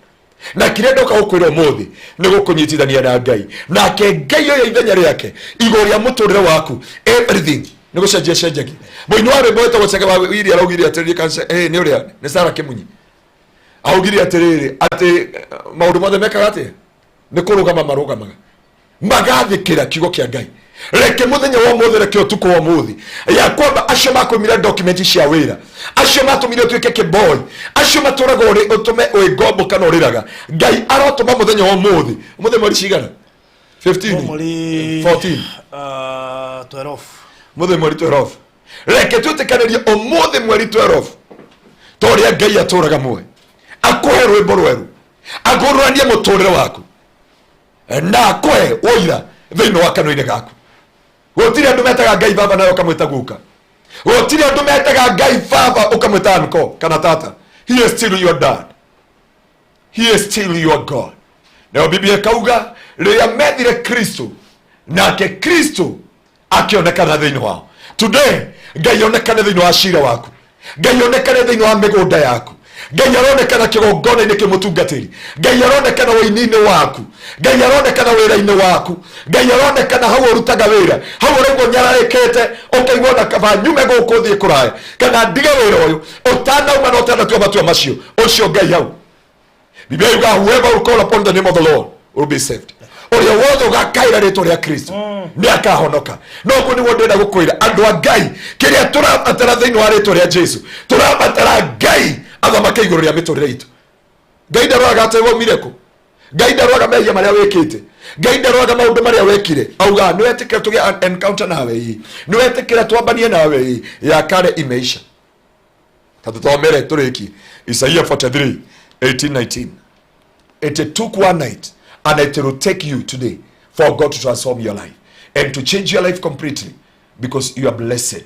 Na kĩrĩa ndoka gũkwĩra ũmũthĩ nĩ gũkũnyitithania na Ngai, nake Ngai oya ithenya rĩake igũrũ rĩa mũtũrĩre waku. Everything nĩ gũcenjia cenjagia. Mũini wa rwĩmbo wĩtagwo Chege wa Wiri araugire atĩrĩrĩ, nĩ ũrĩa nĩ Sara Kĩmunyi augire atĩrĩrĩ, atĩ maũndũ mothe mekaga atĩa? Nĩ kũrũgama marũgamaga magathĩkĩra kiugo kĩa Ngai. Reke mũthenya wa ũmũthĩ, reke ũtukũ wa ũmũthĩ ya kwamba acio makũmire document cia wĩra, acio matũmire ũtuĩke kĩboi, acio matũraga ũrĩ ũtũme wĩ ngombo kana ũrĩraga, Ngai arotũma mũthenya wa ũmũthĩ. Ũmũthĩ mweri cigana? 15? Mweri 14. 12. Mũthĩ mweri 12. Reke twĩtĩkanĩrie ũmũthĩ mweri 12, ta ũrĩa Ngai atũraga muoyo, akũhe rwĩmbo rwerũ, agũrũranie mũtũrĩre waku na akũhe ũira thĩinĩ wa kanua-inĩ gaku. Gũtirĩ andũ metaga Ngai baba nawe ũkamwĩta guka. Gũtirĩ andũ metaga Ngai baba ũkamwĩta uncle kana tata. He is still your dad, he is still your God. Nayo Biblia ĩkauga rĩrĩa methire Kristo, nake Kristo akĩonekana thĩinĩ wao. Today Ngai onekane thĩinĩ wa cira waku, Ngai onekane thĩinĩ wa mĩgũnda yaku, Ngai aronekana kĩgongona-inĩ kĩmũtungatĩri, Ngai aronekana wĩini-inĩ waku, Ngai aronekana wĩra-inĩ waku, Ngai aronekana hau ũrutaga wĩra, hau ũraigua ũnyararĩkĩte, ũkaigua ona kaba nyume gũkũ thiĩ kũraya kana ndige wĩra ũyũ. Ũtanauma na ũtanatua matua macio, ũcio Ngai hau. Biblia yuga, "Whoever will call upon the name of the Lord will be saved." Ũrĩa wothe ũgakaĩra rĩtwa rĩa Kristo nĩ akahonoka. Noguo nĩguo ndĩrenda gũkwĩra, andũ a Ngai, kĩrĩa tũrabatara thĩinĩ wa rĩtwa rĩa Jesu, tũrabatara Ngai athamake igũrũ rĩa mĩtũrĩre itũ. Ngai ndaroraga atĩ waumire kũ. Ngai ndaroraga mehia marĩa wĩkĩte. Ngai ndaroraga maũndũ marĩa wekire. Auga, "Nĩ wetĩkĩra tũgĩe an encounter nawe? Ĩ, nĩ wetĩkĩra twambanie nawe? Ĩ, ya kale imeisha." Ta tũthomere tũrĩkie Isaia 43 18 19. It took one night and it will take you today for God to transform your life and to change your life completely, because you are blessed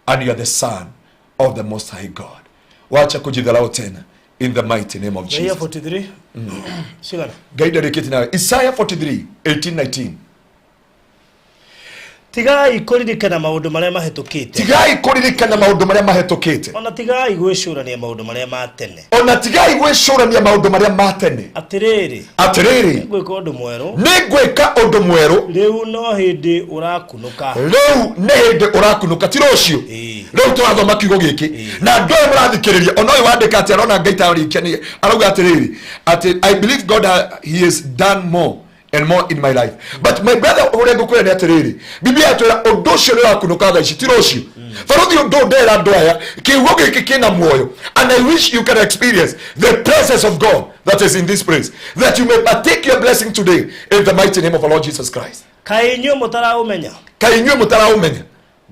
and you are the son of the Most High God. Wacha kujidharau tena in the mighty name of Isaiah Jesus. 43 cigana? Ngai ndarĩkĩtie nawe. Isaiah 43 18 19. Tigai kũririkana maũndũ marĩa mahĩtũkĩte. Tigai kũririkana maũndũ marĩa mahĩtũkĩte. Ona tigai gwĩcũrania maũndũ marĩa ma tene. Ona tigai gwĩcũrania maũndũ marĩa ma tene. Atĩrĩrĩ, atĩrĩrĩ, ngwĩka ũndũ mwerũ, nĩ ngwĩka ũndũ mwerũ, rĩu no hĩndĩ ũrakunũka. Rĩu nĩ hĩndĩ ũrakunũka, ti rũciũ. Rĩu tũrathoma kiugo gĩkĩ na andũ aya mũrathikĩrĩria, ona ũyũ wandĩka atĩ arona Ngai tarĩkia nĩ arauga atĩrĩrĩ, atĩ I believe God he has done more and more in my life. But my brother, ũrĩa ngũkwĩra nĩ atĩrĩrĩ, Biblia yatwĩra ũndũ ũcio nĩ ũrakunũka thaa ici, ti rũciũ. Barothi, ũndũ ndera andũ aya, kiugo gĩkĩ kĩna muoyo, and I wish you can experience the presence of God that is in this place, that you may partake your blessing today in the mighty name of our Lord Jesus Christ. Kaĩ inyuĩ mũtaraũmenya? Kaĩ inyuĩ mũtaraũmenya?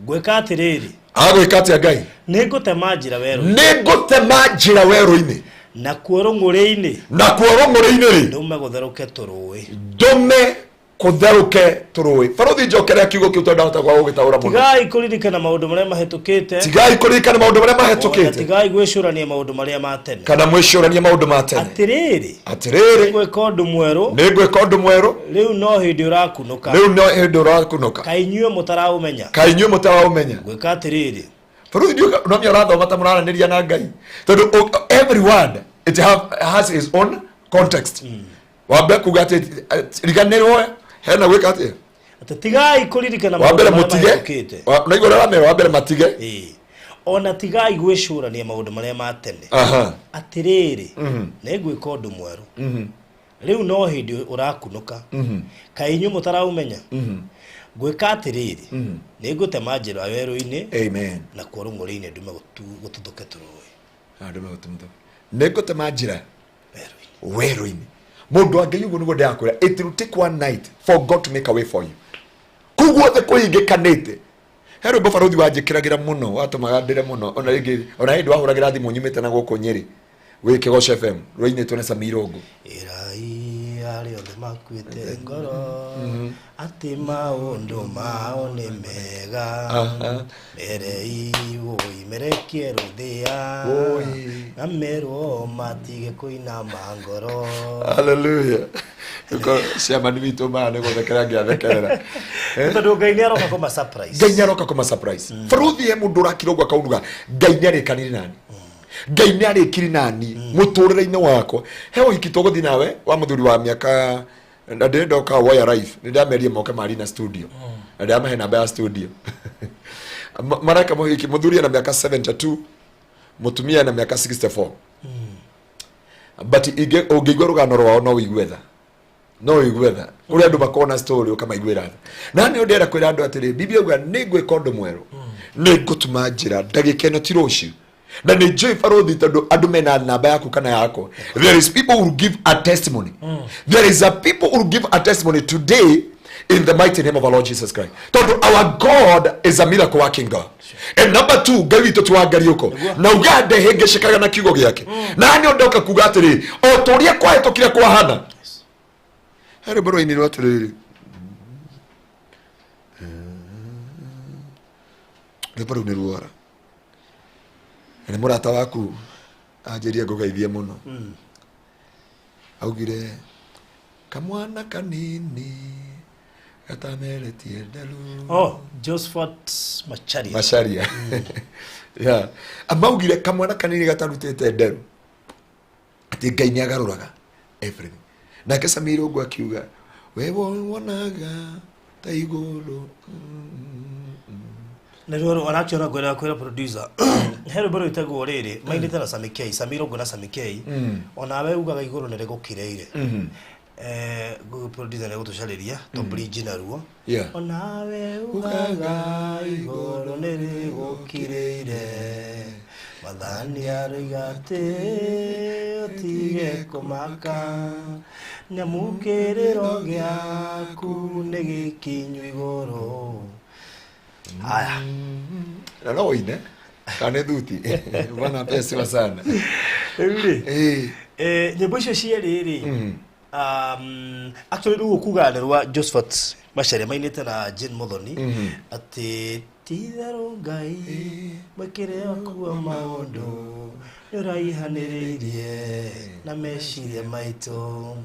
Ngwĩka atĩrĩrĩ, agwĩka atĩa Ngai? Nĩ ngũtema njĩra werũ, nĩ ngũtema njĩra werũ-inĩ, nakuo rũng'ũrĩ-inĩ nakuo rũng'ũrĩ-inĩ rĩ, ndũme gũtherũke tũrũĩ. Ndũme kũtherũke tũrũĩ. Barothi, njokerea kiugo kĩu tondũ ndahota kwaga gũgĩtaũra mũno. Tigai kũririkana maũndũ marĩa mahĩtũkĩte, tigai kũririkana maũndũ marĩa ona mahĩtũkĩte, tigai gwĩcũrania maũndũ marĩa ma tene. Kana mwĩcũranie maũndũ ma tene. Atĩrĩrĩ, atĩrĩrĩ, ngwĩka ũndũ mwerũ, nĩ ngwĩka ũndũ mwerũ, rĩu no hĩndĩ ũrakunũka. Rĩu no hĩndĩ ũrakunũka. Kaĩ inyuĩ mũtaraũmenya? Kaĩ inyuĩ mũtaraũmenya? Ngwĩka atĩrĩrĩ, barothi, nomia ũrathoma ta mũraranĩria na Ngai, tondũ every word it has its own context. Wambe kuga atĩ riganĩrwo hena gwĩka atĩa? Atĩ tigai kũririkana wa mbere maũndũ marĩa mũtige mahĩtũkĩte. Naigua ũrĩa ũramera, wa mbere matige. Ĩĩ. Ona tigai gwĩcũrania maũndũ marĩa ma tene. Atĩrĩrĩ, nĩ ngwĩka ũndũ mwerũ, rĩu no hĩndĩ ũrakunũka. Kaĩ inyuĩ mũtaraũmenya? Ngwĩka atĩrĩrĩ, nĩ ngũtema njĩra werũ-inĩ, amen, nakuo rũng'ũrĩ-inĩ ndume gũtuthũke tũrũĩ. Andũ megũtũmũtha. Nĩ ngũtema njĩra werũ-inĩ. Werũ-inĩ. Mũndũ wa Ngai, ũguo nĩguo ndĩrakwĩra, it will take one night for God to make a way for you. Kũu guothe kũhingĩkanĩte, he rwĩmbo barothi wanjĩkĩragĩra mũno, watũmaga ndĩre mũno, ona rĩngĩ ona hĩndĩ wahũragĩra thimũ nyumĩte na gũkũ Nyĩrĩ wĩ Kĩgoco FM, rũinĩtwo nĩ Sami Irũngũ. Ĩrai arĩa othe makuĩte ngoro atĩ maũndũ mao nĩ mega. Merei wũi merekie rũthĩa, Wũi. Na merwo matige kũinama ngoro. Haleluya. Ciamani witũ maya nĩ gũthekera ngĩathekerera. Tondũ Ngai nĩ aroka kũma surprise. Ngai nĩ aroka kũma surprise. Barothi, he mũndũ ũrakira ũguo akaunuga, Ngai nĩ arĩkanire nani, Ngai nĩ arĩkire nani mũtũrĩre-inĩ wakwa. He ũhiki tũgũthiĩ nawe wa mũthuri wa mĩaka, na ndĩrenda ũka woya life, nĩ ndamerie moke mari na studio na ndĩramahe namba ya studio. Mareka mũhiki, mũthuri ena mĩaka 72, mũtumia ena mĩaka 64, but ũngĩigua rũgano rwao no ũigue tha, no ũigue tha ũrĩa andũ makorwo na story ũkamaiguĩra tha. Na nĩ ndĩrenda kwĩra andũ atĩrĩ, Biblia yuga nĩ ngwĩka ũndũ mwerũ, nĩ ngũtuma njĩra, ndagĩka ĩno ti rũciũ. Na nĩ njũĩ barothi, tondũ andũ mena namba yaku kana yakwa, there is people who will give a testimony. There is a people who will give a testimony today in the mighty name of our Lord Jesus Christ, tondũ our God is a miracle working God. And number two, Ngai witũ ti wa ngariũko na uga ndehĩngĩcĩkaga na kiugo gĩake. Na nĩ ndoka kuga atĩrĩ, o ta ũrĩa kwahĩtũkire kwa Hana, he rwĩmbo rwainirwo atĩrĩrĩ, rwĩmbo rũu nĩ ruora, na nĩ mũrata waku anjĩrie ngũgeithie mũno. Augire kamwana kanini gatameretie nderu. Oh, Josephat Macharia. Macharia, yeah. Amaugire kamwana kanini gatarutĩte nderu, atĩ Ngai nĩ agarũraga everything. Nake Samiri ũguo akiuga we wonaga ta igũrũ. Nĩ ruo onakĩona ngwenda kwĩra producer, he rwĩmbo rwĩtagwo rĩrĩ mainĩte na Sami K, Sami Irũngũ na Sami K, onawe ugaga igũrũ nĩ rĩgũkirĩire. Producer nĩ gũtũcarĩria to bridge naruo. Onawe ugaga igũrũ nĩ rĩgũkirĩire, Mathani aroiga atĩ ũtige kũmaka, nĩamu kĩrĩro gĩaku nĩ gĩkinyu igũrũ. Haya. Na no ũine. Kana nĩ thuti. Bwana pesiwa sana. Rĩu rĩ, Eh. Nyĩmbo icio cierĩ rĩ, actually rĩu ũkuga nĩ rwa Josephat Macharia mainĩte na Jane Muthoni, atĩ titherũ Ngai mwĩkĩre waku wa maũndũ nĩ ũraihanĩrĩirie na meciria maitũ.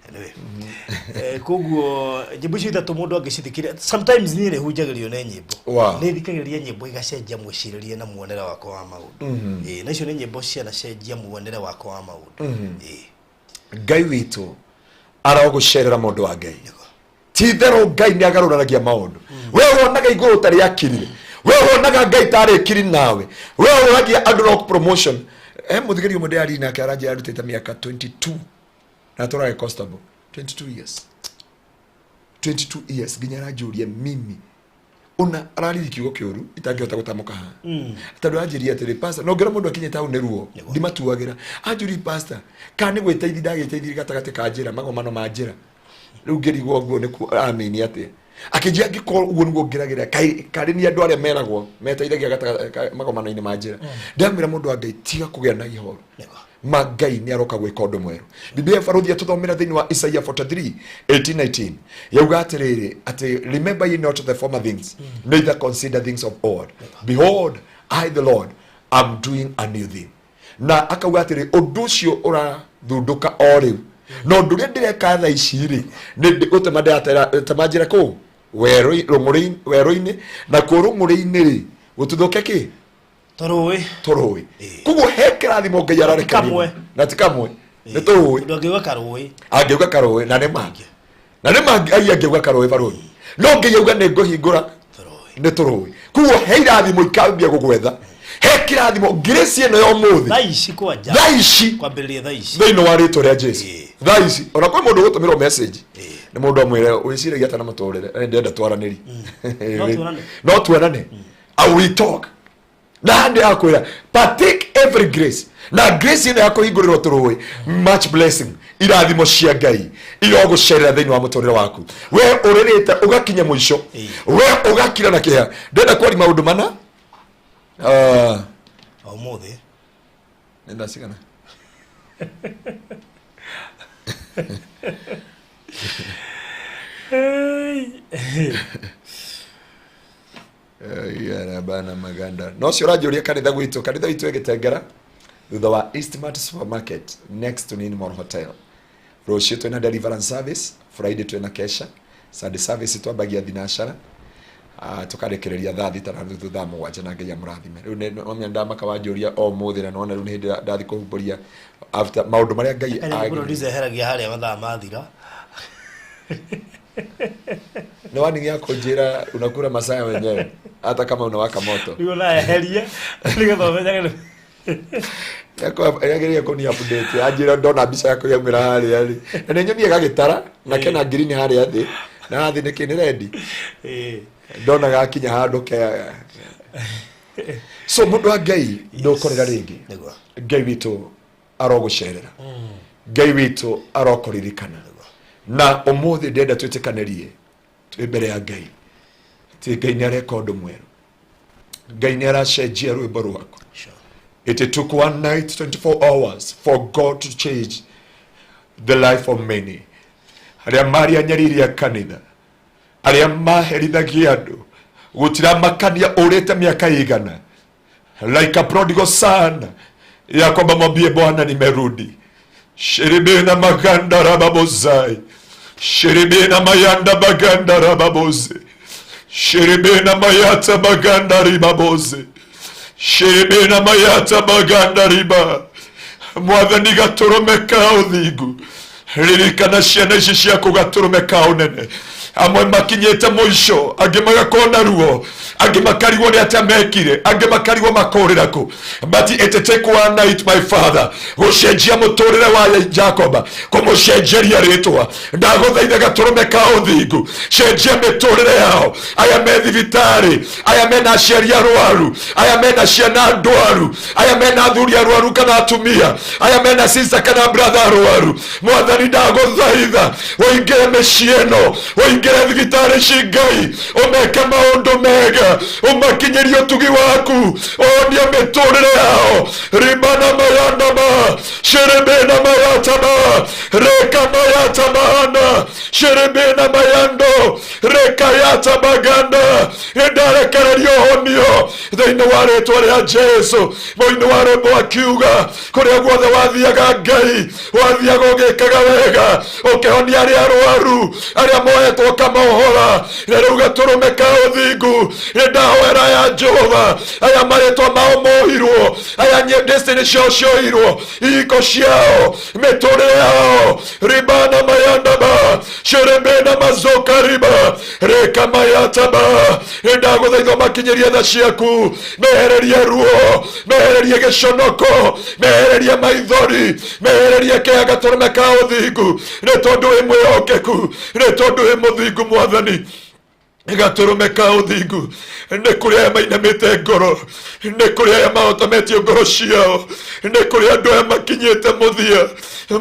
Anyway, koguo nyĩmbo icio ithatũ mũndũ angĩcithikĩrĩria, sometimes niĩ nĩ hunjagĩrio nĩ nyĩmbo. Nĩ thikagĩrĩria nyĩmbo igacenjia mwĩcirĩrie na muonere wakwa wa maũndũ. Na icio nĩ nyĩmbo cianacenjia muonere wakwa wa maũndũ. Ngai witũ arogũcerera mũndũ wa Ngai. Ti itherũ Ngai nĩ agarũranagia maũndũ. We wonaga igũrũ ta rĩakirire, we wonaga Ngai tarĩ kiri nawe, we ũragia andũ no promotion. He mũthigari ũmwe ndĩrari nake aranjĩra arutĩte mĩaka 22 na atũraga constable 22 years, 22 years, nginya aranjũria mimi ona arariri kiugo kĩũru itangĩhota gũtamũka haha, tondũ anjĩria atĩrĩ, "Pastor," no ngĩra mũndũ akinyĩte hau nĩ ruo ndimatuagĩra. Anjũria, "Pastor, kana nĩ gwĩteithia ndagĩteithirie gatagatĩ ka njĩra, magomano ma njĩra?" Rĩu ngĩrigwo ũguo nĩ amini atĩa. Akĩnjia angĩkorwo ũguo nĩguo ngĩragĩra karĩ nĩ andũ arĩa meragwo meteithagia gatagatĩ magomano-inĩ ma njĩra. Ndamwĩra, mũndũ wa Ngai, tiga kũgĩa na ihoru ma Ngai nĩ aroka gwĩka ũndũ mwerũ. Biblia baruthi atũthomera thĩinĩ wa Isaia 43 18 19, yauga atĩrĩrĩ, atĩ "Remember ye not the former things, neither consider things of old. Behold, I the Lord am doing a new thing." Na akauga atĩrĩ, ũndũ ũcio ũrathundũka o rĩu, na ũndũ ũrĩa ndĩreka thaa ici rĩ, nĩ gũtema ndĩratema njĩra kũu werũ-inĩ, werũ-inĩ, nakuo rũng'ũrĩ-inĩ rĩ, gũtuthũke kĩ? Tũrũĩ. Tũrũĩ. Koguo he kĩrathimo Ngai ararekereria. Kamwe. Na ti kamwe, nĩ tũrũĩ. Mũndũ angĩuga karũĩ. Angĩuga karũĩ, na nĩ ma, na nĩ ma Ngai angĩuga karũĩ barũĩ, no Ngai auga nĩ ngũhingũra Tũrũĩ. Nĩ tũrũĩ. Koguo he irathimo ikambia gũgwetha, he kĩrathimo ngirĩci ĩno ya ũmũthĩ. Thaa ici kwanja. Thaa ici. Kwambĩrĩria thaa ici. Thĩinĩ wa rĩtwa rĩa Jesu. Thaa ici ona kwĩ mũndũ ũgũtũmĩrwo message nĩ mũndũ amwĩre, "Wĩciragia atĩa na mũtũrĩre?" Na ndĩrenda twaranĩri. No tuonane. No tuonane. I will talk na handi akwĩra, partake every grace, na grace ĩno ya kũhingũrĩrwo tũrũĩ. Much blessing, irathimo cia Ngai irogũcerera thĩinĩ wa mũtũrĩre waku, we ũrĩrĩte ũgakinya mũico, we ũgakira na kĩeha. Ndĩrenda kwari maũndũ mana. Ũmũthĩ. Nĩ thaa cigana? Eh, bana maganda no cio ũranjũria kanitha gwitũ. Kanitha witũ ĩgĩtengera thutha wa Eastmart Supermarket, next to Ninmore Hotel. Rũciũ twĩna deliverance service, Friday twĩna kesha, Sunday service twambagia thinacara, tũkarĩkĩrĩria thaa 6 na nuthu, thaa 7, na Ngai amũrathime. Rĩu nĩ nomenya ndamaka wanjũria o mũthĩ, na nona rĩu nĩ hĩndĩ ndathi kũhumbũria after maũndũ marĩa Ngai Kanya producer eheragia harĩa mathaa mathira. Nĩ warning ya kũnjĩra unakula masaa ya wenyewe hata kama unawaka moto. Rĩu ũraeheria nĩgetha ũmenyage Yagĩrĩire kũni update, anjĩra ndona mbica yaku yaumĩra harĩa rĩ, na nĩ nyonie gagĩtara na kena green harĩa thĩ, na thĩ nĩkĩ nĩ rendi. Ndona gakinya handũ ke so. Mũndũ wa Ngai, ndũkũrĩra rĩngĩ. Nĩguo. Ngai witũ arogũcerera, Ngai witũ arokũririkana, na ũmũthĩ ndĩrenda twĩtĩkanĩrie twĩ mbere ya Ngai atĩ Ngai nĩ areka ũndũ mwerũ, Ngai nĩ aracenjia rwĩmbo rwaku. It took one night, 24 hours, for God to change the life of many. Arĩa marĩ anyariri a kanitha, arĩa maherithagia andũ, gũtiramakania ũrĩte mĩaka igana, like a prodigal son, ya kwamba mwambie Bwana, "Nimerudi." Shiribina maganda rababozai, shiribina mayanda baganda rababoze, shiribina mayata baganda ribaboze, shiribina mayata baganda riba. Mwathani, gatũrũme ka ũthingu, ririkana ciana ici ciaku, gatũrũme ka ũnene. Amwe makinyĩte mũico, angĩ magakorwo na ruo, angĩ makarigwo nĩ atĩa mekire, angĩ makarigwo makũrĩra kũ. But it take one night, my Father, gũcenjia mũtũrĩre wa Jacob, kũmũcenjeria rĩtwa. Ndagũthaitha, gatũrũme ka ũthingu, cenjia mĩtũrĩre yao, aya me thibitarĩ, aya mena aciari arwaru, aya mena ciana ndwaru, aya mena athuri arwaru kana atumia, aya mena sister kana brother arwaru. Mwathani, ndagũthaitha ũingĩre mĩciĩ ĩno, ũingĩre. Ũingĩre thibitarĩ ci Ngai, ũmeke maũndũ mega, ũmakinyĩrie ũtugi waku, ũhonie mĩtũrĩre yao. Rimana mayandama shirimina mayatama reka mayatamahana shirimina mayando reka yatamaganda. Nĩndarekereria ũhonio thĩinĩ wa rĩtwa rĩa Jesu. Mũini wa rwĩmbo akiuga kũrĩa guothe wathiaga Ngai, wathiaga ũgĩkaga wega, ũkĩhonia arĩa arwaru, arĩa mohetwo ũkamohora. Na rĩu gatũrũme ka ũthingu, nĩndahoera aya Jehova, aya marĩtwa mao moirwo, aya destiny ciao cioirwo, ihiko ciao, mĩtũrĩre yao. Ribana mayandaba sherebena mazoka riba reka mayataba. Nĩndagũthaitha makinyĩrie tha ciaku, mehererie ruo, mehererie gĩconoko, mehererie maithori, mehererie kĩeha. Gatũrũme ka ũthingu, nĩ tondũ wĩ mwĩhokeku, nĩ tondũ wĩ mũthingu Mwathani. Gatũrũme ka ũthingu, nĩ kũrĩ aya mainamĩte ngoro, nĩ kũrĩ aya mahotometie ngoro ciao, nĩ kũrĩ andũ aya makinyĩte mũthia,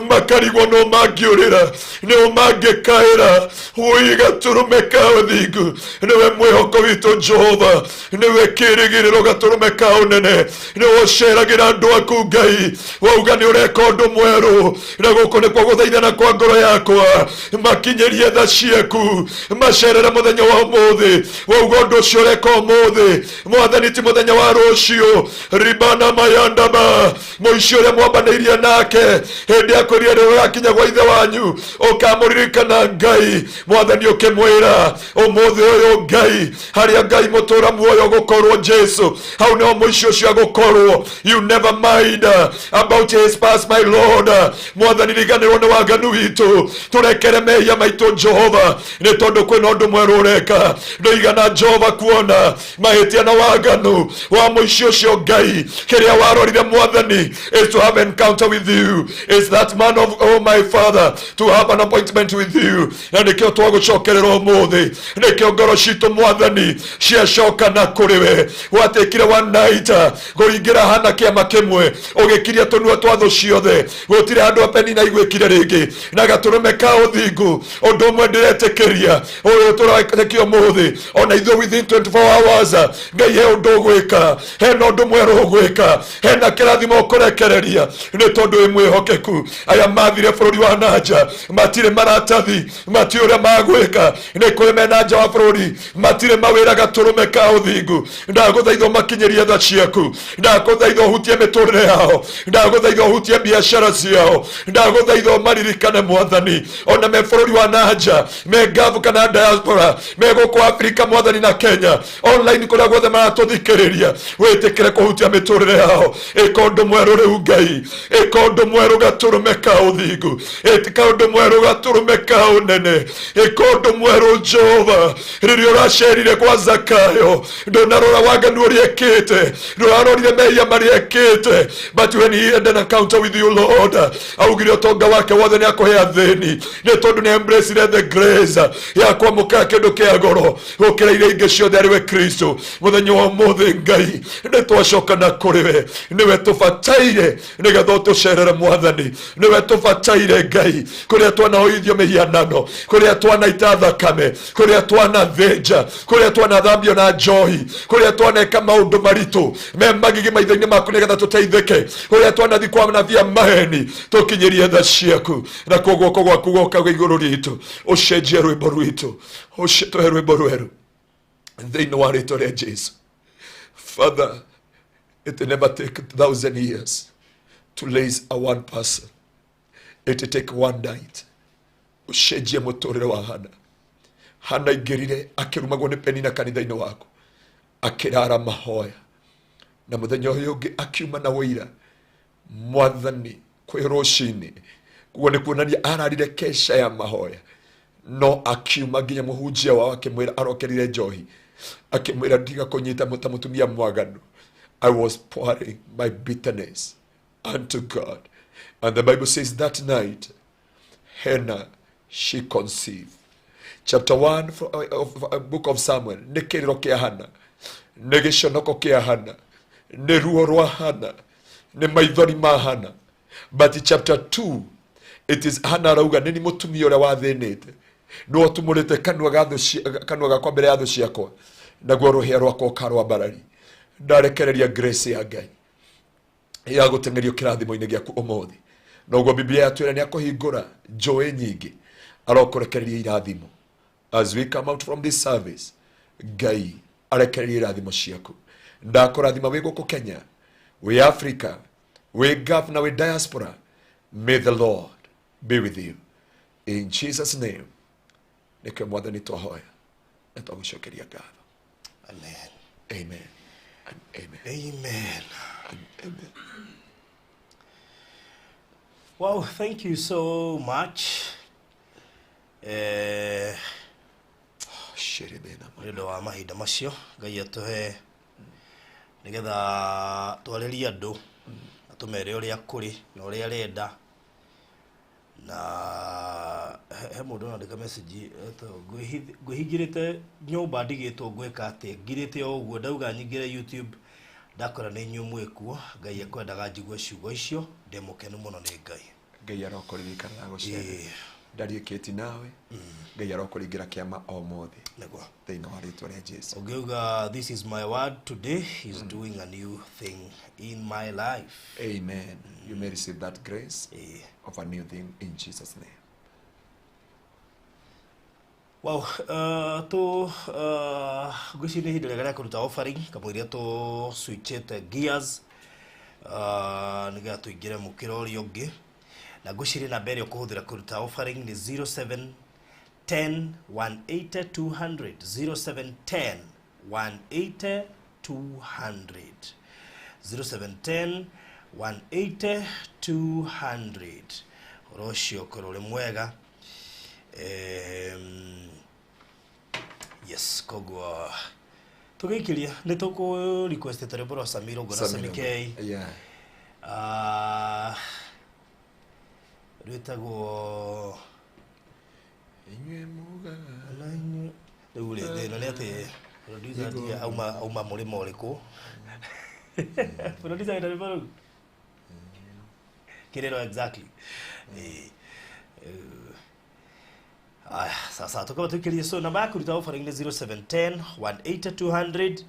makarigwo no mangĩũrĩra, nĩ o mangĩkaĩra. Wũi gatũrũme ka ũthingu, nĩwe mwĩhoko witũ Jehova, nĩwe kĩrĩgĩrĩro. Gatũrũme ka ũnene, nĩwe ũceragĩra andũ aku Ngai. Wauga nĩ ũreka ũndũ mwerũ, na gũkũ nĩkuo gũthaithana kwa ngoro yakwa. Makinyĩrie tha ciaku, macerere mũthenya wa ũmũthĩ. Wauga ũndũ ũcio ũreka ũmũthĩ Mwathani, ti mũthenya wa rũciũ. Ribana mayandaba mũici ũrĩa mwambanĩirie nake hĩndĩ ya kwĩrire rĩrĩa ũgakinya gwa ithe wanyu ũkamũririkana Ngai. Mwathani, ũkĩmwĩra ũmũthĩ ũyũ Ngai, harĩa Ngai mũtũra muoyo gũkorwo Jesu, hau nĩho mũici ũcio agũkorwo. You never mind about his past, my Lord. Mwathani, riganĩrwo nĩ waganu witũ, tũrekere mehia maitũ Jehova, nĩ tondũ kwĩna ũndũ mwerũ ũreka. Ndũigana Jehova kuona mahĩtia na waganu wa mũici ũcio Ngai. Kĩrĩa warorire Mwathani is to have encounter with you, is that man of, oh my Father, to have an appointment with you. Na nĩkĩo twagũcokerera ũmũthĩ, nĩkĩo ngoro citũ Mwathani ciacoka na kũrĩ we. Gwatĩkire one night kũringĩra hana kĩama kĩmwe, ũgĩkiria tũnua twa thũ ciothe. Gũtirĩ handũ Penina igwĩkire rĩngĩ. Na gatũrũme ka ũthingu, ũndũ ũmwe ndĩretĩkĩria ũyũ tũrekio ũmũthĩ, ona ithuĩ within 24 hours, Ngai, he ũndũ ũgwĩka, hena ũndũ mwerũ ũgwĩka, hena kĩrathimo ũkũrekereria, nĩ tondũ wĩ mwĩhokeku. Aya mathire bũrũri wa nanja matirĩ maratathi, matirĩ ũrĩa magwĩka, nĩ kũrĩ mena nja wa bũrũri, matirĩ mawĩra. Gatũrũme ka ũthingu, ndagũthaitha ũmakinyĩrie tha ciaku, ndagũthaitha ũhutie mĩtũrĩre yao, ndagũthaitha ũhutie biacara ciao, ndagũthaitha ũmaririkane Mwathani, ona me bũrũri wa nanja, me ngavu kana diaspora, me gũkũ Afrika Mwathani, na Kenya, online, kũrĩa guothe maratũthikĩrĩria, wĩtĩkĩre kũhutia mĩtũrĩre yao. Ĩka ũndũ mwerũ rĩu Ngai, ĩka ũndũ mwerũ gatũrũme ka ũthingu, ĩka ũndũ mwerũ gatũrũme ka ũnene, ĩka ũndũ mwerũ Jehova. Rĩrĩa ũracerire kwa Zakayo, ndũnarora waganu ũrĩa ekĩte, ndũrarorire mehia marĩa ekĩte, but when he had an encounter with you, Lord, augire ũtonga wake wothe nĩ akũhe athĩni, nĩ tondũ nĩ embraced the grace ya kwamũkĩra kĩndũ kĩa goro gũkĩra iria ingĩ ciothe, arĩ we Kristo. Mũthenya wa ũmũthĩ Ngai, nĩ twacoka na kũrĩ we. Nĩwe tũbataire nĩgetha ũtũcerere Mwathani, nĩwe tũbataire Ngai. Kũrĩa twanahoithio mĩhianano, kũrĩa twanaita thakame, kũrĩa twanathĩnja, kũrĩa twanathambio na njohi, kũrĩa twaneka maũndũ maritũ me magigi maitho-inĩ maku nĩgetha tũteithĩke, kũrĩa twanathi kwa nabii maheni, tũkinyĩrie tha ciaku, na kuo guoko gwaku gokaga igũrũ ritũ, ũcenjie rwĩmbo rwitũ, ũtũhe rwĩmbo rwerũ thĩinĩ wa rĩtwa rĩa Jesu. Father, it never take 1,000 years to raise a one person. It take one night ũcenjie mũtũrĩre wa Hana. Hana aingĩrire akĩrumagwo nĩ Penina kanitha-inĩ waku, akĩrara mahoya, na mũthenya ũyũ ũngĩ akiuma na ũira Mwathani kwĩ rũcinĩ. Kuo nĩ kuonania ararire kesha ya mahoya, no akiuma nginya mũhunjia wao akĩmwĩra arokerire njohi, akĩmwĩra ndiga kũnyita ta mũtumia mwaganu. I was pouring my bitterness unto God. And the Bible says that night Hannah, she conceived. Chapter 1 of book of Samuel nĩ kĩrĩro kĩa Hana, nĩ gĩconoko kĩa Hana, nĩ ruo rwa Hana, nĩ maithori ma Hana. But chapter 2, it is Hana arauga nĩ ni mũtumia ũrĩa wathĩnĩte. Nĩwe ũtumũrĩte kanua ga thũ kanua gakwa mbere ya thũ ciakwa, naguo rũhĩa rwakwa ũkarwambarari. Ndarekereria grace ya Ngai ya gũteng'erio kĩrathimo-inĩ gĩaku ũmũthĩ. Noguo Biblia yatwĩra nĩ akũhingũra njũĩ nyingĩ, arokũrekereria irathimo. As we come out from this service, Ngai arekereria irathimo ciaku. Ndakũrathima wĩ gũkũ Kenya, wĩ Africa, wĩ Gulf na wĩ diaspora. May the Lord be with you in Jesus name. Nĩkĩo Mwathani twahoya na twagũcokeria ngatho. Amen. Amen and amen. Amen. And amen. Well, thank you so much. Shiribena. Nĩ ũndũ wa mahinda macio Ngai atũhe nĩgetha twarĩrie andũ na tũmere ũrĩa kũrĩ na ũrĩa arenda. Na he mũndũ ũrandĩka message etagwo, "Ngwĩhingĩrĩte nyũmba ndigĩtwo ngwĩka atĩa, ngirĩte o ũguo, ndauga nyingĩre YouTube ndakora nĩ inyuĩ mwĩkuo. Ngai ekwendaga njigue ciugo icio, ndĩ mũkenu mũno nĩ Ngai." Ngai arokũririkana na gũcera. Ĩĩ. Ndariĩkĩti nawe, Ngai arokũringĩra kĩama o mothe Nĩguo. Thĩinĩ wa rĩtwa rĩa Jesu. Ũngĩuga, "This is my word today, he's doing a new thing in my life." Amen. You may receive that grace Ĩĩ. of a new thing in Jesus name. Wow, tu ngwĩciria nĩ ihinda rĩega rĩa kũruta offering kamũiria tũ switchĩte gears nĩgetha tũingĩre mũkĩra ũrĩa ũngĩ. Na ngwĩciria namba ĩrĩa ũkũhũthĩra kũruta offering nĩ 07 10 180 200, 07 10 180 200, 07 10 180 200. Ũhoro ũcio ũkorwo ũrĩ mwega. Yes, koguo tũgĩikĩria nĩ tũkũ request rwĩmbo rwa Samiro ũguo na Sami K. Ah, rwĩtagwo Inyuĩ mugaga. Rĩu rĩ, thĩna nĩ atĩ producer ndiũĩ auma mũrĩmo ũrĩkũ. Producer wĩna rwĩmbo rũu kĩrĩro exactly. Aya, sasa tukawa tukirie. So namba ya kũruta offering nĩ 0710 180 200.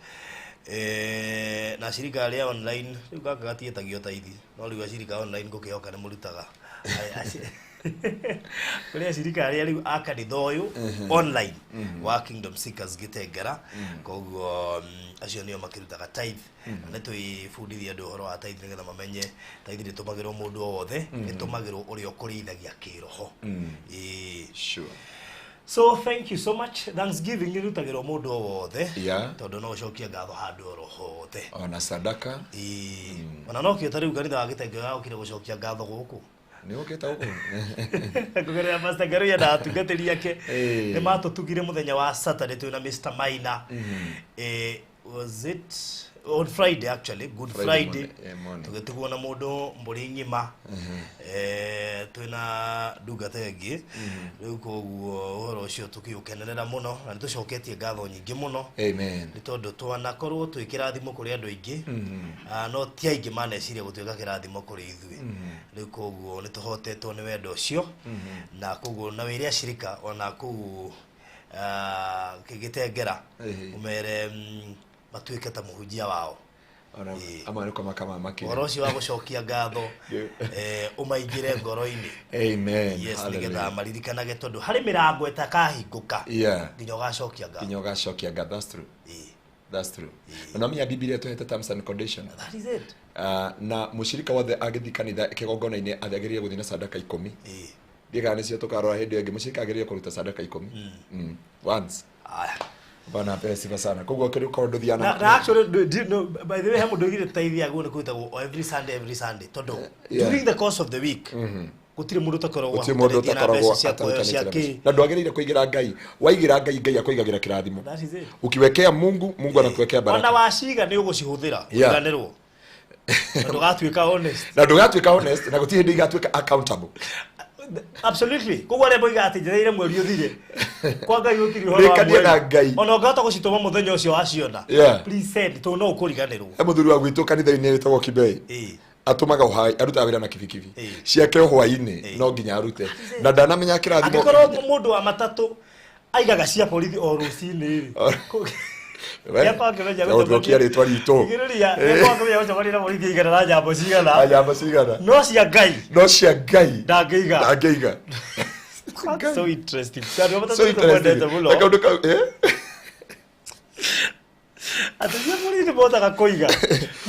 Na ashirika arĩa online rĩu gaka gatiĩtagio taithi, no rĩu ashirika online ngũkĩhoka nĩ mũrutaga. Aya, kũrĩ ashirika arĩa rĩu a kanitha ũyũ online wa Kingdom Seekers Gĩtengera, koguo acio nĩo makĩrutaga tithe. Na nĩ twĩbundithie andũ ũhoro wa tithe nĩgetha mamenye tithe ndĩtũmagĩrwo mũndũ o wothe, ĩtũmagĩrwo ũrĩa ũkũrĩithagia kĩroho. Ĩĩ. So thank you so much. Thanksgiving ĩrutagĩrwo mũndũ o wothe tondũ no ũcokie ngatho handũ oro hothe. Ona sadaka. Ĩĩ. Ona no kĩo ta rĩu kanitha wa Gĩtengera okire gũcokia ngatho gũkũ Nĩ ũkĩte gũkũ. Kũgerera Pastor Ngaruiya na atungatĩri ake Ĩĩ. nĩ matũtugire mũthenya wa Saturday twĩna Mr. Maina. Was it on Friday actually, Good Friday Friday, morning, morning. Tũgĩtugwo na mũndũ mbũri ng'ima. Twĩna ndungata ĩngĩ rĩu, koguo ũhoro ũcio tũkĩũkenerera mũno na nĩ tũcoketie ngatho nyingĩ mũno Amen. Nĩ tondũ twanakorwo twĩ kĩrathimo kũrĩ andũ aingĩ. Ah, no ti aingĩ maneciria gũtuĩka kĩrathimo kũrĩ ithuĩ. Rĩu koguo nĩ tũhotetwo nĩ wendo ũcio, na koguo na wĩre ashirika ona kũu Gĩtengera ũmere matuĩke ta mũhunjia wao. Ona Ĩĩ. amwe nĩ kũmaka mamakire. Ũhoro ũcio wa gũcokia ngatho ũmaingĩre ngoro-inĩ. Amen. Yes, nĩgetha Hallelujah. maririkanage tondũ harĩ mĩrango ĩtakahingũka nginya ũgacokia ngatho. Nginya ũgacokia ngatho. That's true. Ĩĩ. That's true. Na no menya Biblia ĩtũhete terms and conditions. That is it. Na mũshirika wothe agĩthiĩ kanitha kĩgongona-inĩ agĩrĩire gũthiĩ na sadaka 10. Ĩĩ. Ndiĩ kana nĩcio tũkarora hĩndĩ ĩyo ĩngĩ. Mũshirika agĩrĩire kũruta sadaka 10. Once. Aya. Bwana apewe sifa sana. Koguo kĩrĩ korwo ndũthiaga Na actually no, by the way, he mũndũ oigire tũteithiagwo nĩ kũrutagwo o every Sunday, every Sunday, tondũ during the course of the week gũtirĩ mũndũ ũtakoragwo Gũtirĩ mũndũ ahutanĩtie na ũtakoragwo mbeca cia kuoyo cia atahutanĩtie na kĩ. mbeca. Na ndwagĩrĩire kũigĩra Ngai. Waigĩra Ngai, Ngai akũigagĩra kĩrathimo. That is it. Ukiwekea Mungu, Mungu anakuwekea Ona baraka. waciga nĩ ũgũcihũthĩra ũriganĩrwo na ndũgatuĩka honest. Na ndũgatuĩka honest na gũtirĩ hĩndĩ igatuĩka accountable. Absolutely. Koguo arĩa moigaga atĩ njereire mweri ũthire, kwa Ngai gũtirĩ ũhoro wa Rĩkania mweri. Na Ngai. Ona ũngĩhota gũcitũma mũthenya ũcio waciona, please send, tondũ no ũkũriganĩrwo. He mũthuri wa gwitũ kanitha-inĩ wĩtagwo Kibei. Ĩĩ. Atũmaga ũhai arutaga wĩra na kibikibi. Ĩĩ. Ciake hwainĩ Ĩĩ. no nginya arute. Na ndanamenya kĩrathimo. Angĩkorwo mũndũ wa matatũ aigaga cia borithi o rũcinĩ rĩ. We, Nĩakorwo akĩmenya gũthũkia rĩtwa ritũ. Thikĩrĩria, nĩakorwo akĩmenya gũcemania na borithi aigana na njambo cigana. Na njamba cigana. No cia Ngai No cia Ngai. ndangĩiga. Ndangĩiga. That's so interesting. Andũ a matatũ So nĩ tũmwendete interesting. mũno. Na kaũndũ kau, eh? Atĩ cia borithi nĩ mohotaga kũiga.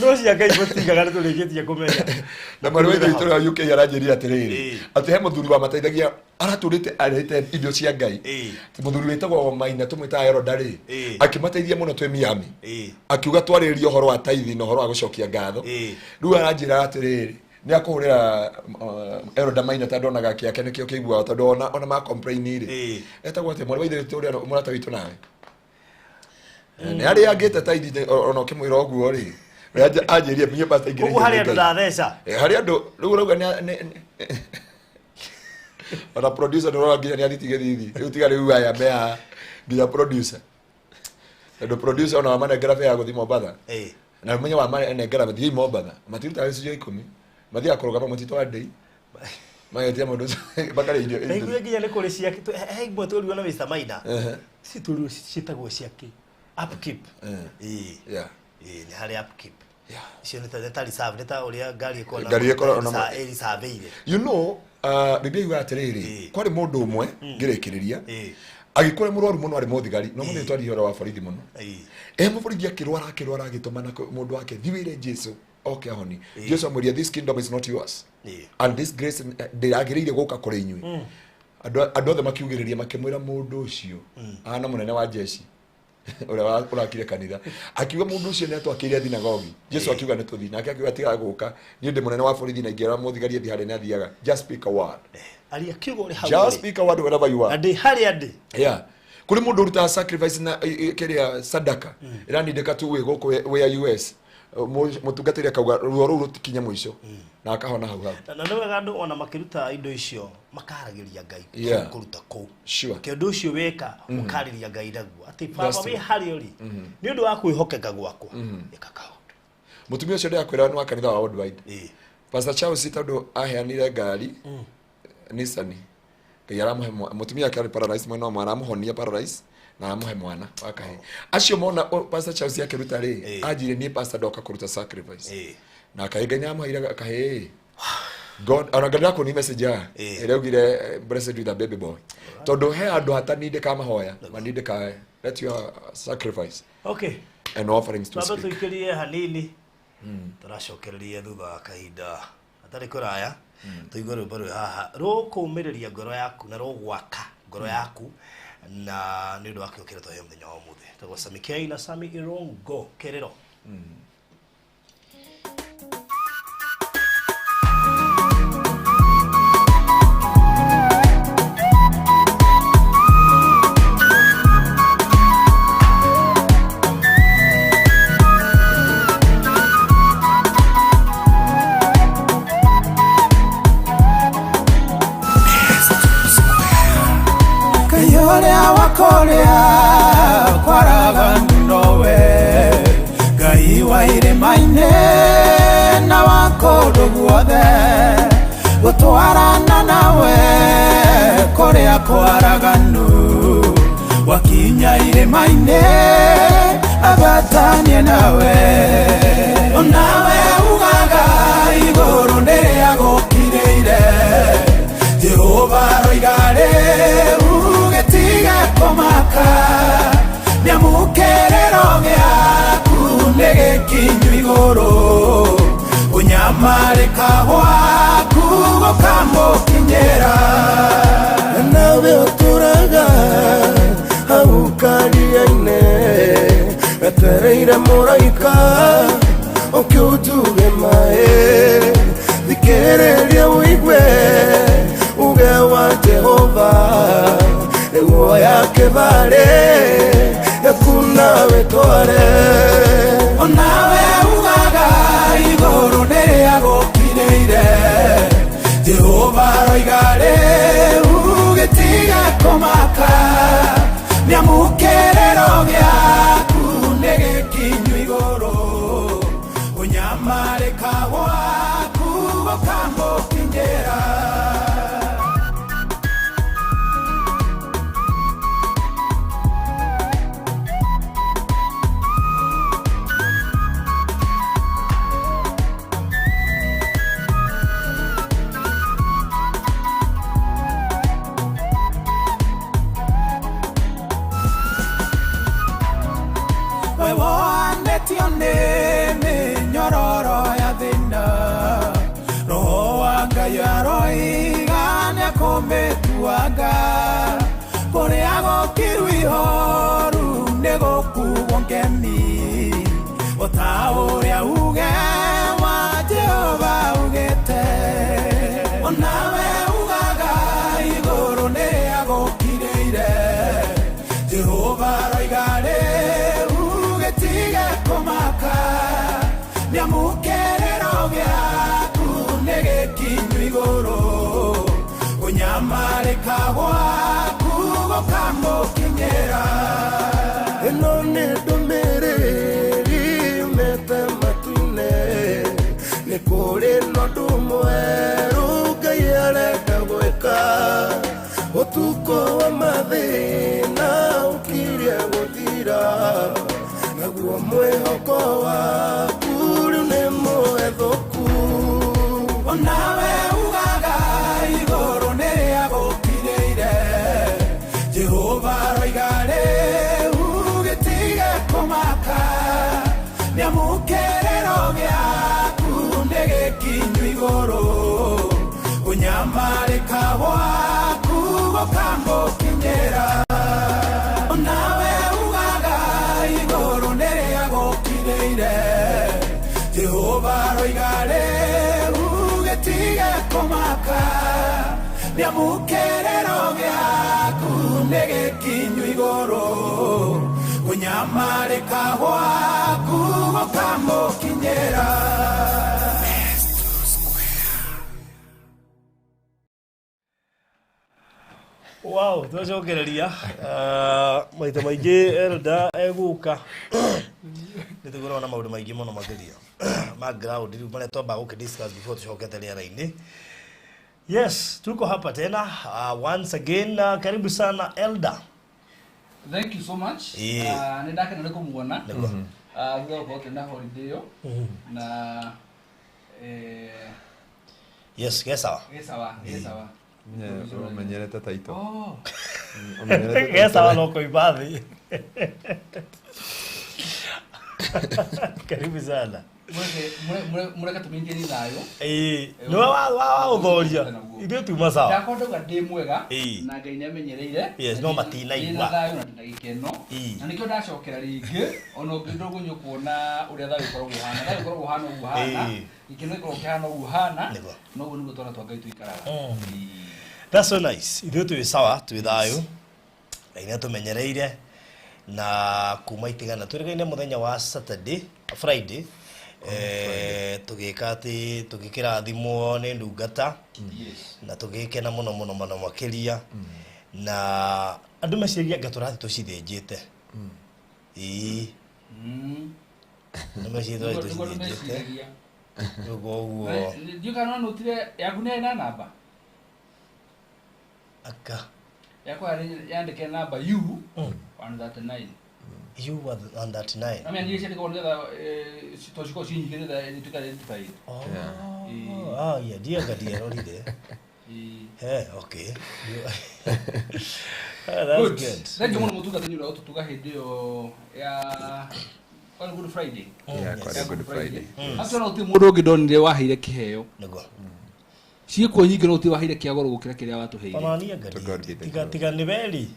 No cia Ngai mũtigaga nĩ tũrĩkĩtie kũmenya. Na mwarĩ wa ithe witũ ũrĩa UK aranjĩrire atĩrĩrĩ Ĩĩ. atĩ he mũthuri wamateithagia aratũrĩte arĩte indo cia Ngai. Ĩĩ. Atĩ mũthuri wĩtagwo Maina tũmwĩtaga Eroda rĩ Ĩĩ. akĩmateithia mũno twĩ Miami. Ĩĩ. Akiuga twarĩrĩria ũhoro wa taithi na ũhoro wa gũcokia ngatho. Ĩĩ. Rĩu aranjĩra atĩrĩrĩ nĩ akũhũrĩra Eroda Maina tondũ onaga kĩake nĩkĩo kĩiguaga tondũ ona ma complain rĩ Ĩĩ. etagwo atĩa mwarĩ wa ithe witũ ũrĩa mũrata witũ nawe nĩ arĩa angĩte taithi ona ũkĩmwĩra ũguo rĩ ũrĩa anjĩrie niĩ pastor ingĩrĩire Koguo harĩ nĩ andũ Ngai. ndatheca. Eh, harĩ andũ rĩu ũrauga ona producer nĩ ũrona nginya nĩ athiti gĩthithi rĩu tiga rĩu aya mea nginya producer tondũ producer ona wamanengera bea ya gũthiĩ Mombatha Ĩĩ. na ũmenye wamanengera thiĩi Mombatha matirutaga gĩcunjĩ gĩa ikũmi mathiaga kũrũgama mũtitũ wa ndei magetia mũndũ ũcio makarĩa irio Ndaiguire nginya nĩ kũrĩ cia he imwe twĩrirwo na Mr. Maina. Ehe. Ci twĩrirwo ciĩtagwo cia kĩ? Upkeep. Ĩĩ. Yeah. Ĩĩ, nĩ harĩ upkeep. Yeah. Icio nĩ ta nĩ ta reserve, nĩ ta ũrĩa ngari ĩkoragwo na Ngari ĩkoragwo na ma- ĩricabeire. You know, Biblia yugaga atĩrĩrĩ Ĩĩ. kwarĩ mũndũ ũmwe ngĩrĩkĩrĩria Ĩĩ. agĩkora mũrwaru mũno arĩ mũthigari no mũthĩ twaria ũhoro wa borithi mũno Ĩĩ. e mũborithi akĩrwara akĩrwara agĩtũmana mũndũ wake thiĩ wĩre Jesu oke ahoni. Jesu amwĩria this kingdom is not yours Ĩĩ. and this grace ndĩragĩrĩire gũka kũrĩ inyuĩ. Andũ othe makiugĩrĩria makĩmwĩra mũndũ ũcio ahana mũnene wa jeshi ũrĩa ũrakire kanitha akiuga mũndũ ũcio nĩ atwakĩire thinagogi. Jesu akiuga nĩ tũthiĩ nake akiuga tiga gũka niĩ ndĩ mũnene wa borithi na ingĩra mũthigari athiĩ harĩa nĩ athiaga. Just speak a word. Aria kiugo ũrĩ hau Just ũrĩ. speak a word wherever you Na are. ndĩ harĩa ndĩ. Yeah, kũrĩ mũndũ ũrutaga sacrifice na kĩrĩa sadaka ĩranindĩka tu wĩ gũkũ wĩ ya US mũtungatĩri akauga ruo rũu rũtikinye mũico na akahona hau hau. Na nĩ wega andũ ona makĩruta indo icio makaragĩria Ngai Yeah. kũruta kũu. Sure. Kĩũndũ ũcio weka ũkarĩria Ngai naguo atĩ baba That's wĩ true. harĩa ũrĩ nĩ ũndũ wa kwĩhokeka gwakwa ĩka kaũndũ. Mũtumia ũcio ndĩrakwĩra nĩ wa kanitha wa Worldwide. Ĩĩ. Pastor Charles tondũ aheanire ngari Nissan Ngai aramũhe mũtumia wake arĩ paralyzed mwena ũmwe aramũhonia paralyzed na aramũhe mwana wa kahĩĩ. Acio mona Pastor Charles akĩruta rĩ Ĩĩ. anjire niĩ pastor ndoka kũruta sacrifice Ĩĩ. na kahĩĩ Ngai nĩamũheire kahĩĩ. God ona Ngai ndakũni message ya Ĩĩ. ĩrĩa augire blessed with a baby boy tondũ he andũ hatanindĩka mahoya manindĩka let your sacrifice Okay. and offerings to Twambe speak. tũikĩrie hanini tũracokereria thutha wa kahinda hatarĩ kũraya tũigue rwĩmbo rwĩ haha rũkũmĩrĩria ngoro yaku na rũgwaka ngoro yaku na nĩ ũndũ wa kĩo kĩrĩa twaheo mũthenya wa ũmũthĩ tagwo Sami K na Sami Irongo kĩrĩro. Ngai ũrĩa wa kũrĩa kwaraganu nowe Ngai wa irĩma-inĩ na wa kũndũ guothe gũtwarana nawe kũrĩa kwaraganu wakinya irĩma-inĩ abatanie nawe nawe ugaga igũrũ nĩrĩa gũkirĩire Jehova roiga rĩu gĩtige kũmaka nĩamu kĩrĩro gĩaku nĩ gĩkinyu igũrũ kũnyamarĩka gwaku gũkamũkinyĩra nawe ũtũraga hau karia-inĩ wetereire mũraika ũke ũtuge maĩ thikĩrĩria ũigue uge wa Jehova nĩguo ya kĩbarĩ yaku nawe tware onawe ugaga igũrũ nĩrĩa gũkirĩire Jehova roiga rĩu gĩtige kũmaka nĩamu kĩrĩro gĩaku nĩ gĩkinyu igũrũ kũnyamarĩka gwaku Ngai aroiga nĩakũmĩtuanga kũrĩa gũkiru ihoru nĩgũkuo ngemi o ta ũrĩa uge wa Jehova ugĩte onawe ugaga igũrũ nĩagũkirĩire Jehova aroiga rĩu gĩtige kũmaka nĩamũkĩrĩro gĩaku nĩ gĩkinyu igũrũ kũnyamarĩka gwaku gũkamũkinyĩra Ĩno nĩ ndũmĩrĩri yumĩte matu-inĩ nĩ kũrĩ na ũndũ mwerũ Ngai arenda gwĩka ũtukũ wa mathĩna ũkirie gũthira naguo mwĩhoko waku rĩu nĩ mũhethũku onawe ugaga igũrũ nĩrĩagũkirĩire Jehova aroiga rĩu gĩtige kũmaka nĩamũkĩrĩro gĩaku nĩ gĩkinyu igũrũ kũnyamarĩka gwaku gũkamũkinyĩra onawe ugaga igũrũ nĩrĩagũkirĩire Jehova aroiga rĩu gĩtige kũmaka nĩamũkĩrĩro gĩaku nĩ gĩkinyu igũrũ kũnyamarĩka gwaku gũkamũkinyĩra. Wow, twacokereria maita maingĩ elda egũka nĩ tũkoragwo na maũndũ maingĩ mũno makĩria ma ground rĩu marĩa twambaga gũkĩ discuss before tũcokete rĩera-inĩ. Yes, tuko hapa tena once again karibu sana elda. Thank you so much. Ĩĩ. Nĩ ndakena nĩ kũmuona. Nĩguo. Thutha wa gũkorwo twĩna holiday ĩyo na Yes, ge sawa. gĩ sawa, gĩ sawa. Ũmenyerete taito. Oh. Ge sawa no kũimba thĩ. Karibu sana. Mũreke tũmĩingĩrie thayũ. Ĩĩ, nĩwe wa ũthoria. Ithuĩ tuma sawa. Ndakwa ndauga ndĩ mwega Ĩĩ. na Ngai nĩamenyereire. Yes, no matinaigua. Ndĩna thayũ na ndĩna gĩkeno. Ĩĩ. Na nĩkĩo ndacokera rĩngĩ ona ũngĩ ndũgũnyũ kuona ũrĩa thayũ ũkoragwo ũhana. Thayũ ũkoragwo ũhana ũguo ũhana. Ĩĩ. Gĩkeno gĩkoragwo kĩhana ũguo ũhana. Nĩguo. Na ũguo nĩguo twana twa Ngai tũikaraga. Ĩĩ. That's so nice. Ithuĩ twĩ sawa, twĩ thayũ. Ngai nĩatũmenyereire na kuma itigana twĩrĩgaine mũthenya wa Saturday, Friday tũgĩka atĩ tũgĩkĩrathimwo nĩ ndungata Yes. na tũgĩkena mũno mũno mũno makĩria na andũ meciragia anga tũrathiĩ tũcithĩnjĩte. Ĩĩ, nĩ meciragia tũrathiĩ Nĩguo tũcithĩnjĩte. meciragia. Ũguo ũguo Ndiũĩ kana no notire yaku nĩ na namba. Aka Yakwa yandĩke namba U 139. You were 139. Na mimi ciandĩkagwo nĩgetha to cikorwo ciĩ nyingĩ nĩgetha ituĩke identified. Oh, Ĩĩ. ah, yeah, ndianga ndierorire. Ĩĩ. Hey, okay. Ah, that's Good. good. Thank you mũno mũtungatĩri ũrĩa ũtũtuga hĩndĩ ĩyo ya kwarĩ Good Friday. Yeah, kwarĩ Ya Good Friday. Actually ona gũtirĩ mũndũ ũngĩ ndonire waheire kĩheo. Nĩguo. Ciĩkuo nyingĩ no gũtirĩ waheire kĩa goro gũkĩra kĩrĩa watũheire. Ona niĩ anga To God be the tiga glory. tiga nĩ beri.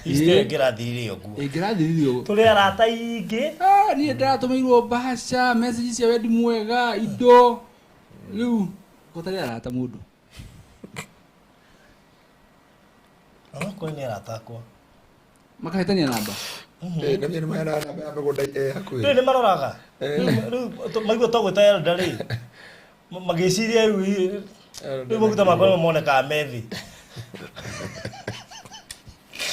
Easter ĩngĩrathirire ũguo. Ĩngĩrathirire ũguo. Tũrĩ arata aingĩ. Ah, niĩ ndĩratũmĩirwo mbaca, message cia wendi mwega, indo. Rĩu gũtarĩ arata mũndũ. Onokorwo nĩ arata akwa. Makahĩtania namba. Na nĩ maheanaga namba ya mĩgũnda ĩ hakuhĩ. Rĩu nĩ maroraga. Rĩu maigua twagwĩta elder rĩ. Magĩciria rĩu rĩu maguta makwa nĩmo monekaga methi.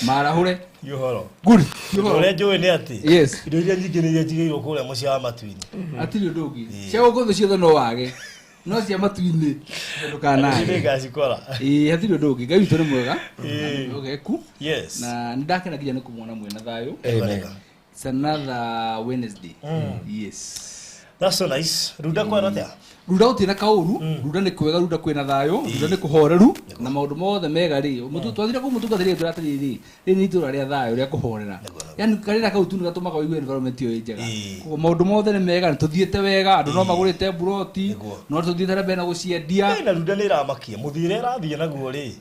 Marahũre. Ti ũhoro. Good. Ũndũ ũrĩa njũĩ nĩ atĩ Yes. indo iria nyingĩ nĩ iria njigĩirwo kũrĩa mũciĩ wa matu-inĩ. Hatirĩ ũndũ ũngĩ. Cia gũkũ thĩ ciothe no wage. No cia matu-inĩ ndũkanage. Nĩ ngacikora. Ĩĩ hatirĩ ũndũ ũngĩ. Ngai witũ nĩ mwega. Ĩĩ. Ũgeku. Yes. Na nĩ ndakena nginya nĩ kũmuona mwĩna thayũ. Amen. It's another Wednesday. Yes. That's so nice. Runda kwara atĩa? Runda gũtirĩ na kaũru, runda nĩ kwega, runda kwĩna thayũ, runda nĩ kũhoreru na maũndũ mothe mega rĩ. Twathire kũu mũtungatĩri atwĩra atĩrĩrĩ, rĩrĩ nĩ itũũra rĩa thayũ rĩa kũhorera. Yani karĩra kau tu nĩ gatũmaga ũigue environment ĩyo ĩ njega. Koguo maũndũ mothe nĩ mega, nĩ tũthiĩte wega, andũ no magũrĩte mburoti, no tũthiĩte na mbere na gũciendia. Na runda nĩ ĩramakia mũthiĩre ĩrathiĩ naguo rĩ.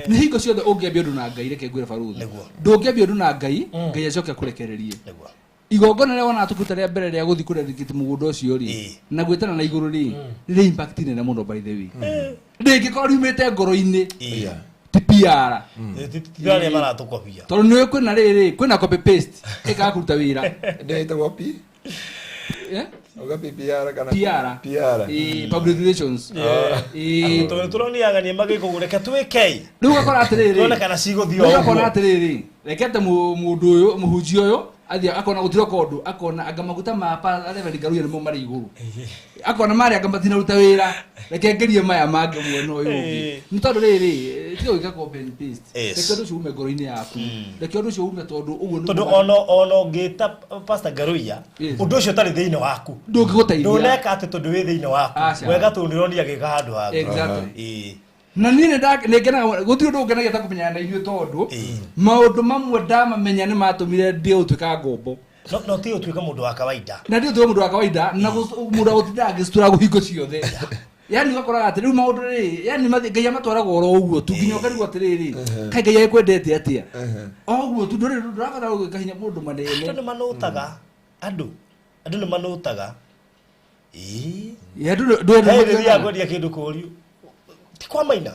Nĩ hingo ciothe ũngĩambia ũndũ na Ngai, reke ngwĩre baruthi, ndũngĩambia ũndũ na Ngai, Ngai acoke akũrekererie. Igongona rĩa wona tũkuta rĩa mbere rĩa gũthiĩ kũrerikĩte mũgũnda ũcio rĩ, na gwĩtana na igũrũ rĩ, rĩrĩ impact nene mũno by the way. Rĩngĩkorwo riumĩte ngoro-inĩ, ti PR. Ti arĩa maratũkobia. Tondũ nĩũĩ kwĩna rĩrĩ, kwĩna copy paste ĩkaga kũruta wĩra. Ndĩtagwo P? Uga PR kana PR. PR. Public relations. Tondũ tũronire ng'ania magĩkũgũra, reke twĩke. Rĩu ũgakora atĩrĩrĩ. Tuone kana cigũthiĩ o Rĩu ũgakora ũguo. atĩrĩrĩ, rekete mũndũ ũyũ, mũhunjia ũyũ, athiĩ akona gũtirĩ ũndũ, akona anga maguta ma Reverend Ngaruiya nĩmo marĩ igũrũ. Akona marĩa anga matinaruta wĩra, reke ngerie maya mangĩ mwena ũyũ ũngĩ. Nĩ tondũ rĩrĩ, tiga gwĩka copy and paste. Reke ũndũ ũcio ume ngoro-inĩ yaku. Reke ũndũ ũcio ume tondũ ũguo nĩguo Tondũ ona ũngĩta Pastor Ngaruiya, ũndũ ũcio ũtarĩ thĩinĩ waku. Ndũngĩgũteithia. Ndũneka atĩ tondũ wĩ thĩinĩ waku. Aca. Wega tondũ nĩũronire agĩka handũ hangĩ. Exactly. Na niĩ nĩngenaga, gũtirĩ ũndũ ũngenagia ta kũmenyana na inyuĩ tondũ maũndũ mamwe ndamamenya nĩ matũmire ndie gũtuĩka ngombo. No ti gũtuĩka mũndũ wa kawaida. Na ndie gũtuĩka mũndũ wa kawaida, na mũndũ wa gũtinda agĩcitura hingo ciothe. Yani ũgakoraga atĩ rĩu maũndũ rĩ, yani Ngai amatwaraga oro ũguo tu, nginya ũkarigwo atĩrĩrĩ, kaĩ Ngai agĩkwendete atĩa? O ũguo tu, ndũrabatara gũgĩka hinya maũndũ manene. Andũ nĩ manũtaga. Andũ nĩ manũtaga. Andũ ndũ- Hey, rĩrĩa ngwendia kĩndũ kũriũ. Ti kwa maina.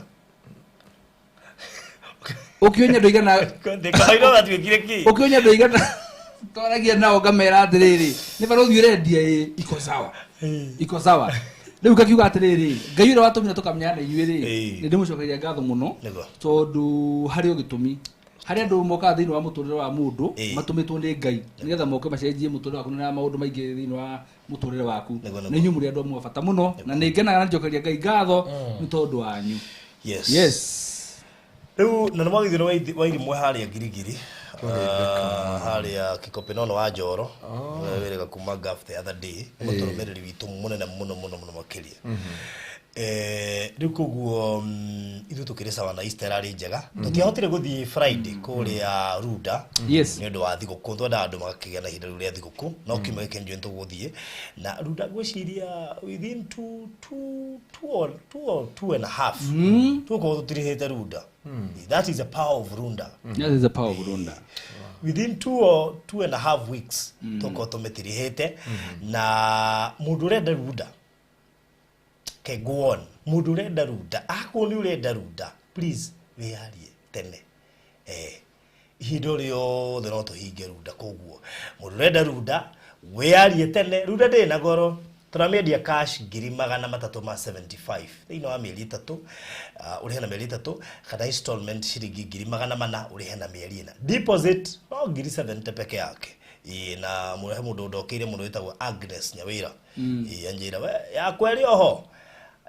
Ũkĩonia andũ aigana. Ndĩkaina watuĩkire kĩ? Ũkĩonia andũ aigana. Twaragia nao ngamera atĩrĩrĩ, nĩ barũthi ũrendia ĩ, iko sawa. Iko sawa. Rĩu ngakiuga atĩrĩrĩ, Ngai ũrĩa watũmire tũkamenyana na inyuĩ rĩ, nĩ ndĩmũcokeria ngatho mũno, tondũ harĩ o gĩtũmi. Harĩ andũ mokaga thĩinĩ wa mũtũrĩre wa mũndũ, matũmĩtwo nĩ Ngai, nĩgetha moke macenjie mũtũrĩre waku na maũndũ maingĩ thĩinĩ wa mũtũrĩre waku. Na inyuĩ mũrĩ andũ amwe a bata mũno, na nĩ ngenaga na njokeria Ngai ngatho nĩ tondũ wanyu. Yes. Yes. Rĩu na nĩ mwagithio nĩ wairimwe harĩa Ngirigiri. Harĩa Kikopĩ nono wa Njoro. Wĩrĩga kuma Gulf the other day. Mũtũrũmĩrĩri witũ mũnene mũno mũno mũno makĩria. Rĩu koguo ithuĩ tũkĩrĩ sawa na Easter ĩrarĩ njega. Tũtiahotire gũthiĩ Friday kũrĩa Runda. Yes. Nĩ ũndũ wa thigũkũ, twendaga andũ magakĩgĩa na ihinda rĩu rĩa thigũkũ. No kiumia gĩkĩ nĩnjũĩ nĩtũgũthiĩ. Na Runda ngwĩciria within two or two and a half. Tũgũkorwo tũtirihĩte Runda. That is the power of Runda. That is the power of Runda. Within 2 or 2.5 weeks tũkorwo tũmĩtirihĩte. Na mũndũ ũrenda Runda, ke go on. Mũndũ ũrenda Runda, akorwo nĩ ũrenda Runda, please wĩyarie tene. Ihinda rĩothe no tũhinge Runda, koguo mũndũ ũrenda Runda wĩyarie tene. Runda ndĩrĩ na goro, tũramĩendia cash ngiri magana matatũ ma 75 thĩinĩ wa mĩeri 3, ũrĩhe na mĩeri 3, kana installment ciringi ngiri magana mana ũrĩhe na mĩeri 4. Deposit no ngiri 70 peke yake. Na he mũndũ ũndokĩire mũno wĩtagwo Agnes Nyawĩra. Anjĩra, we yakwa ĩrĩ oho,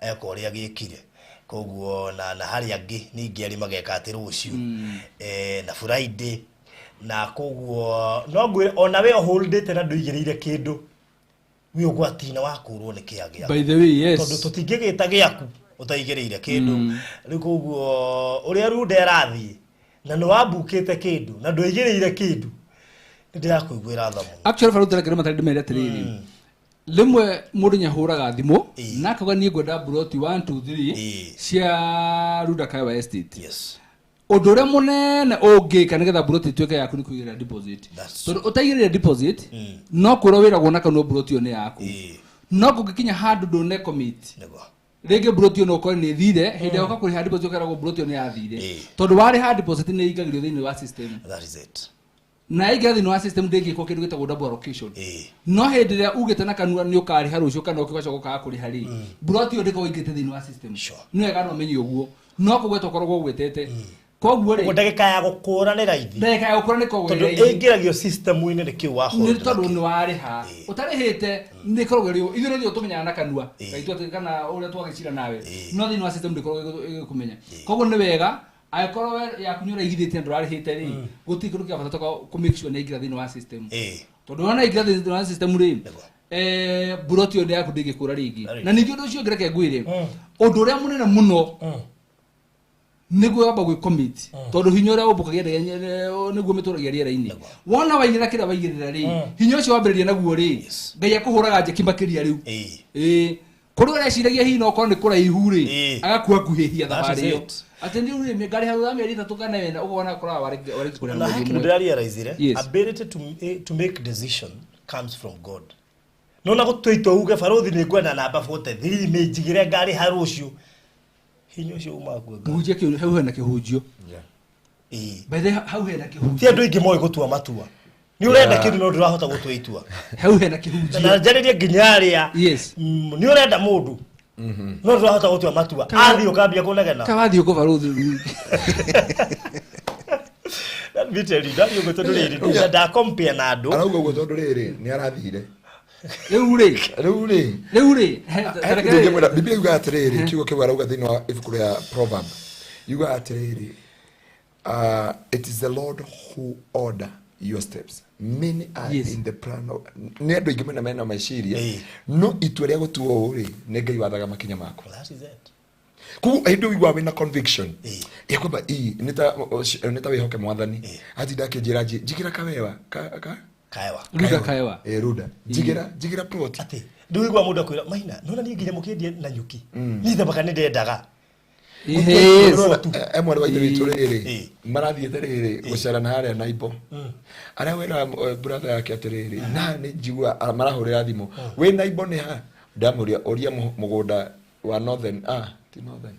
eka ũrĩa gĩkire. Koguo na harĩa angĩ ningĩ arĩ mageka atĩ rũciũ. Na Friday. Na koguo no ngwĩre ona we ũholdĩte na ndũigĩrĩire kĩndũ, wĩ ũgwati-inĩ wa kũrwo nĩ kĩa gĩaku. By the way, yes. Tondũ tũtingĩgĩta gĩaku ũtaigĩrĩire kĩndũ. Rĩu koguo ũrĩa Runda ĩrathiĩ na nĩ wambukĩte kĩndũ na ndũigĩrĩire kĩndũ, nĩ ndĩrakũiguĩra tha mũno. Actually, Barũthi, reke rĩmwe ndĩmere atĩrĩrĩ, rĩmwe mũndũ nĩahũraga thimũ na akauga niĩ ngwenda mburoti 1 2 3 cia Runda Kaewa Estate. Yes. Ũndũ ũrĩa mũnene ũngĩka nĩgetha mburoti ĩtuĩke yaku nĩ kũigĩrĩra deposit. Tondũ ũtaigĩrĩire deposit, no kwĩrwo wĩragwo na kanua mburoti ĩyo nĩ yaku. No kũngĩkinya handũ ndũne commit, rĩngĩ mburoti ĩyo no ũkore nĩ ĩthire, hĩndĩ ĩrĩa ũka kũrĩha deposit ũkeragwo mburoti ĩyo nĩ yathire. Tondũ warĩha deposit nĩ ĩingagĩrio thĩinĩ wa system. That is it. Na ĩingĩra thĩinĩ wa system ndĩngĩkwo kĩndũ gĩtagwo double allocation. No hĩndĩ ĩrĩa ugĩte na kanua nĩ ũkarĩha rũciũ kana ũgacoka ũkaga kũrĩha rĩ, mburoti ĩyo ndĩkoragwo ĩingĩrĩte thĩinĩ wa system. Nĩ wega no ũmenye ũguo. No kũgweta ũkoragwo ũgwetete. Koguo rĩ, Ũguo ndagĩka ya gũkũra nĩ raithi. Ndagĩka ya gũkũra nĩ koguo Tondũ ĩ raithi. ĩingĩragio system-inĩ nĩ kĩu wa Nĩ hold tondũ nakĩo. nĩ warĩha. Ũtarĩhĩte nĩ ĩkoragwo ĩrĩ ithuĩ nĩ tũmenyaga na kanua. Ngai tu atĩ kana ũrĩa twagĩcira nawe. No thĩinĩ wa system ndĩkoragwo ĩgĩkũmenya. Koguo nĩ wega angĩkorwo we yaku nĩ ũraigithĩtie na ndũrarĩhĩte rĩ, gũtirĩ kĩndũ kĩa bata ta kũ make sure nĩ yaingĩra thĩinĩ wa system. Tondũ wona yaingĩra thĩinĩ wa system rĩ, Buroti ĩyo nĩ yaku ndĩngĩkũra rĩngĩ. Na ningĩ ũndũ ũcio ũngĩ reke ngwĩre, ũndũ ũrĩa mũnene mũno nĩguo wamba gwĩ commit, tondũ hinya ũrĩa ũmbũkagia ndege nĩguo mĩtũragia rĩera-inĩ. Wona waigĩrĩra kĩrĩa waigĩrĩra rĩ, hinya ũcio wambĩrĩria naguo rĩ, Ngai akũhũraga njeki makĩria rĩu. Ĩĩ, kũrĩa ũreciragia hihi no okorwo nĩ kũraihu rĩ, agakuhakuhĩhia That is thabarĩ ĩyo it. atĩ nĩ rĩ ngarĩha thutha wa mĩeri 3 kana 4, ũkona koraga warĩkia kũrĩha Na mweri he kĩndũ ũmwe. ndĩrarealizire, ability to make decision comes from God. Nona gũtua itua uge barothi nĩ ngwenda namba 43 mĩnjigĩre ngarĩha rũciũ, hinya ũcio umaga kwĩ Ngai. Mũhunjia kĩu hau hena kĩhunjio. By the way, hau hena kĩhunjio. Ti andũ aingĩ moĩ gũtua matua. Nĩ ũrenda kĩndũ no ndũrahota gũtua itua. Hau hena kĩhunjio. Na njarĩrie nginya arĩa nĩ ũrenda mũndũ no ndũrahota gũtua matua, athiĩ ũkambia kũnegena. Kawathiĩ ũkũ barũthi rĩu. Let me tell you, ndathiĩ ũguo tondũ rĩrĩ ndakompare na andũ. Arauga ũguo tondũ rĩrĩ nĩ arathire. Rĩu rĩ, rĩu rĩ, rĩu rĩ, ndingĩmwĩra Biblia yugaga atĩrĩrĩ, kiugo kĩu arauga thĩinĩ wa ibuku rĩa Proverb yugaga atĩrĩrĩ, it is the Lord who order your steps, many are in the plan of, nĩ andũ aingĩ mena mena meciria, no itua rĩa gũtua ũũ rĩ, nĩ Ngai wathaga makinya maku. That is it. Koguo hĩndĩ ũiguaga wĩna conviction ya kwamba ii nĩ ta wĩhoke mwathani atinda akĩnjĩra njigĩra kawewa ka Kaewa. Ruda kaewa. Ruda njigĩra njigĩra plot. Atĩ ndũigua mũndũ akwĩra maina nona niĩ nginya mũkĩendie na nyuki niĩ thamaka nĩ ndendaga. Mwarĩ wa ithe witũ rĩrĩ marathiĩte rĩrĩ gũcera na harĩa Naimbo, arĩa wĩra brother yake atĩrĩrĩ, na nĩ njigua marahũrĩra thimũ wĩ Naimbo nĩ ha, ndamũria ũria mũgũnda wa Northern, ti Northern.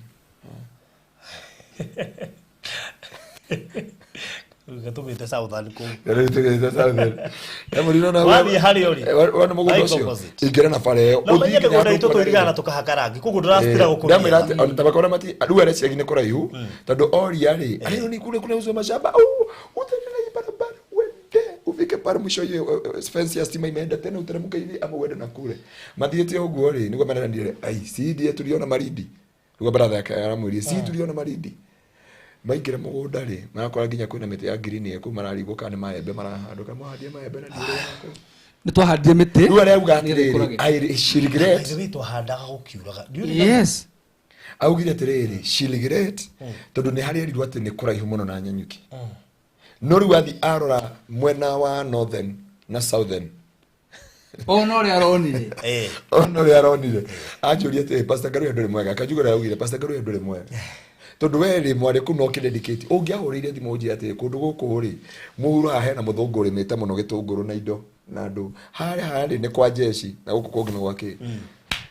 Gatũmĩte Southern kũu. Rĩu tũgĩte Southern. Ndamũria na Wathiĩ harĩa ũrĩ. Wona mũgũnda Right ũcio opposite. ingĩra na bara ĩyo Na ũthiĩ ũmenye nginya mĩgũnda itũ handũ tũirigaga na tũkahaka rangi koguo ndũracitira gũkũria. Ndamwĩra atĩ ona tabaka ũrĩa mati rĩu areciragia nĩ kũraihu tondũ oria rĩ arĩo ni kule kunauzwa mashamba au utaenda na hii barabara uende ufike pale mwisho hiyo fence ya stima imeenda tena uteremke hivi ama uende na kule mathiĩte ũguo rĩ nĩguo maranire ai si ndiye tuliona Marindi nĩguo brother yake aramwĩrire si tuliona Marindi maingĩra mũgũnda rĩ marakora nginya kwĩna mĩtĩ ya ngirini ĩkũu mararigwo kana nĩ maembe marahandwo kana mwahandire maembe na ndiũrĩ kũu. Nĩ twahandire mĩtĩ. Rĩu arauga nĩgetha atĩrĩrĩ, ĩkũrage. I she regret. By the way, twahandaga gũkiuraga. Yes. Augire atĩrĩrĩ, she regret tondũ nĩ harĩa erirwo atĩ nĩ kũraihu mũno na Nanyuki, no rĩu athi arora mwena wa northern na southern, Ona ũrĩa aronire. Ona ũrĩa aronire anjũria atĩrĩ, Pastor Ngaruya ndũrĩ mwega, kanjuga ũrĩa augire Pastor Ngaruya ndũrĩ mwega tondũ we rĩ mwarĩ kũu no kĩdedicate ũngĩahũrĩire thimũ ũnjĩre atĩrĩ kũndũ gũkũ rĩ mũhuro haha hena mũthũngũ ũrĩmĩte mũno gĩtũngũrũ na indo na andũ harĩa harĩ nĩ kwa jeshi na gũkũ kũngĩ nĩ gwa kĩ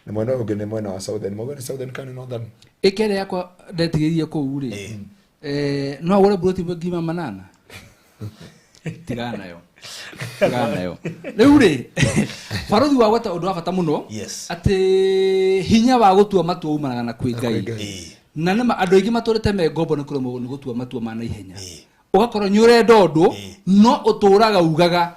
na mwena ũyũ ũngĩ nĩ mwena wa southern, mwena nĩ southern kana northern. Ĩka ĩrĩa yakwa ndetigĩrire kũu rĩ, no agũre buroti ngima manana, tigana nayo, tigana nayo. Rĩu rĩ, barothi wa gweta ũndũ wa bata mũno atĩ hinya wa gũtua matua umanaga na kwĩ Ngai, na nĩma andũ aingĩ matũrĩte me ngombo nĩ kũremwo nĩ gũtua matua ma naihenya. Ũgakorwo nĩ ũrenda ũndũ no ũtũraga ugaga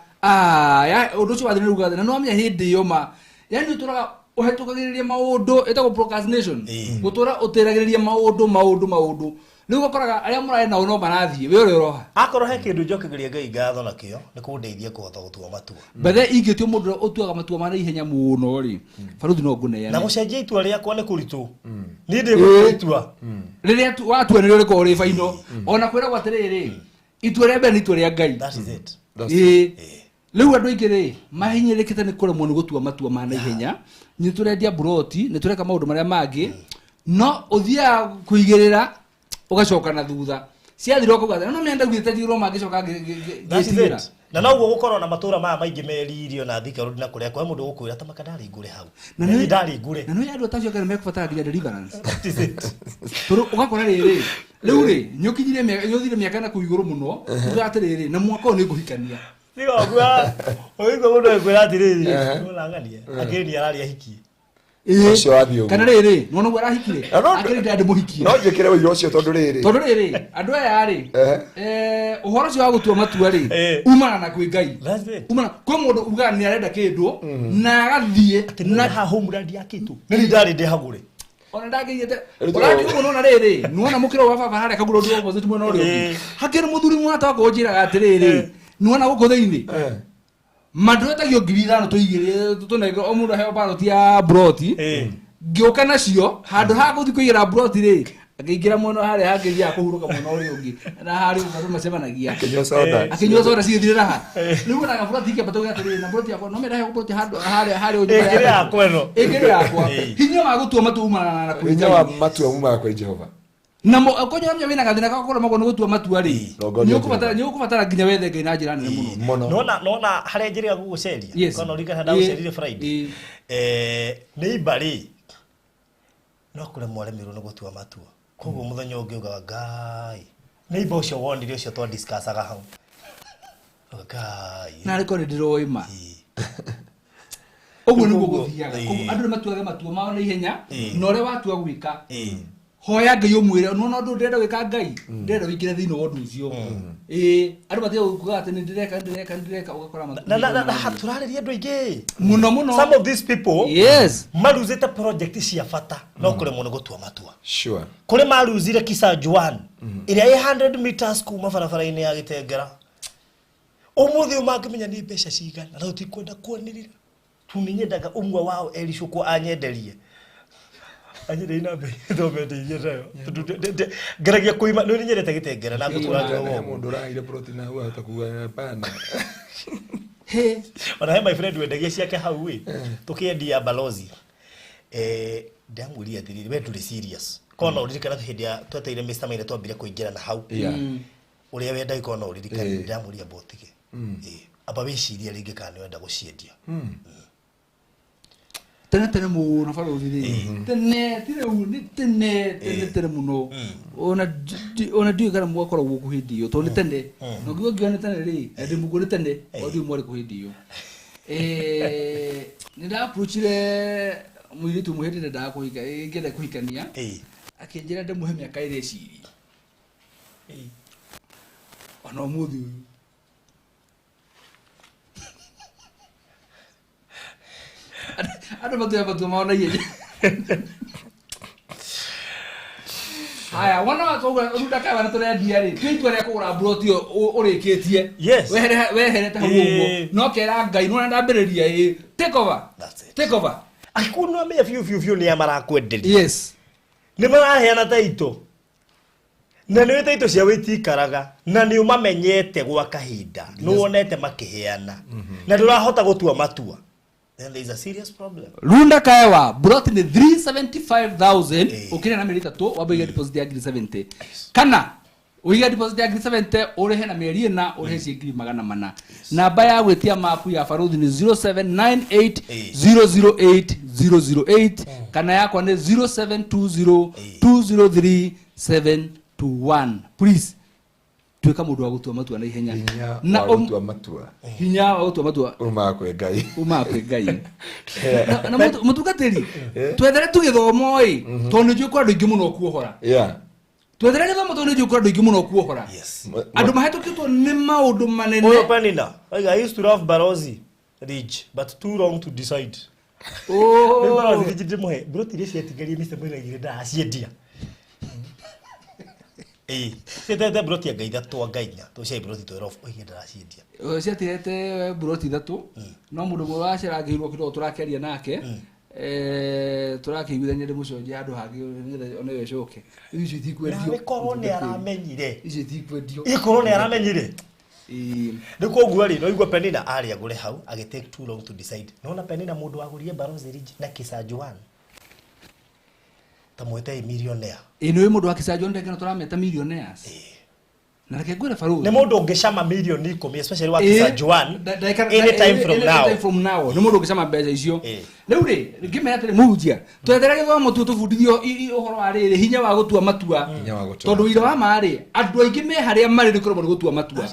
ũndũ ũcio wathiĩ nĩ ugaga na nĩ wamenya hĩndĩ ĩyo ma yani ũtũraga ũhetũkagĩrĩria maũndũ, ĩtagwo procrastination, gũtũra ũtĩragĩrĩria maũndũ maũndũ maũndũ, rĩu ũgakoraga arĩa mũrarĩ nao no marathiĩ we ũrĩa ũroha. Akorwo he kĩndũ njokagĩria Ngai ngatho nakĩo nĩ kũndeithia kũhota gũtua matua. Bethe ingĩtua mũndũ ũrĩa ũtuaga matua ma naihenya mũno rĩ, baruthi no ngũneane. Na gũcenjia itua rĩakwa nĩ kũritũ. Niĩ ndĩgũtua itua. Rĩrĩa watua nĩrĩo rĩkoragwo rĩ baino, ona kwĩragwo atĩrĩrĩ, itua rĩa mbere nĩ itua rĩa Ngai. That is it. Ĩĩ. Rĩu andũ aingĩ rĩ mahinyĩrĩkĩte nĩ kũremwo nĩ gũtua matua ma naihenya. Nĩ tũrendia buroti, nĩ tũreka maũndũ marĩa mangĩ, no ũthiaga kũigĩrĩra ũgacoka na thutha ciathira ũkauga no menya ndaugĩte njigĩrwo mangĩcoka That is ngĩtigĩra. it. Na noguo gũkorwo na matũra maya maingĩ meririo na Thika Road na kũrĩa kwa mũndũ gũkwĩra ta maka ndarĩ ngũre hau. Na Na ndarĩ ngũre. Na nĩ andũ atacio kana mekũbatara nginya deliverance. That is it. Tondũ ũgakora rĩrĩ rĩu rĩ nĩ ũkinyire mĩaka, nĩ ũthire mĩaka na kũu igũrũ mũno, uga atĩrĩrĩ na mwaka ũyũ nĩ ngũhikania. Tiga ũguo ũigua mũndũ agĩkwĩra atĩrĩrĩ, nĩũrang'ania, akĩrĩ nĩ araria hikie. Ũcio wathiĩ ũguo. Kana rĩrĩ nĩwona ũguo arahikire akĩrĩ ndĩ mũhikie. No njĩkĩre ũira ũcio tondũ rĩrĩ, tondũ rĩrĩ andũ aya rĩ, ũhoro ũcio wa gũtua matua rĩ umana na kwĩ Ngai, umana kwĩ mũndũ ugaga nĩ arenda kĩndũ na agathiĩ na haha homeland yakĩtwo nĩ ndarĩ ndĩhagũre. Ona ndangĩiyĩte ũrathiĩ ũguo nona rĩrĩ nĩwona mũkĩra wa baba harĩa kagũrũ ũndũ opposite mwena ũrĩa ũngĩ hakĩrĩ mũthuri mũrata wakwa ũnjĩraga atĩrĩrĩ nĩwona gũkũ thĩinĩ Mandwetagio 5,000 tũigĩrĩre tũnengere o mũndũ aheo baroti ya broti. Ngĩũka nacio handũ ha gũthiĩ kũigĩra broti rĩ, akĩingĩra mwena harĩa hangĩ thiaga kũhurũka mwena ũrĩa ũngĩ na harĩa ũguo andũ macemanagia. Akĩnyua soda. Akĩnyua soda cigĩthirĩra ha. Rĩu ona gaburoti ikĩambata uge atĩrĩrĩ, na buroti yakwa no menda heo buroti handũ harĩa harĩa ũnyũmba Ĩngĩrĩ yakwa ĩno. Ĩngĩrĩ yakwa. Hinya wa gũtua matua umanaga na kwĩ Hinya wa Ngai. matua umaga kwĩ Jehova. Na okorwo nĩ wĩna gathĩna ga kũremagwo nĩ gũtua matua rĩ, Rongoria nĩ ũkũbatara nginya wethe Ngai na njĩra nene mũno. Mũno. Nona harĩa njĩrĩga gũgũceria. Yes. Kona ũririkana ndagũcerire Friday. Nĩ imba rĩ, no kũremwo aremirwo nĩ gũtua matua. Koguo mũthenya ũngĩ ugaga Ngai. Nĩ imba ũcio wonire ũcio twa discussaga hau. Ngai. Na arĩkorwo nĩ ndĩroima. Ũguo nĩguo gũthiaga. Koguo andũ nĩ matuaga matua mao na ihenya, na ũrĩa watua gwĩka, hoya Ngai ũmwĩre, nĩwona ũndũ ndĩrenda gwĩka Ngai, ndĩrenda ũingĩre thĩinĩ wa ũndũ ũcio. Andũ matige kuga atĩ nĩ ndĩreka, nĩ ndĩreka, ũgakora Na na na tũrarĩria andũ aingĩ. Mũno mũno. Some of these people Yes. maruzĩte project cia bata no kũremwo nĩ gũtua matua. Sure. Kũrĩ maruzire Kisa Juan ĩrĩa ĩ 100 meters kuma barabara-inĩ ya Gĩtengera. Ũmũthĩ ũyũ mangĩmenya nĩ mbeca cigana na tũtikwenda kuanĩrĩra. Tu nĩ nyendaga ũmwe wao ericũkwo anyenderie. Anyenderie na mbei thomendeirie nayo. Tondũ ngeragia kũima nĩ nyendete Gĩtengera na ngũtũra He njũĩ. mũndũ ũraheire ploti na hau ahota kuga hapana. He. Ona he my friend wendagia ciake hau ĩ tũkĩendia balozi. Ndamwĩrire atĩrĩrĩ, we ndũrĩ serious. Korwo no ũririkana hĩndĩ ya twetereire Mr. Maina twambire kũingĩra na hau. Ũrĩa wendagia korwo no ũririkane ndamwĩrire amba ũtige. Amba wĩcirie rĩngĩ kana nĩ ũrenda gũciendia. Tene tene mũno barũthi rĩ. Tene ti rĩu nĩ tene tene tene mũno. Ona ndiũĩ kana mwakoragwo gũkũ hĩndĩ ĩyo tondũ nĩ tene. Na ũngiuga ngiuga nĩ tene rĩ, na ndĩ mũkuo nĩ tene, wathiĩ mwarĩ kũ hĩndĩ ĩyo. Nĩ nda-approachire mũirĩtu ũmwe hĩndĩ ĩrĩa ndendaga kũhika, ngĩenda kũhikania. Akĩnjĩra ndĩmũhe mĩaka ĩrĩ ecirie. Ona ũmũthĩ ũyũ. Andũ matuaga matua mao na ihenya. Haya, wona wa runda kawa nĩ tũrendia rĩ, tua itua rĩa kũgũra mburoti ĩyo ũrĩkĩtie. Yes. Weherete hau ũguo. No kera Ngai nĩwona ndambĩrĩria ĩ, take over. That's it. Take over. Angĩkorwo nĩ wamenya biũ biũ biũ nĩ a marakwenderia. Yes. Nĩ maraheana taito. Na nĩ taito cia wĩtikaraga na nĩ ũmamenyete gwa kahinda. Nĩ wonete makĩheana. Na ndũrahota gũtua matua. Then there is a serious problem. Runda Kaewa broti nĩ 375,000 ũkĩrĩha na mĩeri ĩtatũ wambe ũige deposit ya ngiri 70. Kana ũige deposit ya ngiri 70 ũrĩhe na mĩeri ĩna ũrĩhe ciĩ ngiri magana mana. Namba ya gwĩtia mapu ya barũthi nĩ 0798 008 008 kana yakwa nĩ 0720 203 721. Please tuĩka mũndũ wa gũtua matua na ihenya. Hinya Na wa gũtua matua. Hinya wa gũtua matua. Umaga kwĩ Ngai. Umaga kwĩ Ngai. Na mũtungatĩri, twethere tu gĩthomo ĩ, tondũ nĩ njũĩ kũrĩ andũ aingĩ mũno kuohora. Yeah. Twethere gĩthomo tondũ nĩ njũĩ kũrĩ andũ aingĩ mũno kuohora. Yes. Andũ mahĩtũkĩtwo nĩ maũndũ manene. Ũyũ Penina, oiga, I used to love Barozi Ridge, but too long to decide. Rĩu Barozi Ridge ndĩmũhe, mburoti iria ciatigarie Mr. Maina aigire ndaraciendia. Ciatigete mburoti anga ithatũ anga inya, tondũ ciarĩ mburoti 12, oige ndaraciendia. Ciatigete mburoti ithatũ, no mũndũ ũmwe wacerangĩirwo kĩroko tũrakĩaria nake, tũrakĩiguithania ndĩmũconjie handũ hangĩ nĩgetha ona ĩyo ĩcoke. Icio itikwendio. Nawe korwo nĩ aramenyire. Icio itikwendio. Ikorwo nĩ aramenyire. Rĩu koguo rĩ, no igua Penina arĩ agũre hau, agĩ take too long to decide. Nona Penina mũndũ wagũrire Barozi Ridge na Kisajuan. Ta mwĩte millionaire. Ĩ nĩ mũndũ wa Kisajuan ndengena tũrameta millionaires. Na reke ngwĩre barũthi. Nĩ mũndũ ũngĩcama mirioni 10 especially wa Kisajuan. Anytime from now. Anytime from now. Nĩ mũndũ ũngĩcama mbeca icio. Rĩu rĩ, ngĩmera atĩrĩ mũhunjia, twethere gĩthomo tu tũbundithio ũhoro wa rĩrĩ hinya wa gũtua matua. Hinya wa gũtua. Tondũ wĩra wa ma rĩ, andũ aingĩ me harĩa marĩ nĩ kũremwo nĩ gũtua matua.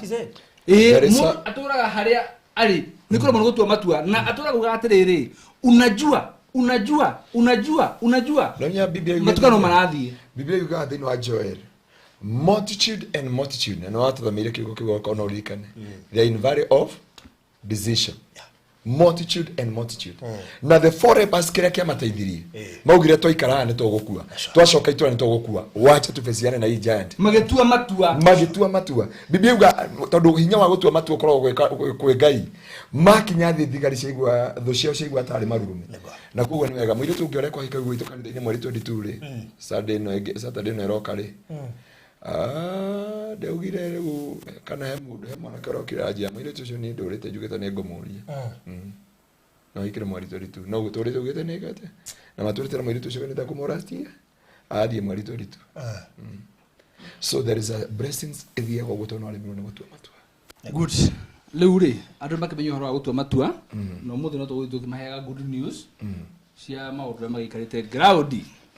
Mũndũ atũraga harĩa arĩ nĩ kũremwo nĩ gũtua matua na atũraga ugaga atĩrĩrĩ, unajua unajua unajua unajua. Matukano marathiĩ. Biblia yugaga thĩinĩ wa Joel, multitude and multitude, na nĩwatũthomeire kiugo kĩu okorwo no ũririkane. They are in valley of decision. Multitude and multitude. Na the four lepers kĩrĩa kĩamateithirie, maugire twaikara nĩ tũgũkua, twacoka itũra nĩ tũgũkua, wacha tubeciane na hii giant. Magĩtua matua. Magĩtua matua. Biblia yuga tondũ hinya wa gũtua matua ũkoragwo kwĩ Ngai, makinya thĩ thigari ciaigua thũ ciao ciaigua tarĩ marurume. Na koguo nĩ wega mũirĩtu ũngĩ ũrĩa kwahika gwitũ kanitha-inĩ mweri 22 rĩ, Sunday ĩno ĩngĩ, Saturday ĩno ĩroka rĩ, ndaugire rĩu kana he mũndũ, he mwanake ũrokire anjia mũirĩtu ũcio niĩ ndũrĩte njugĩte nĩ ngũmũria. No hikire mweri 22, no gũtũrĩte ugĩte nĩ ngate na matũrĩte na mũirĩtu ũcio nĩ kũmũrastia athiĩ mweri 22. So there is a blessings ithiaga ũguo tondũ no arĩmirwo nĩ gũtua matua. Good. Rĩu rĩ, andũ makĩmenya ũhoro wa gũtua matua, na ũmũthĩ no tũgũthiĩ tũkĩmaheaga good news cia maũndũ marĩa magĩikarĩte ground.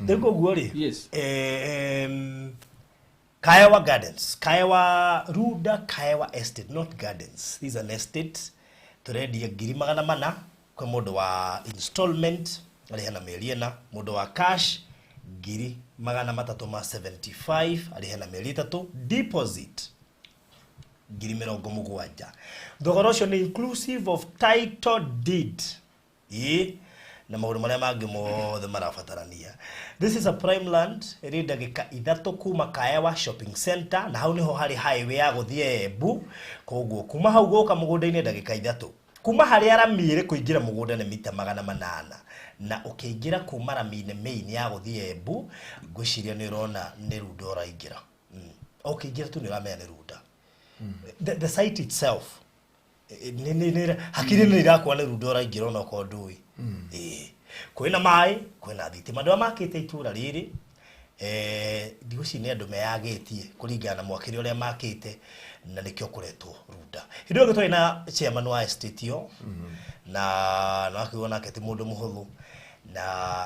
Rĩu koguo rĩ, Yes. Kaewa Gardens, Kaewa Ruda, Kaewa Estate, not Gardens. This is an estate. Turendia 400,000 kwa mũndũ wa installment arĩhe na mĩeri ĩna, mũndũ wa cash 375,000 arĩhe na mĩeri 3, deposit 70,000. Thogora ũcio nĩ inclusive of title deed. Ĩĩ, na maũndũ marĩa mangĩ mothe marabatarania. This is a prime land ĩrĩ ndagĩka 3 kuma Kaewa Shopping Center, na hau nĩho harĩ highway ya gũthiĩ Embu. Koguo kuma hau gũka mũgũnda-inĩ ndagĩka 3. Kuma harĩa rami ĩrĩ kũingĩra mũgũnda nĩ mita 800, na ũkĩingĩra kuma rami-inĩ main ya gũthiĩ Embu, ngwĩciria nĩ ũrona nĩ Runda ũraingĩra. Ũkĩingĩra tu nĩ ũramenya nĩ Runda. The site itself hakiri nĩ irakwa nĩ Runda ũraingĩra onokorwo ndũĩ. Kwĩna maĩ, kwĩna thitima. Andũ arĩa makĩte itũra rĩrĩ, ndigũci nĩ andũ meyagĩtie kũringana na mwakĩre ũrĩa makĩte, na nĩkĩo kũretwo Runda. Hĩndĩ ĩyo twarĩ na chairman wa estate ĩyo, na akĩuga nake ti mũndũ mũhũthũ, na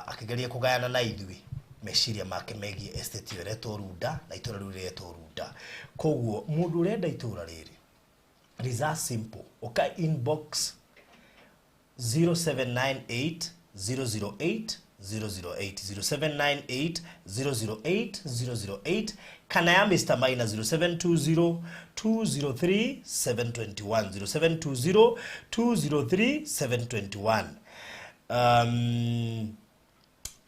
akĩgeria kũgayana na ithuĩ meciria make megiĩ estate ĩyo ĩretwo Runda na itũra rĩu rĩretwo Runda. Koguo mũndũ ũrenda itũra rĩrĩ, it is that simple. Ũka inbox 0798 008 008, 0798 008 008, kana ya Mr. Maina 0720 203 721, 0720 203 721.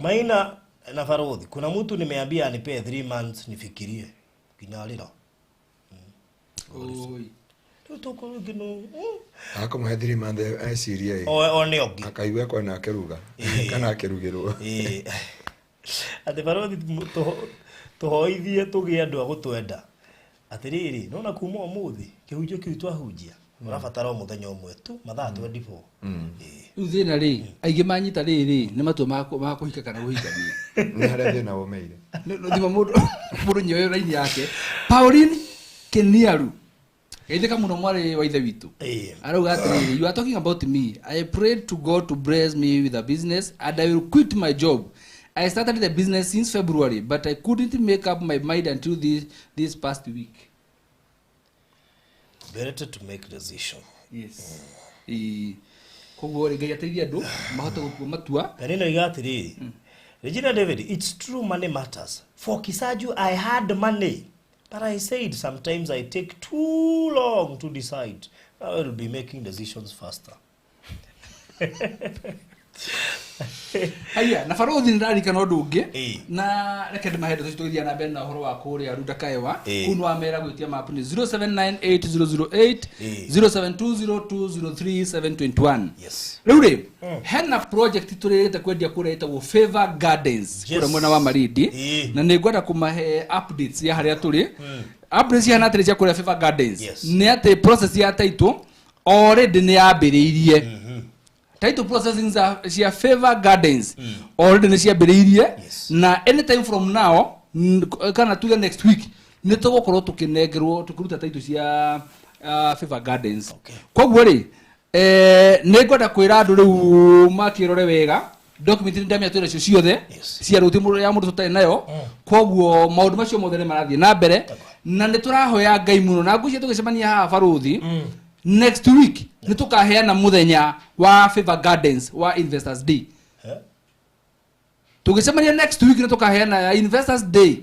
Maina na Farodhi, kuna mtu nimeambia anipee 3 months nifikirie. Kinalira. Oi. Akũmũhe 3 months ecirie. O nĩ ũngĩ. Akaigua kwena akĩruga. Kana akĩrugĩrwo. Atĩ Farodhi tũhoithie tũgĩe andũ a gũtwenda. Atĩrĩrĩ, nona kuma ũmũthĩ kĩhunjio kĩu twahunjia, ũrabatara o mũthenya ũmwe tu, mathaa 24. Rĩu thĩna rĩ, aingĩ manyita rĩrĩ nĩ matua ma kũhika kana kũhikania. Nĩ harĩa thĩna womeire. Thima mũndũ nyoyo raini yake. Pauline Keniaru. Geithĩka mũno mwarĩ wa ithe witũ. Arauga atĩrĩrĩ, you are talking about me. I prayed to God to bless me with a business and I will quit my job. I started the business since February, but I couldn't make up my mind until this past week. Better to make decision. Yes. Koguo rĩ, Ngai ateithie andũ mahote gũtua matua. Na nĩ noiga atĩrĩrĩ, Regina David, it's true money matters. For Kisaju, I had money. But I said sometimes I take too long to decide. I will be making decisions faster. Haya, na Farodhi nĩndarikana ũndũ ũngĩ, na reke ndĩmahe ndeto tũgĩthiĩ na mbere na ũhoro wa kũrĩa Runda Kaewa. Kũu nĩwamera gwĩtia mapu nĩ 0798 008 0720 203 721. Yes. Rĩu rĩ, hena project tũrĩrĩte kwendia kũrĩa ĩtagwo Favor Gardens kũrĩa mwena wa Malindi, na nĩngwenda kũmahe updates ya harĩa tũrĩ. Updates cihana atĩrĩ cia kũrĩa Favor Gardens. Nĩ atĩ process ya title already nĩ yambĩrĩirie. Title processing cia Favor Gardens already nĩ ciambĩrĩirie, na anytime from now kana tuge next week nĩ tũgũkorwo tũkĩnengerwo tũkĩruta title cia Favor Gardens. Koguo rĩ, nĩ ngwenda kwĩra andũ rĩu makĩrore wega document nĩ ndamia twĩna cio ciothe cia rũti mũndũ ya mũndũ tũtarĩ nayo. Koguo maũndũ macio mothe nĩ marathiĩ na mbere, na nĩ tũrahoya Ngai mũno, na ngwĩciria tũgĩcemania haha Barũthi next week nĩ tũkaheana mũthenya wa Favor Gardens wa Investors Day. Tũgĩcemania next week nĩ tũkaheana ya Investors Day.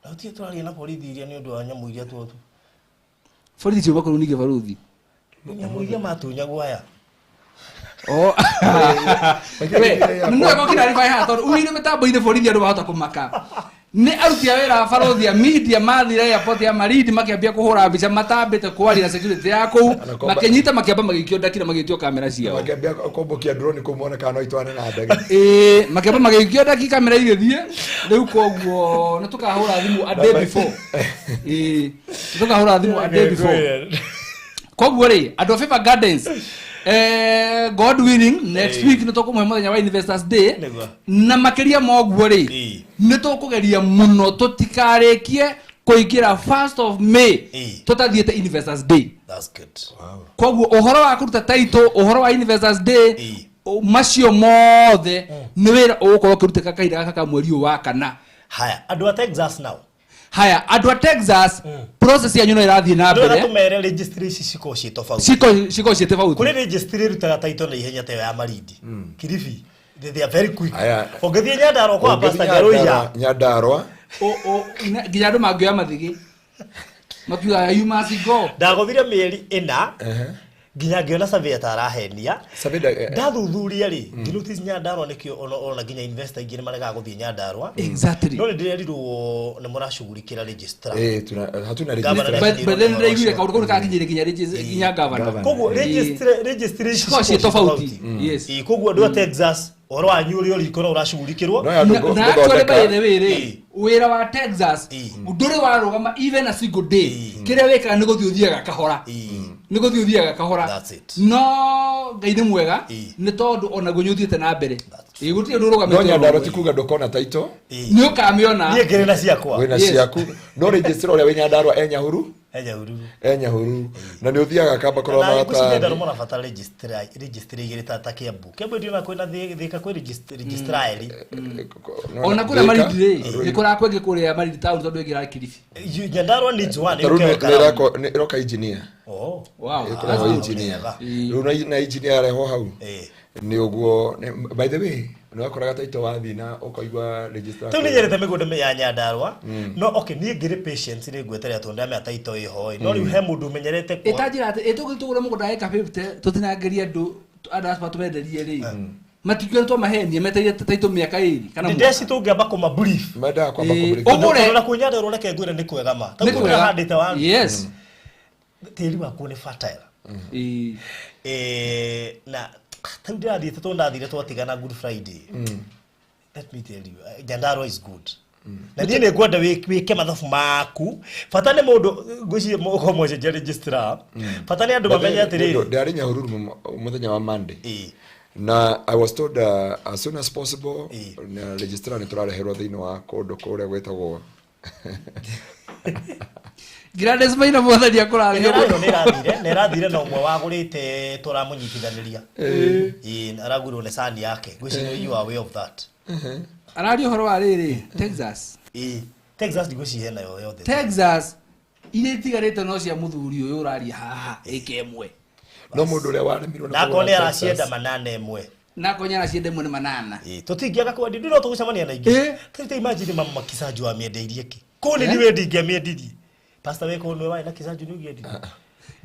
Na ũtige tũraria na borithi iria nĩ ũndũ wa nyamũ iria tuotu. Borithi ciuma kũrũ ningĩ Barũthi. Nyamũ iria matunyagwo aya. Oh. We, no ko clarify haha tondu ugire mitambo-inĩ borithi andũ mahota kũmaka. Nĩ aruti a wĩra a barothi a media mathire airport ya Malindi makĩambia kũhũra mbica matambĩte kwaria na security ya kũu, makĩnyita makĩamba magĩikio ndaki na magĩtio kamera ciao. Makĩambia kũmbũkia drone kũu mone kana no itwarane na ndege. Ĩĩ, makĩamba magĩikio ndaki kamera igĩthiĩ. Rĩu koguo nĩ tũkahũra thimũ a day before. Ĩĩ, nĩ tũkahũra thimũ a day before. Koguo rĩ, andũ a Favor Gardens, God willing, next week nĩ tũkũmũhe mũthenya wa Investors Day. Nĩguo. Na makĩria ma ũguo rĩ, nĩ tũkũgeria mũno tũtikarĩkie kũingĩra 1st of May tũtathiĩte Investors Day. That's good. Koguo ũhoro wa kũruta title, ũhoro wa Investors Day, macio mothe nĩ wĩra ũgũkorwo ũkĩrutĩka kahinda gaka ka mweri ũyũ wa kana. Haya, andũ a Texas now. Haya, andũ a Texas, process yanyu no ĩrathiĩ na Ndwega mbere. tũmere registry ici cikoragwo ciĩ tofauti. Ciko ciĩ tofauti. Kũrĩ registry ĩrutaga title na ihenya ta ĩyo ya Malindi. Kilifi. They are very quick. Aya. Ũngĩthiĩ Nyandarua kwa Ũngĩthiĩ Pastor Nyaruiya. Nyandarua. Nginya andũ mangĩoya mathigi. Makiugaga you must go. Ndagũthire mĩeri 4 nginya ngĩona surveyor ta arahenia. Surveyor, Ndathuthuria rĩ, ngĩnotice Nyandarua nĩkĩo ona nginya investor aingĩ nĩ maregaga gũthiĩ Nyandarua. Exactly. No nĩ ndĩrerirwo nĩ mũracugurikĩra registrar. Hatuna Governor registrar. But then ndĩraiguire kaũndũ kau nĩkakinyire nginya governor. Governor. Koguo registry ici Cikoragwo ciĩ tofauti. Yes. Ĩĩ, koguo andũ a Texas ũhoro wanyu ũrĩa ũrĩ riko no ũracugurikĩrwo. No ya andũ Na actually gũthondeka. by the way rĩ, wĩra wa Texas ndũrĩ warũgama even a single day. Kĩrĩa wĩkaga nĩ gũthiĩ ũthiaga kahora. Nĩ gũthiĩ ũthiaga kahora. That's it. No Ngai nĩ mwega nĩ tondũ onaguo nĩ ũthiĩte na mbere. Ĩĩ, gũtirĩ ũndũ ũrũgamĩte No Nyandarua oro ti ũguo. kuga ndũkona title. Nĩ ũkamĩona. Niĩ ngĩrĩ na ciakwa. Wĩna Yes. ciaku. No registrar ũrĩa wĩ Nyandarua e Nyahururu. E Nyahururu. E Nyahururu. Na nĩ ũthiaga kamba kũrora Na ngwĩciria Nyandarua maratathi. marabatara registry igĩrĩ ta Kiambu. Kiambu ndĩrona kwĩna Thika kwĩ registrar erĩ. Ona kũrĩa Malindi rĩ, nĩ kũrĩa kwĩngĩ kũrĩa Malindi town tondũ ĩngĩ ĩrarĩ Kilifi. Nyandarua needs one. Tarĩu ĩũke Karamu. nĩ ĩroka engineer. Oh. Wow. Ĩkoragwo engineer. Rĩu na engineer arehwo hau. Nĩ ũguo by the way, nĩ wakoraga title wathiĩ na ũkaigua registrar. Rĩu nĩ nyendete mĩgũnda ya Nyandarua. No okay, niĩ ngĩrĩ patience nĩ ngweterera tondũ ndĩramenya title ĩho ĩ. No rĩu he mũndũ ũmenyerete kwa Ĩtanjĩra atĩ ĩtũgĩthiĩ tũgũre mũgũnda ĩka 50 tũtinangĩrie andũ andũ acio tũmenderie rĩ. Matikiuga nĩ twamahenia metereire title mĩaka 2 kana mwaka. Ndeci tũngĩamba kũma brief. Mendaga kwamba Ĩĩ, kũbrief. ũgũre. Ona kwĩ Nyandarua reke ngwĩre nĩ kwega ma. Nĩ Ta kwega. ũhandĩte waru. Yes. Tĩri wakuo nĩ fertile. Ĩĩ. Na tarĩu ndĩrathiĩte tondũ ndathire twatigana Good Friday. Let me tell you, Nyandarua is good. Na niĩ nĩ ngwenda wĩke mathabu maku. Bata nĩ mũndũ ngwĩciria mũkorwo mwacenjia registrar. Bata nĩ andũ mamenye atĩrĩrĩ. Ndarĩ Nyahururu mũthenya wa Monday. Na I was told as soon as possible na registrar nĩ tũrareherwo thĩinĩ wa kũndũ kũrĩa gwĩtagwo Gladys Maina mwathani akũrathime. Ĩno nĩ ĩrathire, na ĩrathire na ũmwe wagũrĩte tũramũnyitithanĩria. Ĩĩ, aragũrirwo nĩ sani yake. Ngwĩciria you are aware of that. Araria ũhoro wa rĩrĩ, Texas. Ĩĩ, Texas ndigwĩciria hena yo yothe. Texas iria itigarĩte no cia mũthuri ũyũ ũraria haha ĩka ĩmwe. No mũndũ ũrĩa waremirwo nĩ Na akorwo kũgũra nĩ aracienda Texas. manana ĩmwe. Na akorwo nĩ aracienda ĩmwe nĩ manana. Ĩĩ, tũtingĩaga kwendia, ndũ no tũgũcemania na ingĩ. Tarĩu ta imagine mama Kisanju amĩendeirie kĩ? Kũu nĩ niĩ ndingĩamĩendirie. Pastor we kũu nĩwe warĩ na Kisanju nĩ ũngĩendirie.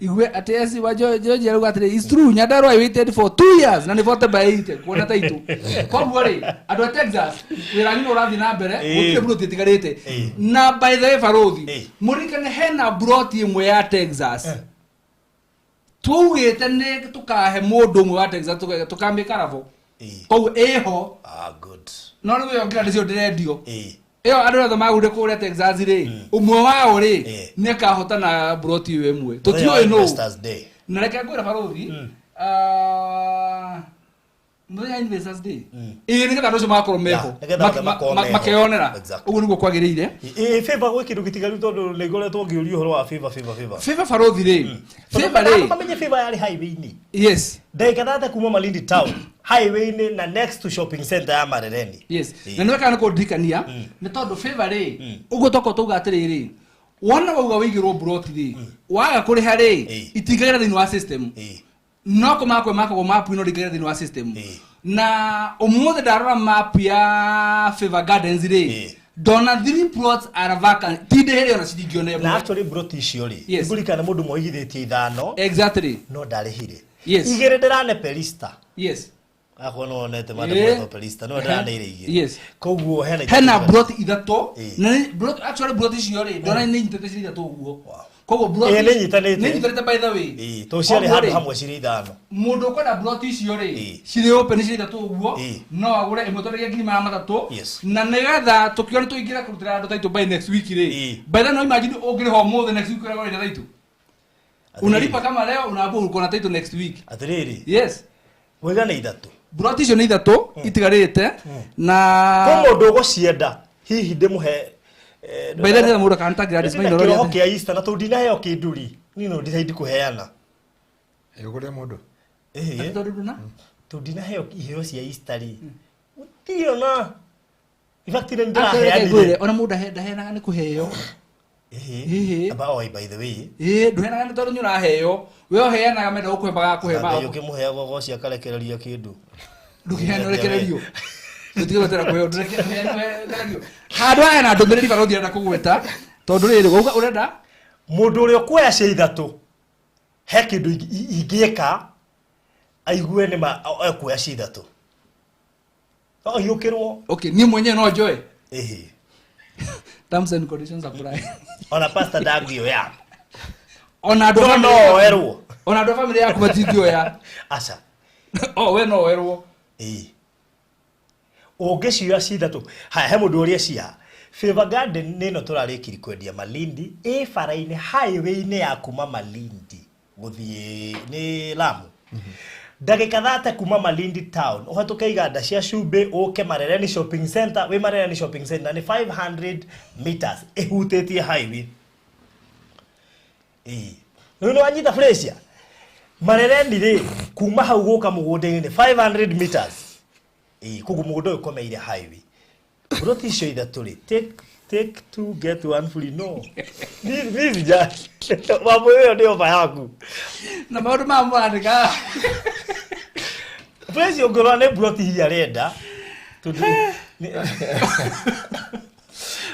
Igue atĩ eci wa George arauga atĩrĩ, it's true, Nyandarua I waited for 2 years na nĩ 40 by 80 kuona title. Koguo rĩ, andũ a Texas wĩra wanyu nĩ ũrathiĩ na mbere, gũtirĩ mburoti ĩtigarĩte. Na by the way barothi, mũririkane hena mburoti ĩmwe ya Texas. Twaugĩte nĩ tũkahe mũndũ ũmwe wa Texas tũkamĩkarabo. Koguo ĩho. Ah, good. No rĩu ĩyo nginya nĩcio ndĩrendio. Ĩyo andũ othe magũrire kũrĩa Texas rĩ, ũmwe wao rĩ, nĩ akahota na mburoti ĩyo ĩmwe. Tũtiũĩ nũ. Investors Day. Na reke ngwĩre barothi, mũthenya wa Investors Day. Ĩĩ, nĩgetha andũ acio magakorwo meho. Nĩgetha othe makorwo meho. Makeyonera. Exactly. Ũguo nĩguo kwagĩrĩire. Ĩĩ, favor gwĩ kĩndũ gĩtigaru tondũ nĩ ngoretwo ngĩũrio ũhoro wa favor, favor, favor. Favor barothi rĩ, favor Andũ rĩ. mamenye favor yarĩ highway-inĩ. Yes. Ndagĩka thate kuma Malindi town highway-inĩ na next to shopping center ya Marereni. Yes. Na nĩwe kana nĩ kũndirikania nĩ tondũ favor rĩ, ũguo tokorwo tauga atĩrĩrĩ, wona wauga wĩigĩrwo mburoti rĩ, waga kũrĩha rĩ, itingagĩra thĩinĩ wa system. No kũmakwe makagwo map ĩno ndĩngagĩra thĩinĩ wa system. Na ũmũthĩ ndarora map ya Favor Gardens rĩ, ndona 3 plots are vacant. Ti ndĩhĩre ona ciringi ona Na ĩmwe. actually mburoti icio rĩ, Yes. ngũririkana mũndũ mwaigithĩtie ithano. Exactly. No ndarĩhire. Yes. Igĩrĩ ndĩrane Pelista. Yes. Akorwo nĩ wonete Ĩĩ. madam Pelista no ndĩraneire igĩrĩ. Yes. Koguo hena Hena ithatũ. broti ithatũ. Ĩĩ. Na actually broti icio rĩ, ndona nĩ nyitĩte cirĩ ithatũ ũguo. Koguo broti Ĩĩ, nĩ nyitanĩte. Nĩ nyitanĩte by the way. Ĩĩ, tondũ ciarĩ Koguo handũ rĩ, hamwe cirĩ ithano. Mũndũ ũkwenda broti icio rĩ, Ĩĩ. cirĩ open cirĩ ithatũ ũguo, Ĩĩ. no agũre ĩmwe twendagia 300,000. Yes. Na nĩgetha tũkĩona tũingĩre kũrutĩra andũ taitũ by next week rĩ. Ĩĩ. By then no imagine ũngĩrĩha ũmũthĩ next week ũrĩa ũrenda taitũ. Unalipa kama leo unaambiwa uko na title next week. Atĩrĩrĩ. Yes. Wĩga nĩ ithatũ. Broti icio nĩ ithatũ itigarĩte na Kwĩ mũndũ ũgũcienda hihi ndĩmũhe by then mũndũ akanta Gladys ndĩna Maina kĩroho ũrĩa kĩa Easter na tondũ ndinaheo kĩndũ rĩ, niĩ no ndĩcaidi kũheana. Ĩgũre mũndũ. Ĩhĩ. Tondũ ndũna? Tondũ ndinaheo iheo cia Easter rĩ. Gũtirĩ ona. In fact nĩ Actually, reke ngwĩre, ndĩraheanire. ona mũndũ ndaheanaga nĩ kũheo. Ĩhĩ. Aba oi by the way. Ĩĩ, ndũheanaga nĩ tondũ nĩ ũraheo. We ũheanaga menda gũkũhe magakũhe Ngai magakũhe. ũkĩmũheaga ũgoci akarekereria kĩndũ. Ndũkĩheana ũrekererio. Ndũtige gwetera kũheo, ndũrekererio. Handũ haha hena ndũmĩrĩri barũthi arenda kũgweta tondũ rĩrĩ wauga ũrenda Mũndũ ũrĩa ũkuoya cia ithatũ he kĩndũ ingĩka aigue nĩ ma ekuoya cia ithatũ. No ahiũkĩrwo. Okay, niĩ mwenyewe no njoe. Ĩhĩ. Terms and conditions apply. Ona pastor ndangĩoya. Ona andũ a No, family no yaku- oerwo. Ona andũ a family yaku matingĩoya. Aca. Oh, we no werwo. Ĩĩ. Ũngĩcioya ci ithatũ. Haya, he mũndũ ũrĩa cia. Favor Garden nĩ ĩno tũrarĩkiri kwendia Malindi, ĩ bara-inĩ highway-inĩ ya kuma Malindi gũthiĩ nĩ Lamu. Ndagĩka 30 kuma Malindi town, ũhetũke iganda cia cumbĩ, ũke Marereni shopping center, wĩ Marereni shopping center nĩ 500 meters ĩhutĩtie highway. Ĩĩ. Rĩu nĩ wanyita Frasier? Marereni rĩ, kuma hau gũka mũgũnda-inĩ nĩ 500 meters. Ĩĩ, koguo mũgũnda ũyũ ũkomeire highway. Broti icio ithatũ rĩ, take two get one free, no. Niĩ sija. Mambo ĩyo nĩ ofa yaku. Na maũndũ maya mũrandĩka. Frasier ũngĩrora nĩ broti hihi arenda. Tondũ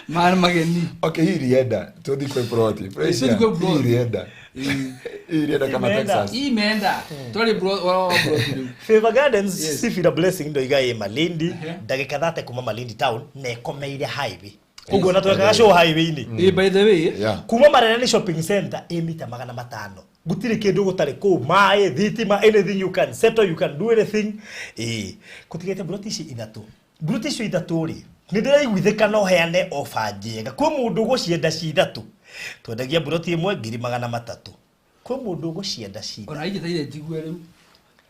Maya nĩ mageni. Okay, hii irienda. Tuthi kwĩ ploti. Frasier, Tuthi kwĩ ploti. hii irienda. Hii irienda kama Imeenda. Texas. Hii imeenda. Twari wa broti rĩu. Favor Gardens Yes. Sifira Blessing ndoiga ĩ Malindi, ndagĩka 30 kuma Malindi town na ĩkomeire highway. Koguo na twekaga show highway-inĩ. Ĩĩ, by the way. Yeah. Kuma Marereni shopping center ĩ mita 500. Gũtirĩ kĩndũ gũtarĩ kũu, maĩ, thitima, anything you can settle, you can do anything. Ĩĩ, kũtigĩte broti ici ithatũ. Broti icio ithatũ rĩ, nĩ ndĩraiguithĩka no heane ofa njega. Kwĩ mũndũ ũgũcienda ci ithatũ. Twendagia broti ĩmwe 300,000. Kwĩ mũndũ ũgũcienda ci ithatũ. Ona injeteire njigue rĩu.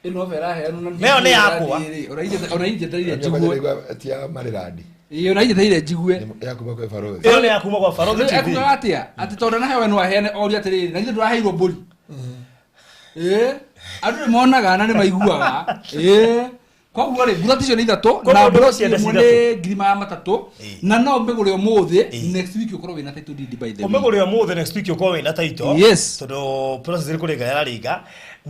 Ĩno ofa ĩraheanwo na Nayo nĩ yakwa. Ona injeteire Nĩũkwenda njigue. ndaigua ti ya Marilandi. Ĩĩ, ona injeteire njigue. Ya kuma kwĩ barũthi. Ĩyo nĩ ya kuma kwa Barũthi Rĩu TV. ekugaga atĩa? Atĩ tondũ nahewe no aheane orie atĩrĩrĩ, na ithuĩ ndũraheirwo mbũri. Ĩĩ, andũ nĩ monaga na nĩ maiguaga. Ĩĩ. Koguo rĩ, mburoti icio nĩ ithatũ, Koguo na mũndũ mburoti ũcienda ĩmwe ci nĩ 300,000, Ĩĩ. na no ũmĩgũre ũmũthĩ, Ĩĩ. next week ũkorwo wĩna title deed by the way. Ũmĩgũre ũmũthĩ next week ũkorwo wĩna title. Yes. Tondũ process ĩrĩ kũrĩnga yararinga.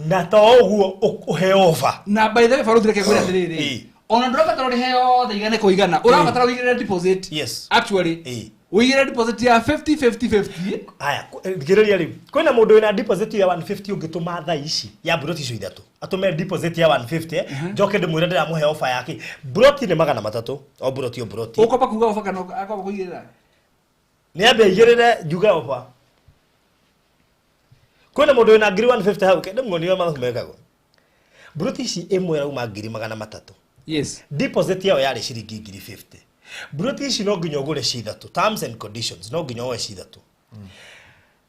Na to ũguo ũheo offer. Na by the way, barũthi reke ngwĩre atĩrĩrĩ, Ĩĩ. ona ndũrabatara ũrĩhe yothe igane kwa igana, ũrabatara ũigĩrĩre deposit. Yes. Actually, Ĩĩ. ũigĩrĩre deposit ya 50 50 50. Haya, thikĩrĩria rĩu. Kwĩna mũndũ wĩna deposit ya 150 ũngĩtũma thaa ici ya mburoti icio ithatũ. Atũme deposit ya 150, njoke ndĩmwĩre ndĩramũhe offer yake. Mburoti nĩ 300, o mburoti o mburoti. Ũkwamba kuga offer kana akwamba kũigĩrĩra? Nĩ ambe aigĩrĩre njuge offer. Kwĩna mũndũ wĩna 150 hau, ndĩmuonie ũrĩa mathabu mekagwo. Mburoti ici ĩmwe ĩrauma 300,000. Yes. Deposit yao yarĩ ciringi 50,000. Mburoti ici no nginya ũgũre ci ithatũ, terms and conditions no nginya woe ci ithatũ.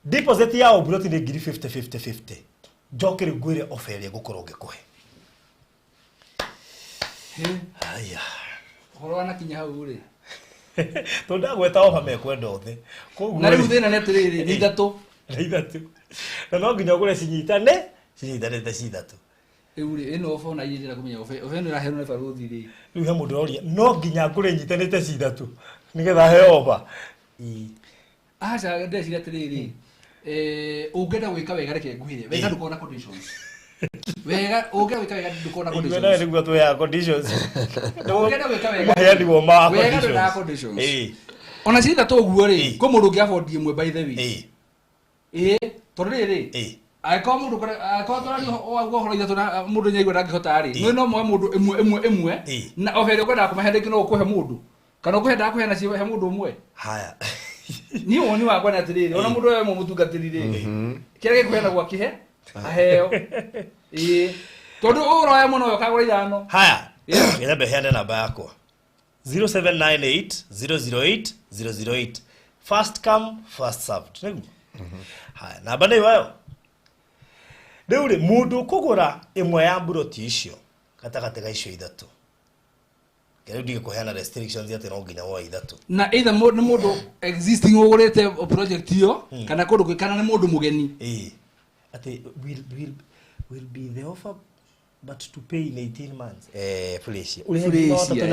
Deposit yao mburoti nĩ 50,000 50 50. Njoke rĩu ngwĩre offer ĩrĩa ngũkorwo ngĩkũhe. Haya. Ũhoro wanakinya hau rĩ. Tondũ ndagweta offer mekwenda othe. Koguo Na rĩu rĩ- thĩna nĩ atĩrĩrĩ, nĩ ithatũ. Nĩ ithatũ. Na no nginya ũgũre cinyitane, cinyitanĩte ci ithatũ. Rĩu rĩ, ĩno offer ona iria ndĩrenda kũmenya offer, offer ĩno ĩraheanwo nĩ barũthi rĩ. Rĩu he mũndũ ũroria, no nginya ngũre nyitanĩte ci ithatũ nĩgetha heo offer. Ĩĩ. Aca, ndĩreciria atĩrĩrĩ, ũngĩenda gwĩka wega reke ngwĩre, wega ndũkoragwo na conditions. Wega, ũngĩenda gwĩka wega ndũkoragwo na Ithuĩ conditions. nawe nĩguo tweaga conditions. Ũngĩenda gwĩka wega. Mũheani wo ma Wega conditions. ndwendaga conditions. Ĩĩ. Ona ci ithatũ ũguo rĩ, Ĩĩ. kwĩ mũndũ ũngĩ afford ĩmwe by the way. Ĩĩ. Ĩĩ, tondũ rĩrĩ, Ĩĩ. Angĩkorwo mũndũ angĩkorwo tũraria ũhoro ithatũ na mũndũ nĩaigua ndangĩhota rĩ, no moe mũndũ ĩmwe ĩmwe ĩmwe na obe ĩrĩa ũkwendaga kũmahe rĩngĩ no ũkũhe mũndũ kana ũkwendaga kũheana ciĩ he mũndũ ũmwe. Haya. Niĩ woni wakwa nĩ atĩrĩrĩ, ona mũndũ we mũtungatĩri rĩ, kĩrĩa gĩkũheanagwo akĩhe aheo. Ĩĩ, tondũ ũroya mũno we ũkagũra ithano. Haya, gĩthambe heane namba yakwa 0798 008 008, first come first served, nĩguo. Haya, namba nĩ ĩyo. Rĩu rĩ, mũndũ ũkũgũra ĩmwe ya mburoti icio gatagatĩ ga icio ithatũ, rĩu ndigĩkũheana restrictions atĩ no nginya woe ithatũ. Na either nĩ mũndũ existing ũgũrĩte project ĩyo kana kũndũ kwĩ, kana nĩ mũndũ mũgeni. Ĩĩ, atĩ will be the offer but to pay in 18 months. Felicia. Felicia,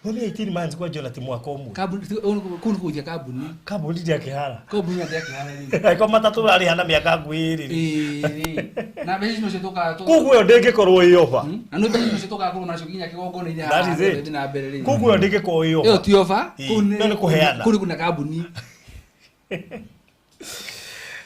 Na na 18 months kwa jona ti mwaka ũmwe. Kambuni kũu nĩ kũgũithia kambuni. Kambuni ndĩakĩhara. Kambuni ndĩakĩhara rĩ. Angĩkorwo matatũ ũrarĩha na mĩaka ngũĩ rĩ. Ĩĩ, na mbeca icio nĩcio tũkaga Koguo ĩyo ndĩngĩkorwo ĩ offer. Na nĩ mbeca icio tũkaga kũrwo nacio nginya kĩgongona-inĩ That is it. haha na mbere rĩ. Koguo ĩyo ndĩngĩkorwo ĩ offer. Ĩyo ti offer. Ĩĩ, Kũu ĩyo nĩ kũheana. Kũu nĩ kuna kambuni.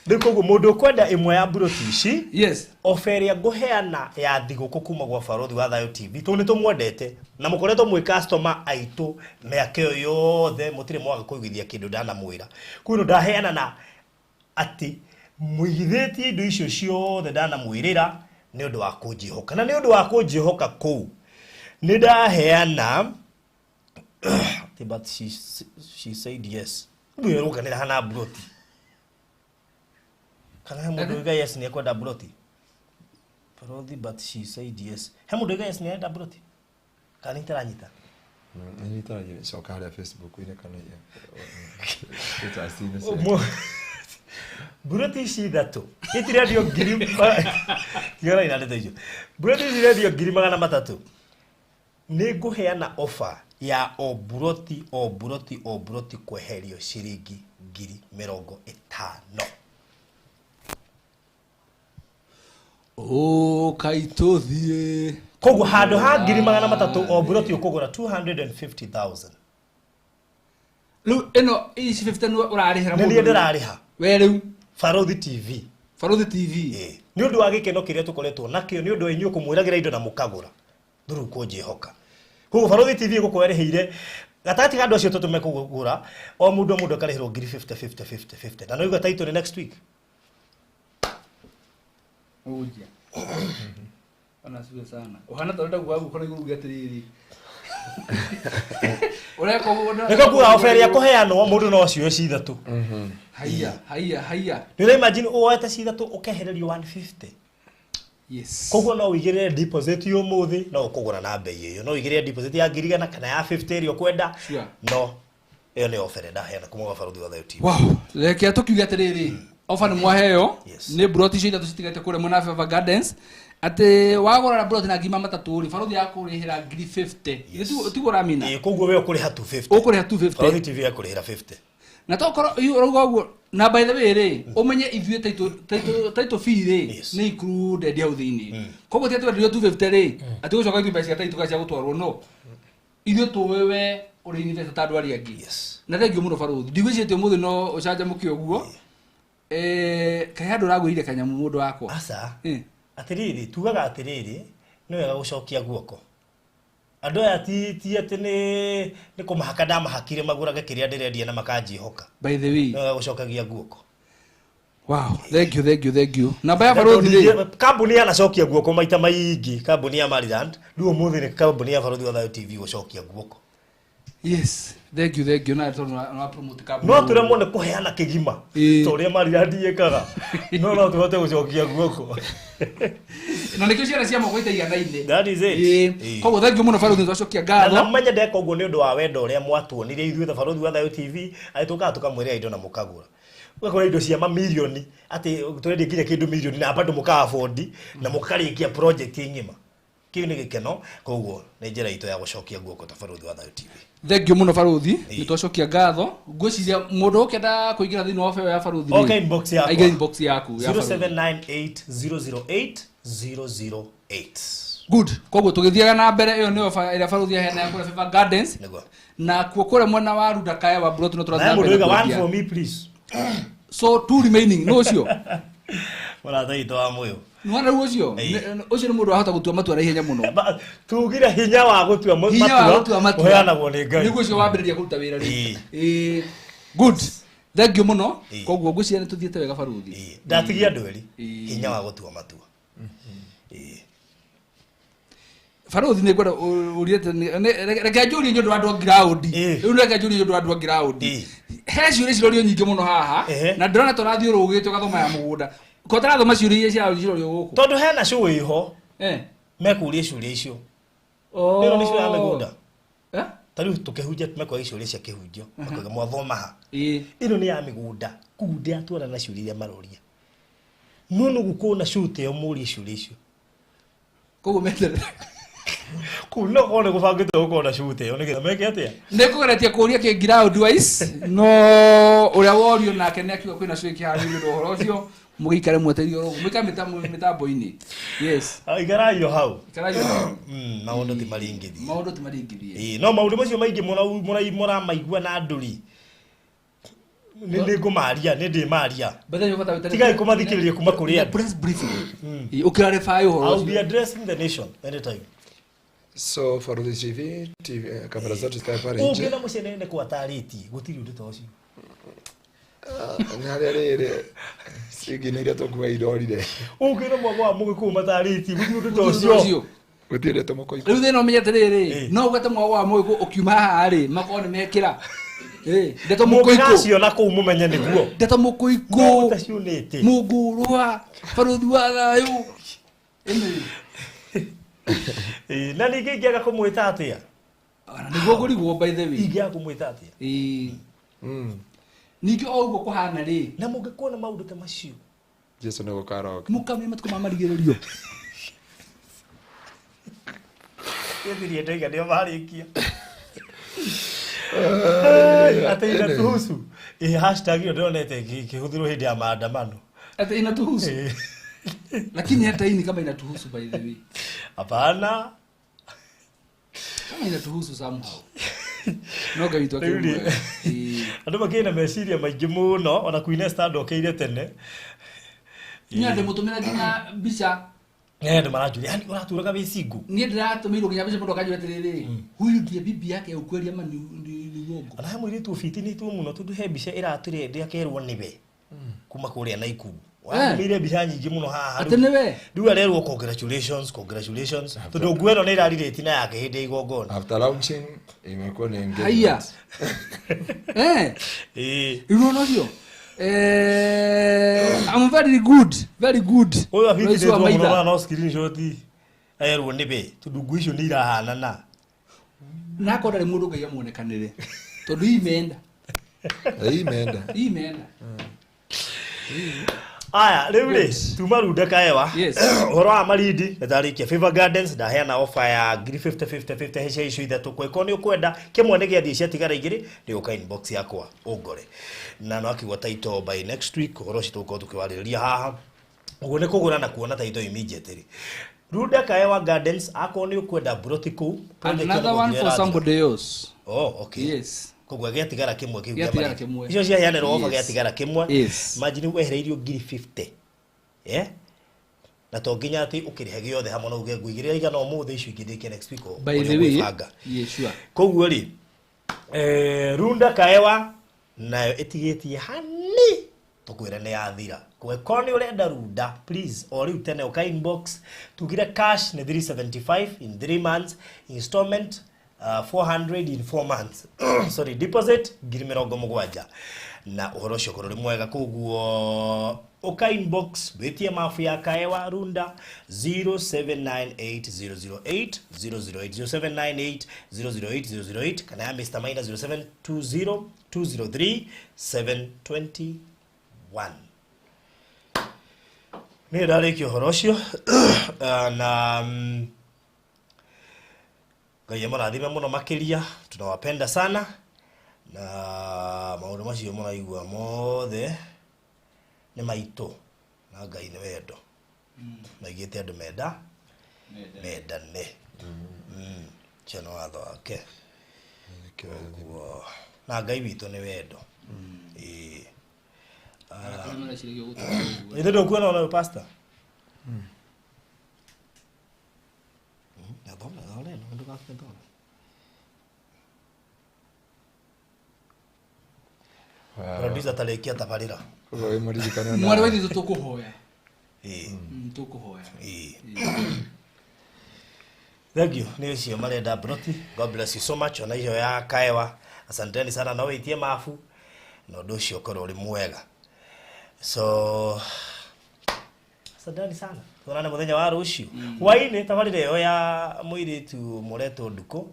Rĩu koguo mũndũ ũkwenda ĩmwe ya mburoti ici, yes, ofa ĩrĩa ngũheana ya thigũkũ kuma gwa Barothi wa Thayo TV, tondũ nĩ tũmwendete na mũkoretwo mwĩ customer aitũ mĩaka ĩyo yothe, mũtirĩ mwaga kũigithia kĩndũ ndanamwĩra. Koguo ndaheana na atĩ mũigithĩtie indo icio ciothe ndanamwĩrĩra nĩ ũndũ wa kũnjĩhoka, na nĩ ũndũ wa kũnjĩhoka kũu nĩ ndaheana but she said yes. Ũguo ũrũkanĩra hana mburoti. Kana he mũndũ uga yes nĩ ekwenda mburoti? Barothi, but she said yes. He mũndũ uga yes nĩ arenda mburoti? Kana nĩ itaranyita? Nĩ itaranyita, coka harĩa Facebook-inĩ kana status-inĩ ciake. Mburoti ici ithatũ itirendio ngiri, tigana na ndeto icio. Mburoti ici irendio ngiri magana matatũ. Nĩ ngũheana offer ya o mburoti o mburoti o mburoti kweherio ciringi ngiri mĩrongo ĩtano. Ũkaitũthiĩ. Koguo handũ ha ngiri magana matatũ o mburoti ũkũgũra 250,000. Rĩu ĩno ici 50 nĩwe ũrarĩhĩra Nĩ niĩ mũndũ. ndĩrarĩha. We rĩu. Barothi TV. Barothi TV. Ĩĩ. Nĩ ũndũ wa gĩkeno kĩrĩa tũkoretwo nakĩo, nĩ ũndũ wa inyuĩ kũmwĩragĩra indo na mũkagũra. Through kũnjĩhoka. Koguo Barothi TV ĩgũkorwo ĩrĩhĩire gatagatĩ ka andũ acio tũtũ mekũgũra, o mũndũ o mũndũ akarĩhĩrwo ngiri 50 50 50 50. Na no igua title nĩ next week. Ũnjia. Ona sio sana. Ũhana ta ũrenda kuga guoko na igũrũ uge atĩrĩrĩ. Ũreka ũguo na- Nĩkĩo kuga offer ĩrĩa kũheanwo mũndũ no acioe ci ithatũ. Haiya, haiya, haiya. Nĩ ũra imagine woete ci ithatũ ũkehererio 150. Yes. Koguo no ũigĩrĩre deposit ũmũthĩ, no ũkũgũra na bei ĩyo. No ũigĩrĩre deposit ya ngiri igana kana ya 50 ĩrĩa ũkwenda. Sure. No ĩyo nĩ offer ĩrĩa ndaheana kuma gwa Barothi wa Thayo TV. Wow, reke tũkiuge atĩrĩrĩ, offer nĩ mwaheo Yes. nĩ mburoti icio ithatũ citigaite kũrĩa mwena wa Favor Gardens, atĩ wagũra mburoti na ngiri matatũ rĩ, barothi yakũrĩhĩra ngiri 50. Yes. Tiguo ũramina? Ĩĩ, koguo we ũkũrĩha 250. Ũkũrĩha 250. Barothi TV ekũrĩhĩra 50. Na tokorwo iu ũrauga ũguo, na by the way rĩ, ũmenye ithuĩ title fee rĩ, Yes. nĩ included hau thĩinĩ. Koguo ti atĩ wendirio 250 rĩ, atĩ ũgũcoka ithuĩ mbeca cia title cia gũtwarwo, no. Ithuĩ tũĩ we ũrĩ investor ta andũ arĩa angĩ. Yes. Na thengiũ mũno barothi. Ndigwĩciria ũmũthĩ no ũcanjamũke ũguo. Kaĩ handũ ũragũrire kanyamũ mũndũ wakwa? Aca. Eh. Atĩrĩrĩ, tugaga atĩrĩrĩ, nĩ wega gũcokia guoko. Andũ aya ti atĩ nĩ kũmahaka ndamahakire magũrage kĩrĩa ndĩrendia na makanjĩhoka. By the way. Nĩ wega gũcokagia guoko. Wow, thank you, thank you, thank you. Namba ya barothi rĩ. Kambuni yanacokia guoko maita maingĩ, kambuni ya Maryland, rĩu ũmũthĩ nĩ kambuni ya Barothi wa Thayo TV gũcokia guoko. Yes, thank you, thank you. Na tondũ nĩ wa promote kambuni. No tũremwo nĩ kũheana kĩgima Ĩĩ. ta ũrĩa Maryland ĩkaga, no no tũhote gũcokia guoko. Na nĩkĩo ciana cia moko itaiganaine. That is it. Ĩĩ. Ĩĩ. Koguo thank you mũno barothi, nĩtwacokia Na ngatho. menye ndeka ũguo nĩ ũndũ wa wendo ũrĩa mwatuonirie ithuĩ ta Barothi wa Thayo TV, atĩ tũkaga tũkamwĩrĩra indo na mũkagũra. Ũgakora indo cia mamirioni, atĩ tũrendia nginya kĩndũ mirioni na bado mũka afford na mũkarĩkia project ng'ima. Kĩu nĩ gĩkeno, koguo nĩ njĩra itũ ya gũcokia guoko ta Barothi wa Thayo TV. Thank you mũno barothi, Ĩĩ. nĩtwacokia ngatho. Ngwĩciria mũndũ ũkĩenda kũingĩra thĩinĩ wa offer ĩyo ya barothi rĩ, Okay, inbox yakwa. aingĩre inbox yaku ya barothi. 0798 008 008. Good. Koguo tũgĩthiaga na mbere, ĩyo nĩyo offer ĩrĩa barothi aheana ya kũrĩa Favor Gardens. Nĩguo. Na kuo kũrĩa mwena wa Runda Kaya wa Brot no tũrathiĩ Na na mũndũ mbere uga one kwendia. for me please. So two remaining, no ũcio. Mũrata witũ wa Mũyũ. Nĩwona rĩu ũcio? Ũcio nĩ mũndũ wahota gũtua matua na ihenya mũno. Tugire hinya wa gũtua Hinya wa gũtua matua ũheanagwo nĩ Ngai. Nĩguo ũcio wambĩrĩria kũruta wĩra rĩu. Ĩĩ. Good. Thank you mũno. Koguo ngwĩciria nĩ tũthiĩte wega baruthi. Ndatigia andũ erĩ. Hinya wa gũtua matua. Baruthi nĩ ngwenda ũriĩte reke njũrie nĩ ũndũ wa andũ a ground. Rĩu reke njũrie nĩ ũndũ wa andũ a ground. He ciũria cirorio nyingĩ mũno haha na ndĩrona tũrathiĩ ũrũgĩte ũgathoma ya mũgũnda. Ko tũrathoma ciũria iria cirorio gũkũ. Tondũ hena show ĩho. Mekũria ciũria icio. Ĩno nĩ show ya mĩgũnda. Ta rĩu tũkĩhunjia mekũria ciũria cia kĩhunjio. Makoiga mwathoma ha. Ĩno nĩ ya mĩgũnda. Koguo ndĩratwarana na ciũria iria maroria. No nĩ gũkorwo na show ta ĩyo mũrie ciũria icio. Koguo meterere. Kũu no korwo nĩ gũbangĩtwo gũkorwo na show ta ĩyo nĩgetha meke atĩa? Nĩ kũgeretie kũria kĩ ground wise no ũrĩa worio nake nĩ akiuga kwĩna show ĩkĩharĩrĩrio nĩ ũndũ wa ũhoro ũcio mũgĩikare mwetereire oro ũguo mũikare mĩtambo-inĩ. Yes. Ikarai o hau. Ikarai o hau. Maũndũ ti maringithie. Maũndũ ti maringithie. Ĩĩ, no maũndũ macio maingĩ mũramaigua na andũ-rĩ, nĩ ngũmaria, nĩ ndĩmaria. Tigai kũmathikĩrĩria kuma kũrĩ andũ. Press briefing. Ũkĩrarĩbaĩ ũhoro I'll be ũcio. addressing the nation anytime. So Baruthi TV, TV kamera zetu zikae pale nje. Ũngĩona mũcenene kwa tarĩtie, gũtirĩ ũndũ ta ũcio. Nĩ harĩa rĩrĩ cingĩ iria tũkuga irorire. Ũngĩona mwago wa Mũgĩkũyũ matarĩtie, gũtirĩ ũndũ ta ũcio. Gũtirĩ ndeto mũkũigua. Rĩu thĩna ũmenye atĩrĩrĩ, no ũgwete mwago wa Mũgĩkũyũ ũkiuma haha rĩ, makorwo nĩ mekĩra. Ndeto mũkũikũ. Mũngĩgaciona kũu mũmenye nĩguo. Ndeto mũkũikũ. No ũtaciunĩte. Mũngũrwa, baruthi wa thayũ. Na ningĩ ingĩaga kũmwĩta atĩa? Nĩguo ngũrigwo by the way. Ingĩaga kũmwĩta atĩa? Ningĩ o ũguo kũhana rĩ. Na mũngĩkuona maũndũ ta macio. Jesu nĩ gũkaroka. Mũkamenya matukũ ma marigĩrĩrio. Gĩthirie ndoiga nĩo marĩkia. Atĩ inatuhusu. Hashtag ĩyo ndĩronete ĩkĩhũthĩrwo hĩndĩ ya maandamano. Atĩ inatuhusu. Lakini hata hii ni kama inatuhusu by the way. Hapana. Kama inatuhusu somehow. No Ngai witũ akĩrĩ mwega. Andũ makĩrĩ na meciria maingĩ mũno ona Queen Esther ndokeire tene. Niĩ ndĩmũtũmĩra nginya mbica. Andũ maranjũria, yani ũratũraga wĩ single? Niĩ ndĩratũmĩirwo nginya mbica mũndũ akanjũria atĩrĩrĩ, huyu ndiye bibi yake ya ukweli ama ni uongo? Ona he mũirĩtu ũbitinĩtwo mũno tondũ he mbica ĩratũrende akerwo nĩwe kuma kũrĩa Naikuru. Watũmĩire mbica nyingĩ mũno haha. Atĩ nĩwe? Rĩu arerwo congratulations, congratulations. Tondũ nguo ĩno nĩ ĩrarirĩti na yake hĩndĩ ya igongona. After launching imekuwa ni engagement. Haiya. Rĩu ũrona ũcio? I'm very good, very good. Ũyũ Rais wa abitinĩtwo mũno Maitha. na no screenshot erwo nĩwe tondũ nguo icio nĩ irahanana. Na akorwo ndarĩ mũndũ Ngai amuonekanĩre. Tondũ hii imeenda. Hii imeenda. Hii imeenda. Aya, rĩu rĩ, tuma Runda Kaewa. Ũhoro wa Malindi, nĩndarĩkia Favor Gardens, ndaheana offer ya ngiri 50 50 50 he cia icio ithatũ. Kũngĩkorwo nĩ ũkwenda, kĩmwe nĩ gĩathiĩ ciatigara igĩrĩ, nĩ ũka inbox yakwa ũngore. Na no akiuga title by next week, ũhoro ũcio tũgũkorwo tũkĩwarĩrĩria haha. Ũguo nĩ kũgũra na kuona title immediately. Runda Kaewa Gardens, akorwo nĩ ũkwenda mburoti kũu, project ĩyo Another nĩ one gũthira for ĩrathira. somebody else. Oh, okay. Yes. Koguo gĩatigara kĩmwe kĩu kĩa Gĩatigara Malindi. kĩmwe. Icio ciaheanĩrwo offer Yes. gĩatigara kĩmwe. Yes. Imagine wehereirio ngiri 50. Na to nginya atĩ ũkĩrĩhe gĩothe hamwe na uge ngũigĩrĩra igana ũmũthĩ icio ingĩ ndĩke next week By ũrĩa the way, ũgwĩbanga. yeah, sure. Koguo rĩ, Runda Kaewa nayo ĩtigĩtie hani tũkwĩre nĩ yathira. Kũngĩkorwo nĩ ũrenda Runda, please o rĩu tene ũka inbox tugire cash nĩ 375 in 3 months, installment 400 in 4 months. Sorry, deposit ngiri mĩrongo mũgwanja. Na ũhoro ũcio ũkorwo ũrĩ mwega. Koguo ũka inbox wĩtie mabu ya Kaewa Runda 0798008008 0798008008 kana ya Mr. Maina 0720203721. Niĩ ndarĩkia ũhoro ũcio na Ngai amũrathime mũno makĩria, tunawapenda sana na maũndũ macio mũraigua mothe nĩ maitũ na Ngai nĩ wendo. Maigĩte andũ menda mendane. Ũcio nĩ watho wake. Koguo na Ngai witũ nĩ wendo. Ĩĩ. Mareciria gũtũra ũguo. Ithe ndũkuona ona ũyũ pastor. Thoma, thoma, no ndũgakĩthome. Producer tarĩkia tabarĩra. Koguo wĩ mũririkane ona- Mwarĩ wa ithe witũ tũkũhoya. Ĩĩ. Tũkũhoya. Ĩĩ. Thank you. Nĩ ũcio marenda broti. God bless you so much. Ona icio ya Kaewa. Asanteni sana no wĩtie mabu. Na ũndũ ũcio ũkorwo ũrĩ mwega. So asanteni sana. Tuonane mũthenya wa rũciũ. Hwaĩ-inĩ tabarĩra ĩyo ya mũirĩtu mũretwo Ndukũ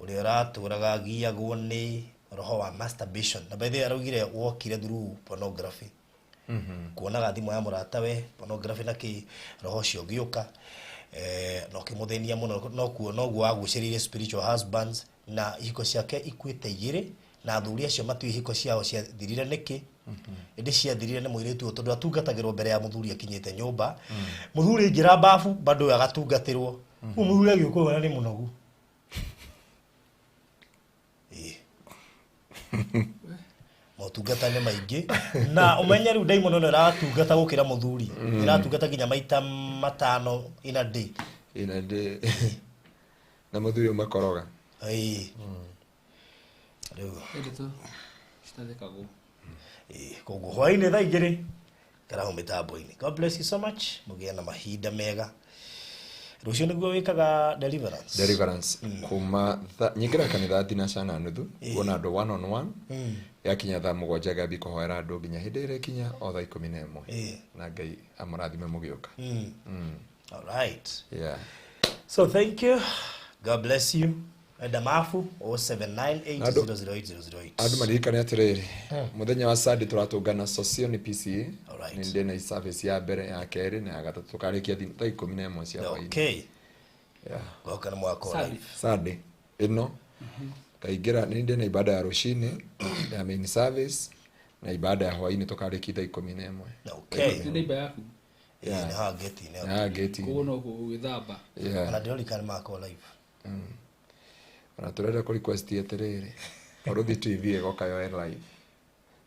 ũrĩa ũratũraga agiagwo nĩ roho wa masturbation. Na by the way araugire wokire through pornography. Kuonaga thimũ ya mũratawe pornography na kĩ roho ũcio ũgĩũka na ũkĩmũthĩnia mũno nokuo noguo agucĩrĩirie spiritual husbands na ihiko ciake ikuĩte igĩrĩ na athuri acio matiũĩ ihiko ciao ciathirire nĩkĩ ĩndĩ ciathirire nĩ mũirĩtu ũyũ tondũ atungatagĩrwo mbere ya mũthuri akinyĩte nyũmba. Mũthuri aingĩra babu bado ũyũ agatungatĩrwo rĩu mũthuri agĩũka ũyũ nĩ mũnogu. Ĩĩ. Motungata nĩ maingĩ na ũmenye rĩu ndaimono ĩno ĩratungata gũkĩra mũthuri, ĩratungata nginya maita 5 in a day. In a day. Na mũthuri ũmakoroga. Ĩĩ. Rĩu Ĩndĩ tu citathekagwo. Ĩĩ, koguo hwaĩ-inĩ thaa 2 karaho mĩtambo-inĩ. God bless you so much. Mũgĩe na mahinda mega. Rũciũ nĩguo wĩkaga deliverance. Deliverance kuma nyingĩra kanitha thinaca na nuthu kuona andũ one on one yakinya thaa 7 ngambia kũhoera andũ nginya hĩndĩ ĩrĩa ĩkinya o thaa 11. Na Ngai amũrathime mũgĩũka. All right. Yeah. So thank you. God bless you. Enda mabu 0798008008. Andũ maririkane atĩrĩrĩ, mũthenya wa Sunday tũratũngana Sosioni PCA. Alright. Nĩ ndĩ na service ya mbere ya kerĩ na ya gatatũ tũkarĩkia thaa 11 cia hwaĩ-inĩ. Okay. Yeah. Goka nĩ mwaka wa Sunday. life. Sunday ĩno kaingĩra nĩ ndĩ na ibada ya rũcinĩ ya main service na ibada ya hwaĩ-inĩ tũkarĩkia thaa 11. Okay. Nĩ neighbor yaku. Ĩĩ, nĩ haha gate-inĩ. Ya gate. Koguo no gwĩthamba. Yeah. Ona ndĩrorikana nĩ mwaka wa life. Ona tũrenda kũ request atĩrĩrĩ, Barũthi TV ĩgoka yoe live.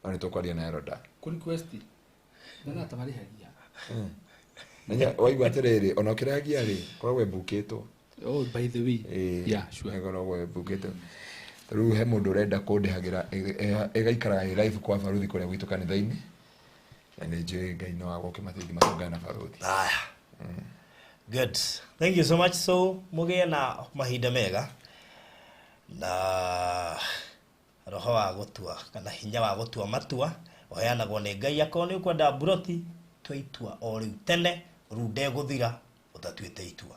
No nĩ tũkwaria na Eroda. Kũ request. Ndona ta marĩhagia. Na waigua atĩrĩrĩ, ona ũkĩragia rĩ, koragwo ĩmbukĩtwo. Oh, by the way. Ĩĩ, Yeah, sure. ĩkoragwo ĩmbukĩtwo. Rĩu he mũndũ ũrenda kũndĩhagĩra ĩgaikaraga ĩ live kwa Barũthi kũrĩa gwitũ kanitha-inĩ. Na nĩ njũĩ Ngai no agũke mateithie matũngane na Barũthi. Aya. Good. Thank you so much. So mũgĩe na mahinda mega na roho wa gũtua kana hinya wa gũtua matua ũheanagwo nĩ Ngai. Akorwo nĩ ũkwenda mburoti tua itua o rĩu tene rĩu ndegũthira ũtatuĩte itua.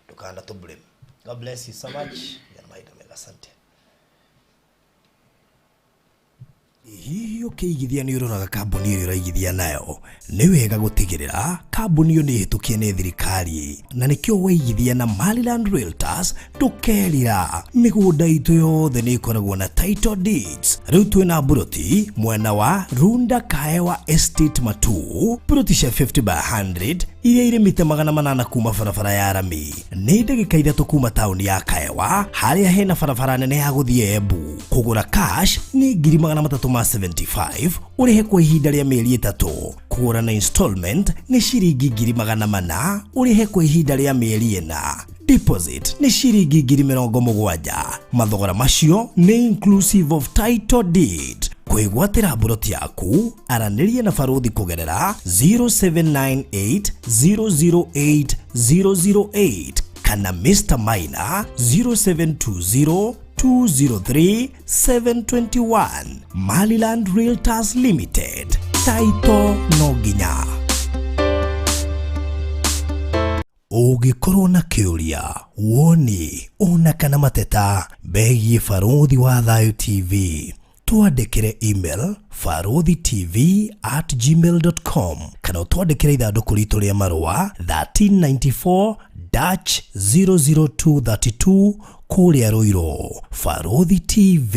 Ndũkana tũ blame. God bless you so much. Gĩa na mahinda mega. Asante. Hihi ũkĩigithia nĩ ũroraga kambuni ĩrĩa ũraigithia nayo? Nĩ wega gũtigĩrĩra kambuni ĩyo nĩ ĩhĩtũkie nĩ thirikari, na nĩkĩo waigithia na Maryland Realtors ndũkerira. Mĩgũnda itũ yothe nĩ ĩkoragwo na title deeds. Rĩu twĩna mburoti mwena wa Runda Kaewa Estate Matu, mburoti cia 50 by 100 iria irĩ mita 800 kuma barabara ya rami. Nĩ ndagĩka 3 kuma taũni ya Kaewa harĩa hena barabara nene ya gũthiĩ Embu. Kũgũra cash nĩ 375,000 ũrĩhe kwa ihinda rĩa mĩeri 3. Kũgũra na installment nĩ ciringi 400,000 ũrĩhe kwa ihinda rĩa mĩeri 4. Deposit nĩ ciringi 70,000. Mathogora macio nĩ inclusive of title deed. Kwĩgwatĩra mburoti yaku aranĩria na Barũthi kũgerera 0798 008 008 kana Mr Maina 0720 203 721. Maryland Realtors Limited. Taito no nginya. Ũngĩkorwo na kĩũria, woni, ona kana mateta megiĩ Barũthi wa Thayũ TV, twandĩkĩre email baruthitv@gmail.com kana ũtwandĩkĩre ithandũkũ ritũ rĩa marũa 1394 00232 kũrĩa Ruiru. Barũthi TV,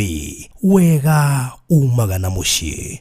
wega umaga na mũciĩ.